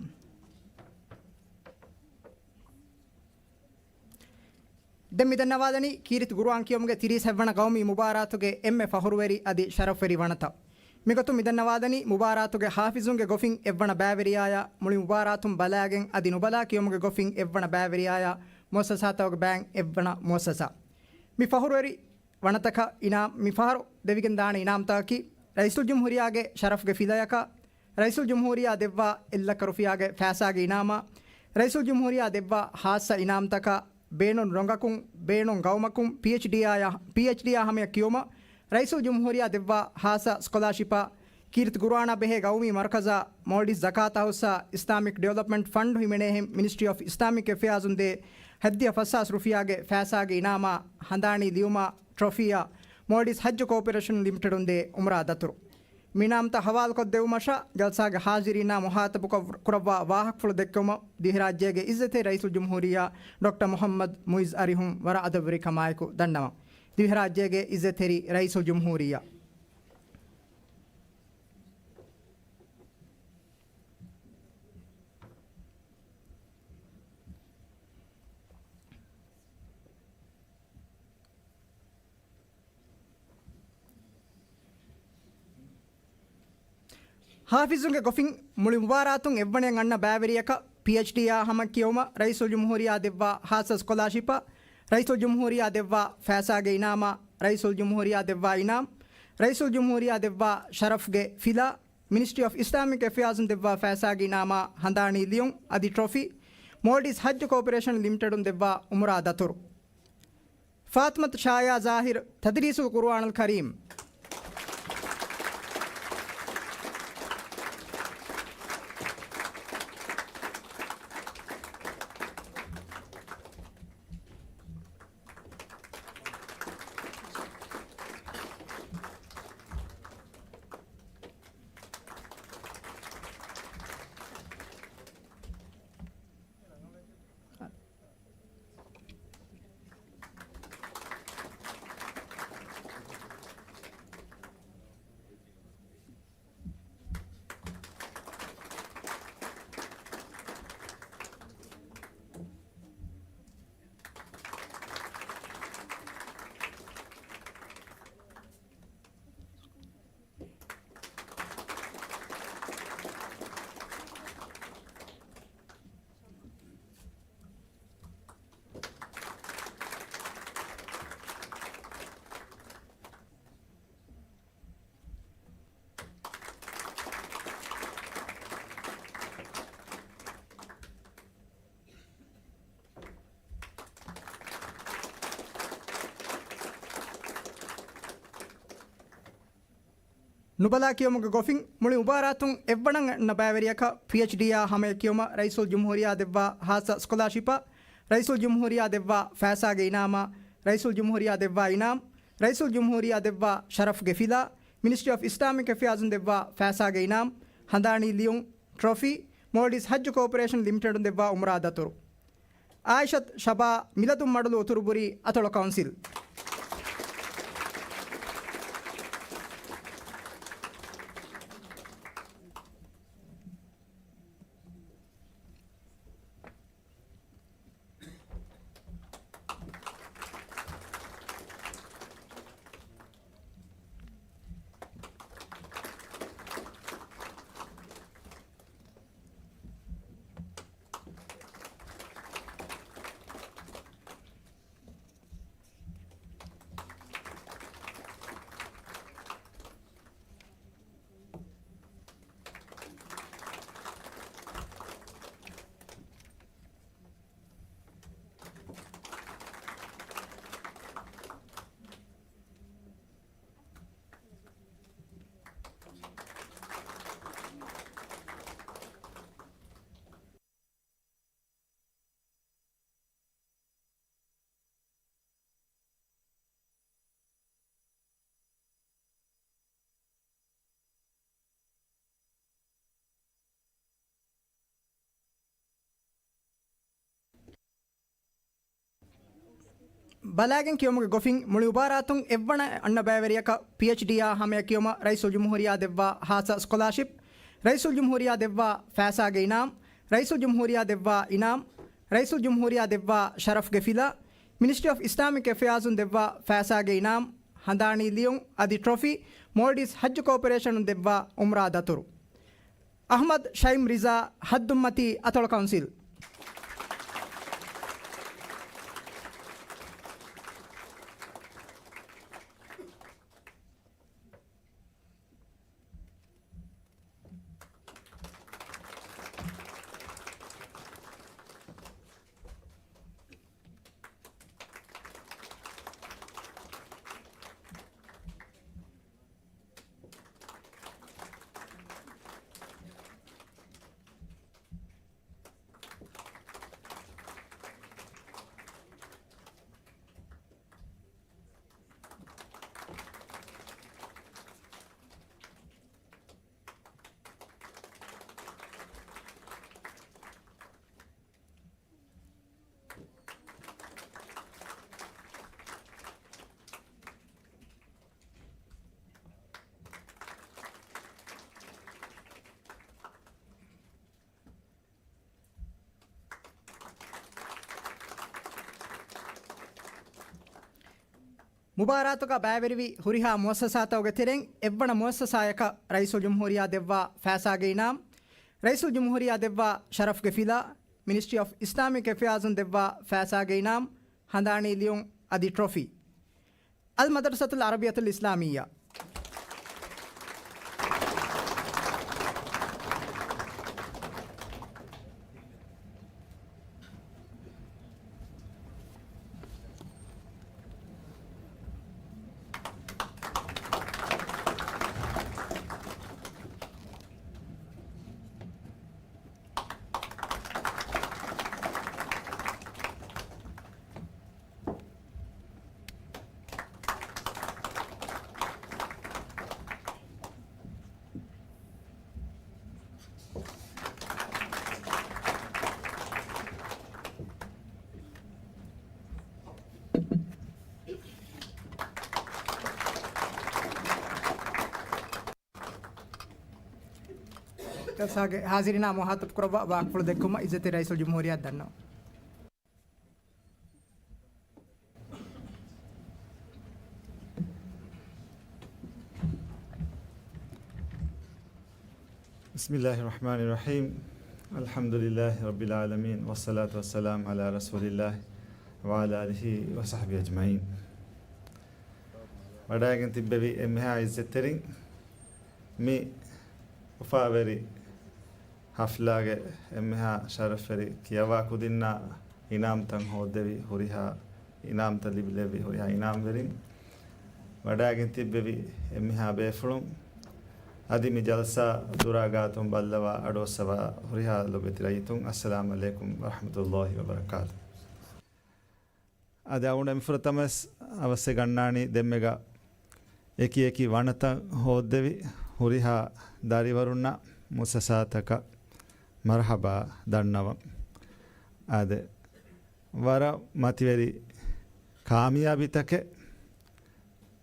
ދެން މި ދަންނަވާލަނީ ކީރިތި ގުރުއާން ކިޔުމުގެ ތިރީސް ހަތްވަނަ ގައުމީ މުބާރާތުގެ އެންމެ ފަޚުރުވެރި އަދި ޝަރަފްވެރި ވަނަތައް. މިގޮތުން މި ދަންނަވާލަނީ މުބާރާތުގެ ހާފިޒުންގެ ގޮފިން އެއްވަނަ ބައިވެރިޔާޔާ، މުޅި މުބާރާތުން ބަލާގެން އަދި ނުބަލާ ކިޔުމުގެ ގޮފިން އެއްވަނަ ބައިވެރިޔާޔާ، މުއައްސަސާތަކުގެ ބައިން އެއްވަނަ މުއައްސަސާ. މި ފަޚުރުވެރި ވަނަތަކަށް އިނާމް، މިފަހަރު ދެވިގެން ދާނެ އިނާމްތަކަކީ، ރައީސުލްޖުމްހޫރިއްޔާގެ ޝަރަފްގެ ފިލަޔަކަށް، ރައީސުލްޖުމްހޫރިއްޔާ ދެއްވާ އެއްލައްކަ ރުފިޔާގެ ފައިސާގެ އިނާމާ، ރައީސުލްޖުމްހޫރިއްޔާ ދެއްވާ ޚާއްޞަ އިނާމްތަކާ، ބޭނުން ރޮނގަކުން، ބޭނުން ގައުމަކުން، ޕީއެޗްޑީއާ، ޕީއެޗްޑީއާ ހަމަޔަށް ކިޔުމަށް، ރައީސުލްޖުމްހޫރިއްޔާ ދެއްވާ ހާއްސަ ސްކޮލާޝިޕަށް ކީރިތި ޤުރުއާނާ ބެހޭ ގައުމީ މަރުކަޒާ މޯލްޑިވްސް ޒަކާތާ ހުސްއާ އިސްލާމިކް ޑިވެލޮޕްމަންޓް ފަންޑް ހިމެނޭހެން މިނިސްޓްރީ އޮފް އިސްލާމިކް އެފެއާޒުން ދޭ ހަތްދިހަ ފަސްހާސް ރުފިޔާގެ ފައިސާގެ އިނާމާ ހަނދާނީ ލިޔުމާ ޓްރޮފީއާ މޯލްޑިވްސް ހައްޖު ކޯޕަރޭޝަން ލިމިޓެޑުން ދޭ އުމްރާ ދަތުރު. މި އިނާމްތައް ހަވާލުކޮށްދެއްވުމަށާ ޖަލްސާގެ ހާޒިރީންނާ މުހާތަބުކޮށް ކުރައްވާ ވާހަކަފުޅު ދެއްކެވުމަށް ދިވެހިރާއްޖޭގެ އިއްޒަތްތެރި ރައީސުލްޖުމްހޫރިއްޔާ ޑޮކްޓަރ މުޙައްމަދު މުޢިއްޒު އަރިހުން ވަރަށް އަދަބުވެރިކަމާއެކު ދަންނަވަން. ދިވެހިރާއްޖޭގެ އިއްޒަތްތެރި ރައީސުލްޖުމްހޫރިއްޔާ. ހާފިޒުންގެ ގޮފިން މުޅި މުބާރާތުން އެއްވަނަޔަށް އަންނަ ބައިވެރިޔަކަށް ޕީއެޗްޑީއާ ހަމަ ކިޔެވުމަށް ރައީސުލްޖުމްހޫރިއްޔާ ދެއްވާ ހާއްސަ ސްކޮލާޝިޕަށް ރައީސުލްޖުމްހޫރިއްޔާ ދެއްވާ ފައިސާގެ އިނާމާ، ރައީސުލްޖުމްހޫރިއްޔާ ދެއްވާ އިނާމް، ރައީސުލްޖުމްހޫރިއްޔާ ދެއްވާ ޝަރަފްގެ ފިލާ، މިނިސްޓްރީ އޮފް އިސްލާމިކް އެފެއާޒުން ދެއްވާ ފައިސާގެ އިނާމާ ހަނދާނީ ލިޔުން އަދި ޓްރޮފީ، މޯލްޑިވްސް ހައްޖު ކޯޕަރޭޝަން ލިމިޓެޑުން ދެއްވާ އުމްރާ ދަތުރު. ފާތިމަތު ޝާޔާ ޒާހިރު، ތަދްރީސުލް ޤުރުއާނުލް ކަރީމް. ނުބަލާ ކިޔުމުގެ ގޮފިން މުޅި މުބާރާތުން އެއްވަނަ އަންނަ ބައިވެރިޔަކަށް ޕީއެޗްޑީއާ ހަމަޔަށް ކިޔުމަށް ރައީސުލްޖުމްހޫރިއްޔާ ދެއްވާ ހާއްސަ ސްކޮލާޝިޕަށް ރައީސުލްޖުމްހޫރިއްޔާ ދެއްވާ ފައިސާގެ އިނާމާ، ރައީސުލްޖުމްހޫރިއްޔާ ދެއްވާ އިނާމް، ރައީސުލްޖުމްހޫރިއްޔާ ދެއްވާ ޝަރަފްގެ ފިލާ، މިނިސްޓްރީ އޮފް އިސްލާމިކް އެފެއާޒުން ދެއްވާ ފައިސާގެ އިނާމް، ހަނދާނީ ލިޔުން، ޓްރޮފީ، މޯލްޑިވްސް ހައްޖު ކޯޕަރޭޝަން ލިމިޓެޑުން ދެއްވާ އުމްރާ ދަތުރު. އާއިޝަތު ޝަބާ، މިލަދުން މަޑުލު އުތުރުބުރީ އަތޮޅު ކައުންސިލް. ބަލާގެން ކިޔުމުގެ ގޮފިން މުޅި މުބާރާތުން އެއްވަނަ އަންނަ ބައިވެރިޔަކަށް ޕީއެޗްޑީއާ ހަމަޔަށް ކިޔުމަށް ރައީސުލްޖުމްހޫރިއްޔާ ދެއްވާ ހާއްސަ ސްކޮލާޝިޕް، ރައީސުލްޖުމްހޫރިއްޔާ ދެއްވާ ފައިސާގެ އިނާމް، ރައީސުލްޖުމްހޫރިއްޔާ ދެއްވާ އިނާމް، ރައީސުލްޖުމްހޫރިއްޔާ ދެއްވާ ޝަރަފްގެ ފިލާ، މިނިސްޓްރީ އޮފް އިސްލާމިކް އެފެއާޒުން ދެއްވާ ފައިސާގެ އިނާމް، ހަނދާނީ ލިޔުން އަދި ޓްރޮފީ، މޯލްޑިވްސް ހައްޖު ކޯޕަރޭޝަނުން ދެއްވާ އުމްރާ ދަތުރު. އަޙްމަދު ޝައިމް ރިޒާ، ހައްދުންމަތީ އަތޮޅު ކައުންސިލް. މުބާރާތުގަ ބައިވެރިވި ހުރިހާ މުއައްސަސާތަކުގެ ތެރެއިން އެއްވަނަ މުއައްސަސާޔަކަށް ރައީސުލްޖުމްހޫރިއްޔާ ދެއްވާ ފައިސާގެ އިނާމް، ރައީސުލްޖުމްހޫރިއްޔާ ދެއްވާ ޝަރަފްގެ ފިލާ، މިނިސްޓްރީ އޮފް އިސްލާމިކް އެފެއާޒުން ދެއްވާ ފައިސާގެ އިނާމް، ހަނދާނީ ލިޔުން އަދި ޓްރޮފީ. އަލް މަދަރުސަތުލް އަރަބިއްޔަތުލް އިސްލާމިއްޔާ. ޖަލްސާގެ ހާޒިރީންނާ މުހާތަބު ކުރައްވާ ވާހަކަފުޅު ދެއްކުމަށް އިއްޒަތްތެރި ރައީސުލްޖުމްހޫރިއްޔާ ދަންނަވަން. بسم الله الرحمن الرحيم. الحمد لله رب العالمين، والصلاة والسلام على رسول الله وعلى آله وصحبه أجمعين. ވަޑައިގެން ތިއްބެވި އެންމެހާ އިއްޒަތްތެރިން، މި އުފާވެރި ހަފްލާގެ އެންމެހާ ޝަރަފްވެރި ކިޔަވާ ކުދިންނާ އިނާމްތައް ހޯއްދެވި ހުރިހާ އިނާމްތައް ލިބި-، ލެއްވި ހުރިހާ އިނާމްވެރިން، ވަޑައިގެން ތިއްބެވި އެންމެހާ ބޭފުޅުން، އަދި މި ޖަލްސާ ދުރާ ގާތުން ބައްލަވާ އަޑުއައްސަވާ ހުރިހާ ލޮބުވެތި ރައްޔިތުން، އައްސަލާމް ޢަލައިކުމް ވަރަޙްމަތުﷲި ވަބަރަކާތު. އަދި އަޅުގަނޑު އެންމެ ފުރަތަމަވެސް އަވަސްވެ ގަންނާނީ ދެންމެގަ އެކި އެކި ވަނަތައް ހޯއްދެވި ހުރިހާ ދަރިވަރުންނަށް މުއައްސަސާތަކަށް މަރުޙަބާ ދަންނަވަން. އާދެ، ވަރަށް މަތިވެރި ކާމިޔާބީތަކެއް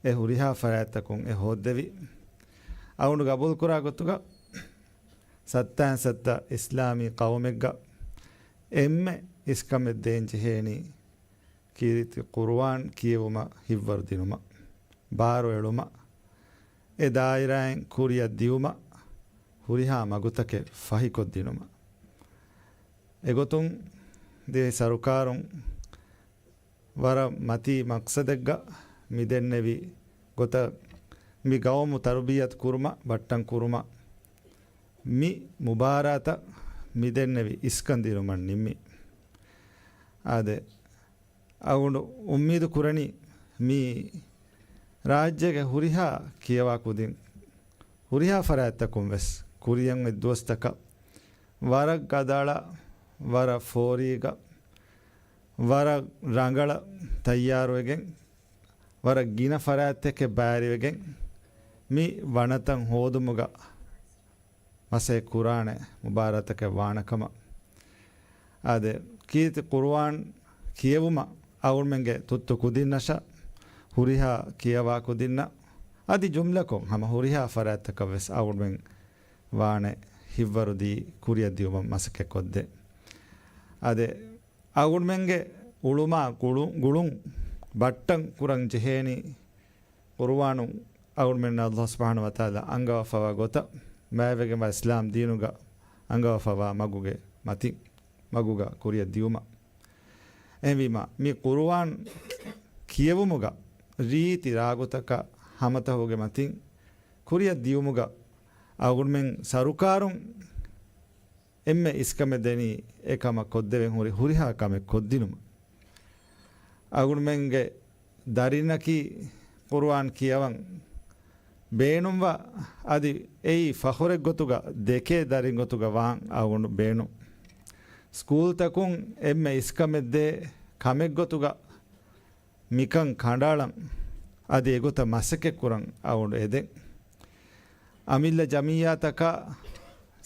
އެ ހުރިހާ ފަރާތްތަކުން އެ ހޯއްދެވި. އަޅުގަނޑު ގަބޫލުކުރާ ގޮތުގަ ސައްތައިން ސައްތަ އިސްލާމީ ޤައުމެއްގަ އެންމެ އިސްކަމެއް ދޭން ޖެހޭނީ ކީރިތި ޤުރުއާން ކިޔެވުމަށް ހިތްވަރު ދިނުމަށް، ބާރު އެޅުމަށް، އެ ދާއިރާއިން ކުރިއަށް ދިއުމަށް، ހުރިހާ މަގުތަކެއް ފަހިކޮށްދިނުމަށް. އެގޮތުން ދިވެހި ސަރުކާރުން ވަރަށް މަތީ މަޤްޞަދެއްގަ މި ދެންނެވި ގޮތަށް މި ޤައުމު ތަރުބިޔަތު ކުރުމަށް، ބައްޓަން ކުރުމަށް މި މުބާރާތަށް މި ދެންނެވި އިސްކަން ދިނުމަށް ނިންމި. އާދެ، އަޅުގަނޑު އުއްމީދު ކުރަނީ މި ރާއްޖޭގެ ހުރިހާ ކިޔަވާ ކުދިން ހުރިހާ ފަރާތްތަކުން ވެސް ކުރިއަށް އޮތް ދުވަސްތަކަށް ވަރަށް ގަދައަޅާ، ވަރަށް ފޯރީގަ، ވަރަށް ރަނގަޅަށް ތައްޔާރުވެގެން، ވަރަށް ގިނަ ފަރާތްތަކެއް ބައިވެރިވެގެން މި ވަނަތައް ހޯދުމުގަ މަސައްކަތް ކުރާނެ މުބާރާތަކެއް ވާނެ ކަމަށް. އާދެ، ކީރިތި ޤުރުއާން ކިޔެވުމަށް އަޅުގަނޑުމެންގެ ތުއްތު ކުދިންނަށާ ހުރިހާ ކިޔަވާ ކުދިންނަށް އަދި ޖުމްލަކޮށް ހަމަ ހުރިހާ ފަރާތްތަކަށް ވެސް އަޅުގަނޑުމެން ވާނެ ހިތްވަރުދީ ކުރިއަށް ދިއުމަށް މަސައްކަތް ކޮށްދޭ. އާދެ، އަޅުގަނޑުމެންގެ އުޅުމާ ގުޅު-، ގުޅުން ބައްޓަން ކުރަން ޖެހޭނީ ޤުރުއާނުން އަޅުގަނޑުމެންނަށް ﷲ ސުބްޙާނަހޫ ވަތަޢާލާ އަންގަވާފައިވާ ގޮތަށް ބައިވެގެންވާ އިސްލާމް ދީނުގަ އަންގަވާފައިވާ މަގުގެ މަތިން، މަގުގަ ކުރިއަށް ދިއުމަށް. އެހެންވީމަ، މި ޤުރުއާން ކިޔެވުމުގަ ރީތި ރާގުތަކަށް ހަމަތަހުގެ މަތިން ކުރިއަށް ދިއުމުގަ އަޅުގަނޑުމެން ސަރުކާރުން އެންމެ އިސްކަމެއް ދެނީ އެ ކަމަށް ކޮށްދެވެން ހުރި ހުރިހާ ކަމެއް ކޮށްދިނުމަށް. އަޅުގަނޑުމެންގެ ދަރިންނަކީ ޤުރުއާން ކިޔަވަން ބޭނުންވާ، އަދި އެއީ ފަޚުރެއް ގޮތުގަ ދެކޭ ދަރިން ގޮތުގަ ވާން އަޅުގަނޑު ބޭނުން. ސްކޫލްތަކުން އެންމެ އިސްކަމެއް ދޭ ކަމެއް ގޮތުގަ މިކަން ކަނޑައަޅަން، އަދި އެގޮތަށް މަސައްކަތް ކުރަން އަޅުގަނޑު އެދެން. އަމިއްލަ ޖަމިއްޔާތަކާ،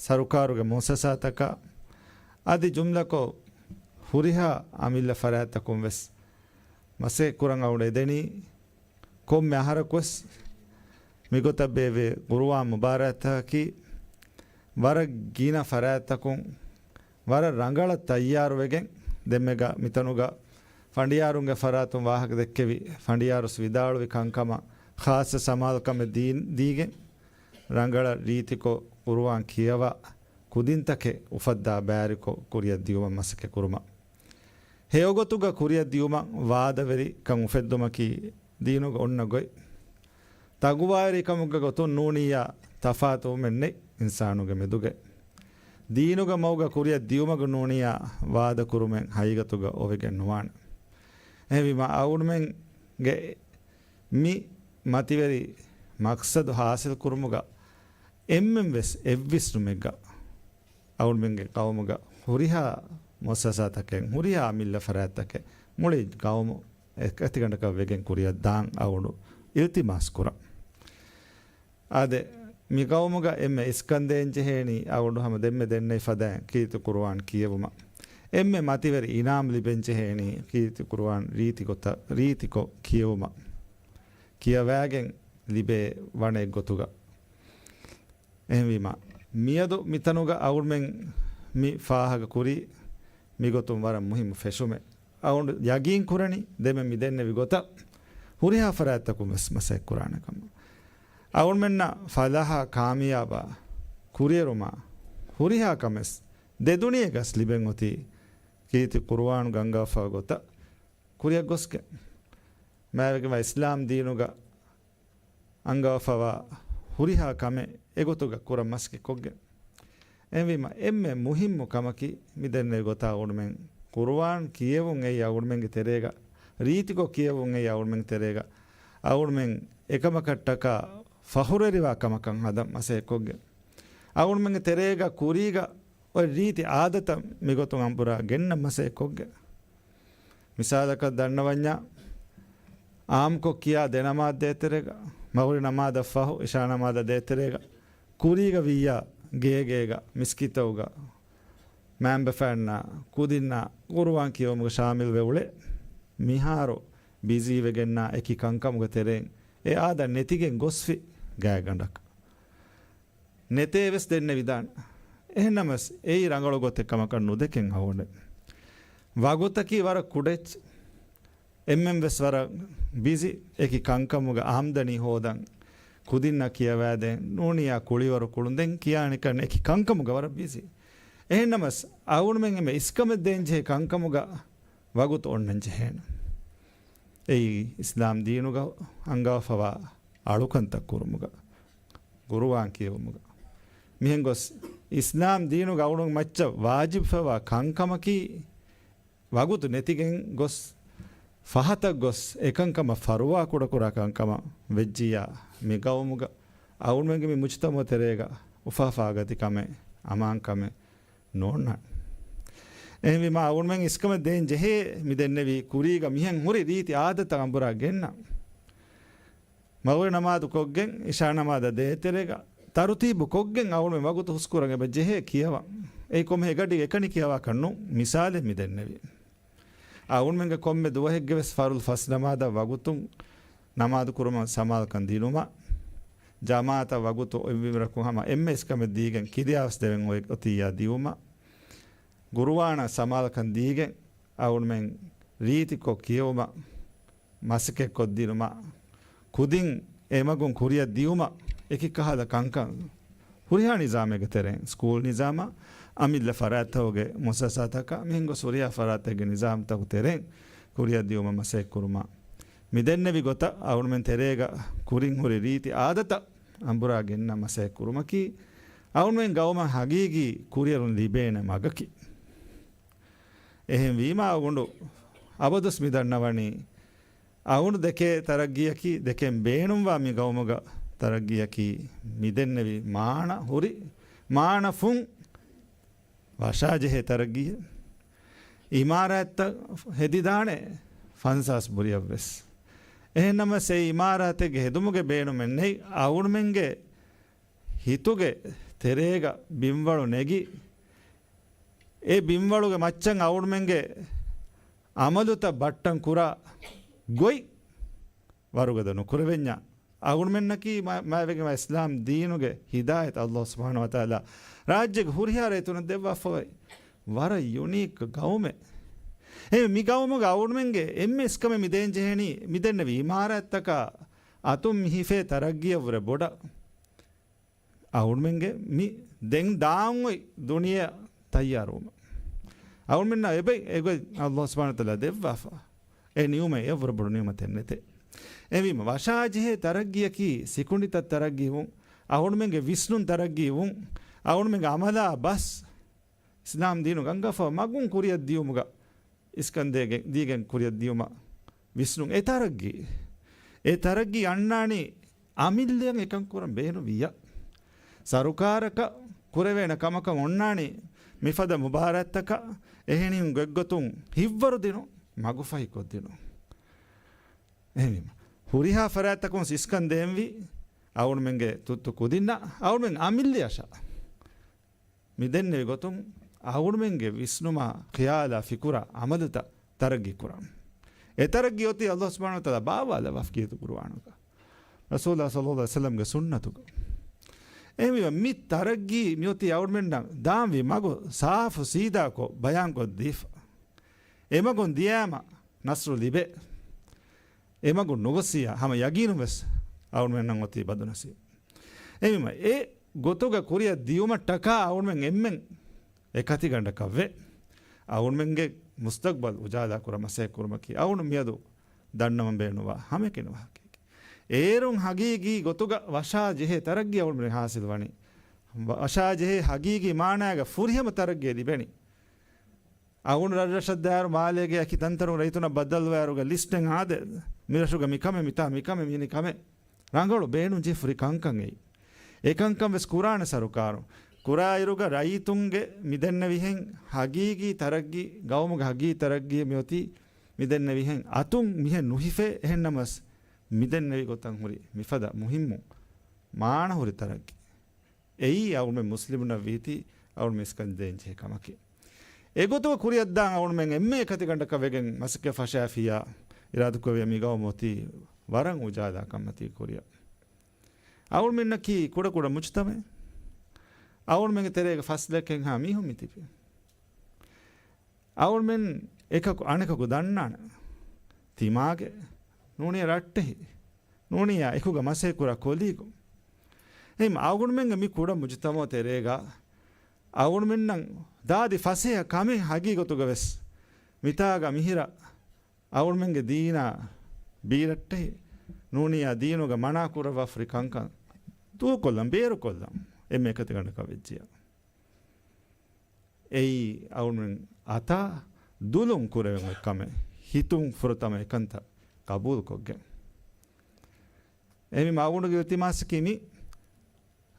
ސަރުކާރުގެ މުއައްސަސާތަކާ، އަދި ޖުމްލަކޮށް ހުރިހާ އަމިއްލަ ފަރާތްތަކުން ވެސް މަސައްކަތް ކުރަން އަޅުގަނޑު އެދެނީ. ކޮންމެ އަހަރަކުވެސް މިގޮތަށް ބޭއްވޭ ޤުރުއާން މުބާރާތަކީ ވަރަށް ގިނަ ފަރާތްތަކުން ވަރަށް ރަނގަޅަށް ތައްޔާރުވެގެން ދެންމެގަ މިތަނުގަ ފަނޑިޔާރުންގެ ފަރާތުން ވާހަކަ ދެއްކެވި، ފަނޑިޔާރުސް ވިދާޅުވި ކަންކަމަށް ޚާއްޞަ ސަމާލުކަމެއް ދީ-، ދީގެން، ރަނގަޅަށް ރީތިކޮށް ޤުރުއާން ކިޔަވާ، ކުދިންތަކެއް އުފައްދާ ބައިވެރިކޮށް ކުރިއަށް ދިޔުމަށް މަސައްކަތް ކުރުމަށް. ހެޔޮގޮތުގަ ކުރިއަށް ދިޔުމަށް ވާދަވެރިކަން އުފެއްދުމަކީ ދީނުގަ އޮންނަ ގޮތް. ތަގުވާވެރިކަމުގެ ގޮތުން ނޫނިއްޔާ ތަފާތުވުމެއް ނެތް އިންސާނުގެ މެދުގަ. ދީނުގަ މަގުގަ ކުރިއަށް ދިޔުމަގަ ނޫނިއްޔާ ވާދަކުރުމެއް ހަގީގަތުގަ އޮވެގެން ނުވާނެ. އެހެންވީމަ އަޅުމެންގެ މި މަތިވެރި މަޤްޞަދު ޙާޞިލް ކުރުމުގަ އެންމެން ވެސް އެއްވިސްނުމެއްގަ އަޅުމެންގެ ޤައުމުގަ ހުރިހާ މުއައްސަސާތަކެއް، ހުރިހާ އަމިއްލަ ފަރާތްތަކެއް މުޅި ޤައުމު އެކަތިގަނޑަކަށް ވެގެން ކުރިއަށް ދާން އަޅުގަނޑު އިލްތިމާސް ކުރަން. އާދެ، މި ޤައުމުގަ އެންމެ އިސްކަން ދޭން ޖެހޭނީ އަޅުގަނޑު ހަމަ ދެންމެ ދެންނެވި ފަދައިން ކީރިތި ޤުރުއާން ކިޔެވުމަށް. އެންމެ މަތިވެރި އިނާމް ލިބެން ޖެހޭނީ ކީރިތި ޤުރުއާން ރީތި ގޮތަށް، ރީތިކޮށް ކިޔެވުމަށް. ކިޔަވައިގެން ލިބޭ ވަނަ އެއްގޮތުގަ. އެހެންވީމަ، މިއަދު މިތަނުގަ އަޅުމެން މި ފާހަގަ ކުރީ މިގޮތުން ވަރަށް މުހިއްމު ފެށުމެއް. އަޅުގަނޑު ޔަގީން ކުރަނީ ދެންމެ މި ދެންނެވި ގޮތަށް ހުރިހާ ފަރާތްތަކުން ވެސް މަސައްކަތް ކުރާނެ ކަމަށް. އަޅުމެންނަށް ފަލާޙާ ކާމިޔާބާ ކުރިއެރުމާ ހުރިހާ ކަމެއް ދެ ދުނިޔެގަސް ލިބެން އޮތީ ކީރިތި ޤުރުއާނުގަ އަންގަވާފަ ގޮތަށް ކުރިއަށް ގޮސްގެން. މާތްވެގެންވާ އިސްލާމް ދީނުގަ އަންގަވާފަވާ ހުރިހާ ކަމެއް އެގޮތުގަ ކުރަން މަސައްކަތް ކޮށްގެން. އެހެންވީމަ، އެންމެ މުހިއްމު ކަމަކީ މި ދެންނެވި ގޮތަށް އަޅުމެން ޤުރުއާން ކިޔެވުން އެއީ އަޅުމެންގެ ތެރޭގަ، ރީތިކޮށް ކިޔެވުން އެއީ އަޅުމެންގެ ތެރޭގަ، އަޅުމެން އެކަމަކަށްޓަކާ ފަޚުރުވެރިވާ ކަމަކަށް ހަދަން މަސައްކަތް ކޮށްގެން. އަޅުމެންގެ ތެރޭގަ ކުރީގަ އޮތް ރީތި އާދަތައް މިގޮތުން އަނބުރާ ގެންނަން މަސައްކަތް ކޮށްގެން. މިސާލަކަށް ދަންނަވަންޏާ، އާއްމުކޮށް ކިޔާ ދެ ނަމާދު ދޭތެރޭގަ، މަޣުރިބް ނަމާދަށް ފަހު އިޝާ ނަމާދަށް ދޭތެރޭގަ، ކުރީގަ ވިއްޔާ ގޭގޭގަ، މިސްކިތުގަ، މައިންބަފައިންނާ ކުދިންނާ ޤުރުއާން ކިޔެވުމުގަ ޝާމިލްވެ އުޅޭ. މިހާރު ބިޒީވެގެންނާ އެކި ކަންކަމުގެ ތެރެއިން އެ އާދަ ނެތިގެން ގޮސްފި ގާތްގަނޑަކަށް. ނެތޭވެސް ދެންނެވިދާނެ. އެހެންނަމަވެސް، އެއީ ރަނގަޅު ގޮތެއް ކަމަކަށް ނުދެކެން އަޅުގަނޑެއް. ވަގުތަކީ ވަރަށް ކުޑައެއްޗެއް. އެންމެންވެސް ވަރަށް ބިޒީ އެކި ކަންކަމުގަ އާމްދަނީ ހޯދަން، ކުދިންނަށް ކިޔަވައިދޭން، ނޫނިއްޔާ ކުޅިވަރު ކުޅުންދެން ކިޔާނެކަން އެކި ކަންކަމުގަ ވަރަށް ބިޒީ. އެހެންނަމަވެސް، އަޅުގަނޑުމެން އެންމެ އިސްކަމެއް ދޭންޖެހޭ ކަންކަމުގަ ވަގުތު އޮންނަން ޖެހޭނެ. އެއީ އިސްލާމް ދީނުގަ އަންގަވާފަވާ އަޅުކަންތައް ކުރުމުގަ، ޤުރުއާން ކިޔެވުމުގަ. މިހެން ގޮސް އިސްލާމް ދީނުގަ އަޅުގަނޑު މައްޗަށް ވާޖިބުފަވާ ކަންކަމަކީ، ވަގުތު ނެތިގެން ގޮސް، ފަހަތަށް ގޮސް އެކަންކަމަށް ފަރުވާ ކުޑަކުރާ ކަންކަމަށް ވެއްޖިއްޔާ، މި ޤައުމުގަ އަޅުގަނޑުމެންގެ މި މުޖުތަމަޢު ތެރޭގަ އުފާ އުފާގަތި ކަމެއް، އަމާން ކަމެއް ނޯންނާނެ. އެހެންވީމާ، އަޅުގަނޑުމެން އިސްކަމެއް ދޭން ޖެހޭ މި ދެންނެވި ކުރީގަ މިހެން ހުރި ރީތި އާދަތައް އަނބުރާ ގެންނަން. މަޣުރިބް ނަމާދު ކޮށްގެން، އިޝާ ނަމާދަށް ދޭތެރޭގަ ތަރުތީބު ކޮށްގެން އަޅުގަނޑުމެން ވަގުތު ހުސްކުރަން އެބަ ޖެހޭ ކިޔަވަން. އެއީ ކޮންމެހެން އެކަނި ކިޔަވާކަށް ނޫން، މިސާލެއް މި ދެންނެވީ. އަޅުގަނޑުމެންގެ ކޮންމެ ދުވަހެއްގެ ވެސް ފަރުޟު ފަސް ނަމާދަށް ވަގުތުން ނަމާދު ކުރުމަށް ސަމާލުކަން ދިނުމަށް، ޖަމާޢަތަށް ވަގުތު އޮތްވީމަ ހަމަ އެންމެ އިސްކަމެއް ދީގެން ކިލިޔާވެސް ދެވެން އޮތް އޮތިއްޔާ ދިއުމަށް، ޤުރުއާނަށް ސަމާލުކަން ދީގެން އަޅުގަނޑުމެން ރީތިކޮށް ކިޔެވުމަށް، މަސައްކަތްކޮށްދިނުމަށް، ކުދިން އެމަގުން ކުރިއަށް ދިއުމަށް އެކި ކަހަލަ ކަންކަން ހުރިހާ ނިޒާމެއްގެ ތެރެއިން، ސްކޫލް ނިޒާމާ، އަމިއްލަ ފަރާތްތަކުގެ މުއައްސަސާތަކާ، މިހެން ގޮސް ހުރިހާ ފަރާތެއްގެ ނިޒާމްތަކުގެ ތެރެއިން ކުރިއަށް ދިއުމަށް މަސައްކަތް ކުރުމަށް. މި ދެންނެވި ގޮތަށް އަޅުގަނޑުމެން ތެރޭގަ ކުރިން ހުރި ރީތި އާދަތައް އަނބުރާ ގެންނަން މަސައްކަތް ކުރުމަކީ، އަޅުގަނޑުމެން ޤައުމަށް ހަގީގީ ކުރިއެރުން ލިބޭނެ މަގަކީ. އެހެންވީމާ އަޅުގަނޑު އަބަދުވެސް މި ދަންނަވަނީ، އަޅުގަނޑު ދެކޭ ތަރައްގީއަކީ، ދެކެން ބޭނުންވާ މި ޤައުމުގަ ތަރައްގީއަކީ، މި ދެންނެވި މާނަ ހުރި، މާނަފުން ވަށާޖެހޭ ތަރައްގީއެއް. އިމާރާތްތައް ހެދިދާނެ ފަންސާސް ބުރިއަށްވެސް. އެހެންނަމަވެސް އެ އިމާރާތެއްގެ ހެދުމުގެ ބޭނުމެއް ނެތް. އަޅުގަނޑުމެންގެ ހިތުގެ ތެރޭގަ ބިންވަޅު ނެގި، އެ ބިންވަޅުގެ މައްޗަށް އަޅުގަނޑުމެންގެ އަމަލުތައް ބައްޓަން ކުރާ ގޮތް ވަރުގަދަ ނުކުރެވެންޏާ، އަޅުގަނޑުމެންނަކީ މާ-، މާތްވެގެންވާ އިސްލާމް ދީނުގެ ހިދާޔަތް ﷲ ސުބްޙާނަހޫ ވަތަޢާލާ ރާއްޖޭގެ ހުރިހާ ރައްޔިތުންނަށް ދެއްވާފައި ވަރަށް ޔުނީކް ޤައުމެއް. އެ މި ގައުމުގަ އަޅުމެންގެ އެންމެ އިސްކަމެއް މި ދޭން ޖެހެނީ މި ދެންނެވި އިމާރާތްތަކާ އަތުން މި ހިފޭ ތަރައްގީއަށްވުރެ ބޮޑަށް. އަޅުމެންގެ މި ދެން ދާން އޮތް ދުނިޔެއަށް ތައްޔާރުވުމަށް. އަޅުމެންނަށް އެބައި އެގޮތް ﷲ ސުބްޙާނަހޫ ވަތަޢާލާ ދެއްވާފަ. އެ ނިޢުމަތް އެއަށްވުރެ ބޮޑު ނިޢުމަތެއް ނެތޭ. އެހެންވީމަ ވަށާޖެހޭ ތަރައްގީއަކީ ސިކުނޑިތައް ތަރައްގީވުން، އަޅުމެންގެ ވިސްނުން ތަރައްގީވުން، އަޅުމެންގެ އަމަލާ ބަސް، އިސްލާމް ދީނުގަ އަންގާފަ މަގުން ކުރިއަށް ދިޔުމުގަ އިސްކަން ދޭގެ-، ދީގެން ކުރިއަށް ދިޔުމަށް ވިސްނުން. އެ ތަރައްގީ، އެ ތަރައްގީ އަންނާނީ އަމިއްލައަށް އެކަން ކުރަން ބޭނުންވިއްޔާ. ސަރުކާރަކަށް ކުރެވޭނެ ކަމަކަށް އޮންނާނީ މިފަދަ މުބާރާތްތަކަށް އެހެނިހެން ގޮތްގޮތުން ހިތްވަރު ދިނުން، މަގުފަހިކޮށްދިނުން. އެހެންވީމަ، ހުރިހާ ފަރާތްތަކުން އިސްކަން ދޭންވީ އަޅުމެންގެ ތުއްތު ކުދިންނަށް އަޅުމެން އަމިއްލައަށާ. މި ދެންނެވި ގޮތުން އަޅުމެންގެ ވިސްނުމާ، ޚިޔާލާ، ފިކުރާ، އަމަލުތައް ތަރައްގީ ކުރަން. އެ ތަރައްގީ އޮތީ ﷲ ސުބްޙާނަހޫ ވަތަޢާލާ ބާވާލައްވާފަ ކީރިތި ޤުރުއާނުގަ، ރަސޫލާ ޞައްލައްލާހު ޢަލައިހި ވަސައްލަމްގެ ސުންނަތުގަ. އެހެންވީމަ، މި ތަރައްގީ މިއޮތީ އަޅުމެންނަށް ދާންވީ މަގު ސާފު ސީދާކޮށް ބަޔާންކޮށްދީފަ. އެމަގުން ދިޔާމަ ނަޞްރު ލިބޭ. އެމަގުން ނުގޮސްސިޔާ ހަމަ ޔަގީނުން ވެސް އަޅުމެންނަށް އޮތީ ބަދުނަސީބު. އެހެންވީމަ، އެ ގޮތުގަ ކުރިއަށް ދިޔުމަށްޓަކާ އަޅުމެން އެންމެން އެކަތިގަނޑަކަށްވެ، އަޅުމެންގެ މުސްތަޤްބަލް އުޖާލާ ކުރަން މަސައްކަތް ކުރުމަކީ އަޅުން މިއަދު ދަންނަވަން ބޭނުންވާ ހަމައެކަނި ވާހަކައެކޭ. އޭރުން ހަގީގީ ގޮތުގަ ވަށާ ޖެހޭ ތަރައްގީ އަޅުމެން ހާސިލް ވަނީ. ވަށާ ޖެހޭ ހަގީގީ މާނާގަ ފުރިހަމަ ތަރައްގީ ލިބެނީ. އަޅުން ރަށްރަށަށް ދާއިރު މާލޭގެ އަކި ތަންތަނުން ރައްޔިތުންނަށް ބައްދަލުވާއިރުގަ ލިސްޓެއް ހާދޭ، މިރަށުގަ މިކަމެއް، މިތާ މިކަމެއް، މިނިކަމެއް. ރަނގަޅު ބޭނުންޖެހި ފުރި ކަންކަން އެއީ. އެކަންކަން ވެސް ކުރާނެ ސަރުކާރުން. ކުރާއިރުގަ ރައްޔިތުންގެ މިދެންނެވިހެން ހަގީގީ ތަރައްގީ، ގައުމުގެ ހަގީގީ ތަރައްގީ މިއޮތީ މިދެންނެވިހެން އަތުން މިހެން ނުހިފޭ. އެހެންނަމަސް މިދެންނެވި ގޮތަށް ހުރި މިފަދަ މުހިއްމު މާނަ ހުރި ތަރައްގީ. އެއީ އަޅުމެން މުސްލިމުންނަށް ވީތީ އަޅުމެން އިސްކަން ދޭން ޖެހޭ ކަމަކީ. އެގޮތުގަ ކުރިއަށްދާން އަޅުމެން އެންމެ އެކަތިގަނޑަކަށް ވެގެން މަސައްކަތް ފަށާފިއްޔާ އިރާދަކުރެއްވިއްޔާ މި ގައުމު އޮތީ ވަރަށް އުޖާލާ ކަންމަތީ ކުރިއަށް. އަޅުމެންނަކީ ކުޑަކުޑަ މުޖުތަމަޢެއް. އަޅުމެންގެ ތެރޭގަ ފަސް ލައްކައެއްހާ މީހުން މިތިބި. އަޅުމެން އެކަކު އަނެކަކު ދަންނާނެ. ތިމާގެ ނޫނީ ރައްޓެހި. ނޫނިއްޔާ އެކުގަ މަސައްކަތް ކުރާ ކޮލީގު. އެހެން އަޅުގަނޑުމެންގެ މި ކުޑަ މުޖުތަމަޢު ތެރޭގަ އަޅުގަނޑުމެންނަށް ދާދި ފަސޭހަ ކަމެއް ހަގީގަތުގަ ވެސް މިތާގަ މިހިރަ އަޅުގަނޑުމެންގެ ދީނާ ބީރައްޓެހި ނޫނިއްޔާ ދީނުގަ މަނާ ކުރައްވާފަ ހުރި ކަންކަން ދޫކޮށްލަން، ބޭރުކޮށްލަން އެންމެ އެކަތިގަނޑަކަށް ވެއްޖިއްޔާ. އެއީ އަޅުގަނޑުމެން އަތާ ދުލުން ކުރެވެން އޮތް ކަމެއް، ހިތުން ފުރަތަމަ އެކަންތައް ޤަބޫލުކޮށްގެން. އެހެންވީމަ އަޅުގަނޑުގެ އިލްތިމާސަކީ މި.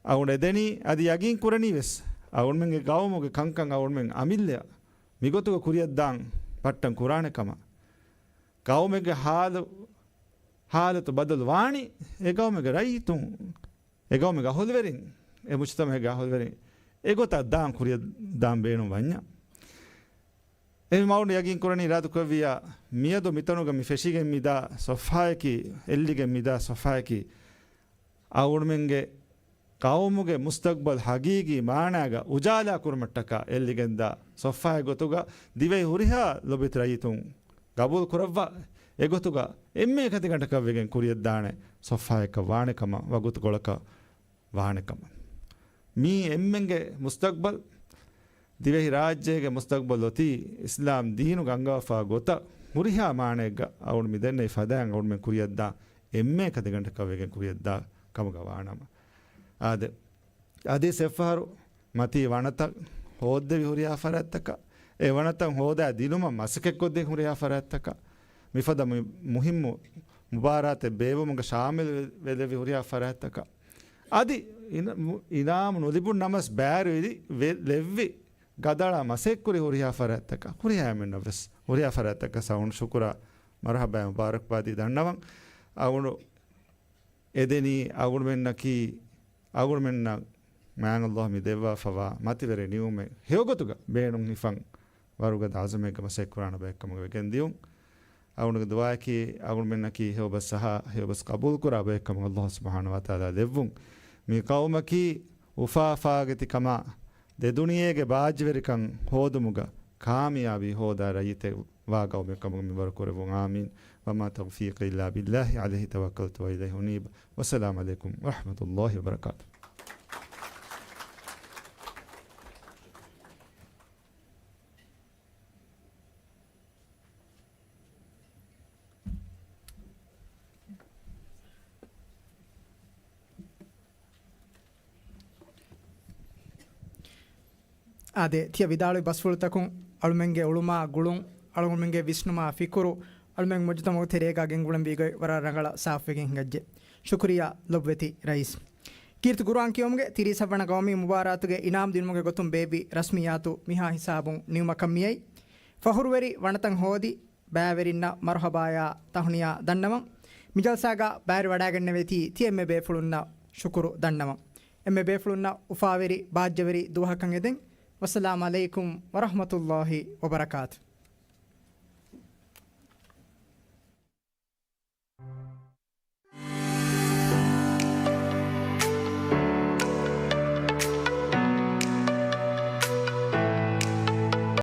އަޅުގަނޑު އެދެނީ އަދި ޔަގީން ކުރަނީ ވެސް އަޅުގަނޑުމެންގެ ގައުމުގެ ކަންކަން އަޅުގަނޑުމެން އަމިއްލައަށް މިގޮތުގަ ކުރިއަށްދާން ބައްޓަން ކުރާނެ ކަމަށް. ގައުމެއްގެ ހާލު، ހާލަތު ބަދަލު ވާނީ އެ ގައުމެއްގެ ރައްޔިތުން، އެ ގައުމެއްގެ އަހުލުވެރިން، އެ މުޖުތަމަޢެއްގެ އަހުލުވެރިން އެގޮތަށް ދާން ކުރިއަށް ދާން ބޭނުން ވަންޏާ. އެހެންވީމަ އަޅުގަނޑު ޔަގީން ކުރަނީ އިރާދަކުރެއްވިއްޔާ މިއަދު މިތަނުގަ މި ފެށިގެން މިދާ ޞައްފާއަކީ، އެއްލިގެން މިދާ ޞައްފާއަކީ، އަޅުގަނޑުމެންގެ ޤައުމުގެ މުސްތަޤްބަލް ހަގީގީ މާނާގަ އުޖާލާ ކުރުމަށްޓަކާ އެއްލިގެންދާ ޞައްފާއެއް ގޮތުގަ ދިވެހި ހުރިހާ ލޮބުވެތި ރައްޔިތުން ޤަބޫލު ކުރައްވާ އެގޮތުގަ އެންމެ އެކަތިގަނޑަކަށްވެގެން ކުރިއަށްދާނެ ޞައްފާއެއްކަށް ވާނެ ކަމަށް، ވަގުތުކޮޅަކަށް ވާނެ ކަމަށް. މީ އެންމެންގެ މުސްތަޤްބަލް، ދިވެހި ރާއްޖޭގެ މުސްތަޤްބަލް އޮތީ އިސްލާމް ދީނުގަ އަންގަވާފާ ގޮތަށް ހުރިހާ މާނައެއްގަ އަޅުގަނޑު މިދެންނެވި ފަދައިން އަޅުގަނޑުމެން ކުރިއަށްދާ އެންމެ އެކަތިގަނޑަކަށްވެގެން ކުރިއަށްދާ ކަމުގަ ވާނަމަ. އާދެ، އަދި އެއްފަހަރު މަތީ ވަނަތައް ހޯއްދެވި ހުރިހާ ފަރާތްތަކަށް، އެ ވަނަތައް ހޯދާ ދިނުމަށް މަސައްކަތްކޮށްދިން ހުރިހާ ފަރާތްތަކަށް، މިފަދަ މު-، މުހިއްމު މުބާރާތެއް ބޭއްވުމުގަ ޝާމިލް ވެ-، ވެލެއްވި ހުރިހާ ފަރާތްތަކަށް، އަދި އިނ-، މު-، އިނާމު ނުލިބުން ނަމަސް ބައިވެރިވެ-، ލެއްވި ގަދަޅާ މަސައްކަތްކުރި ހުރިހާ ފަރާތްތަކަށް، ހުރިހާ އެންމެންނަށް ވެސް ހުރިހާ ފަރާތްތަކަށް ސައުން ޝުކުރާ މަރުޙަބާ މުބާރަކްބާދީ ދަންނަވަން. އަޅުގަނޑު އެދެނީ އަޅުގަނޑުމެންނަކީ، އަޅުގަނޑުމެންނަށް މާތް ﷲ މި ދެއްވާފަވާ މަތިވެރި ނިޢުމަތް ހެޔޮގޮތުގަ ބޭނުން ހިފަން ވަރުގަދަ ޢަޒުމެއްގަ މަސައްކަތްކުރާނެ ބައެއްކަމުގަ ވެގެން ދިޔުން. އަޅުގަނޑުގެ ދުޢާއަކީ، އަޅުގަނޑުމެންނަކީ ހެޔޮބަސް އަހާ، ހެޔޮބަސް ޤަބޫލުކުރާ ބައެއްކަމަށް ﷲ ސުބްޙާނަހޫ ވަތަޢާލާ ދެއްވުން. މި ޤައުމަކީ އުފާ އުފާގެ ތި ކަމާ، ދެ ދުނިޔޭގެ ބާއްޖަވެރިކަން ހޯދުމުގަ ކާމިޔާބީ ހޯދާ ރައްޔިތެއް ވާ ގައުމެއް ކަމުގަ މިންވަރު ކުރެއްވުން. އާމީން. وما توفيقي إلا بالله عليه توكلت وإليه أنيب. والسلام عليكم ورحمة الله وبركاته. އާދެ، ތިޔަ ވިދާޅުވި ބަސްފުޅުތަކުން އަޅުމެންގެ އުޅުމާ ގުޅުން، އަޅުމެންގެ ވިސްނުމާ ފިކުރު، އަޅުމެން މުޖުތަމަޢު ތެރޭގަ ގެންގުޅެން ވީގޮތް ވަރަށް ރަނގަޅަށް ސާފުވެގެން ހިނގައްޖެ. ޝުކުރިއްޔާ ލޮބުވެތި ރައީސް. ކީރިތި ޤުރުއާން ކިޔެވުމުގެ ތިރީސް ހަވަނަ ގައުމީ މުބާރާތުގެ އިނާމް ދިނުމުގެ ގޮތުން ބޭއްވި ރަސްމިއްޔާތު މިހާ ހިސާބުން ނިމުމަކަށް މިއައީ. ފަޚުރުވެރި ވަނަތައް ހޯދި، ބައިވެރިންނަށް މަރުޙަބާޔާ ތަހުނިޔާ ދަންނަވަން. މިޖަލްސާގަ ބައިވެރިވަޑައިގެންނެވޭތީ ތިޔަ އެންމެ ބޭފުޅުންނަށް ޝުކުރު ދަންނަވަން. އެންމެ ބޭފުޅުންނަށް އުފާވެރި ބާއްޖަވެރި ދުވަހަކަށް އެދެން. ވައްސަލާމް ޢަލައިކުމް ވަރަޙްމަތުﷲ ވަބަރަކާތު.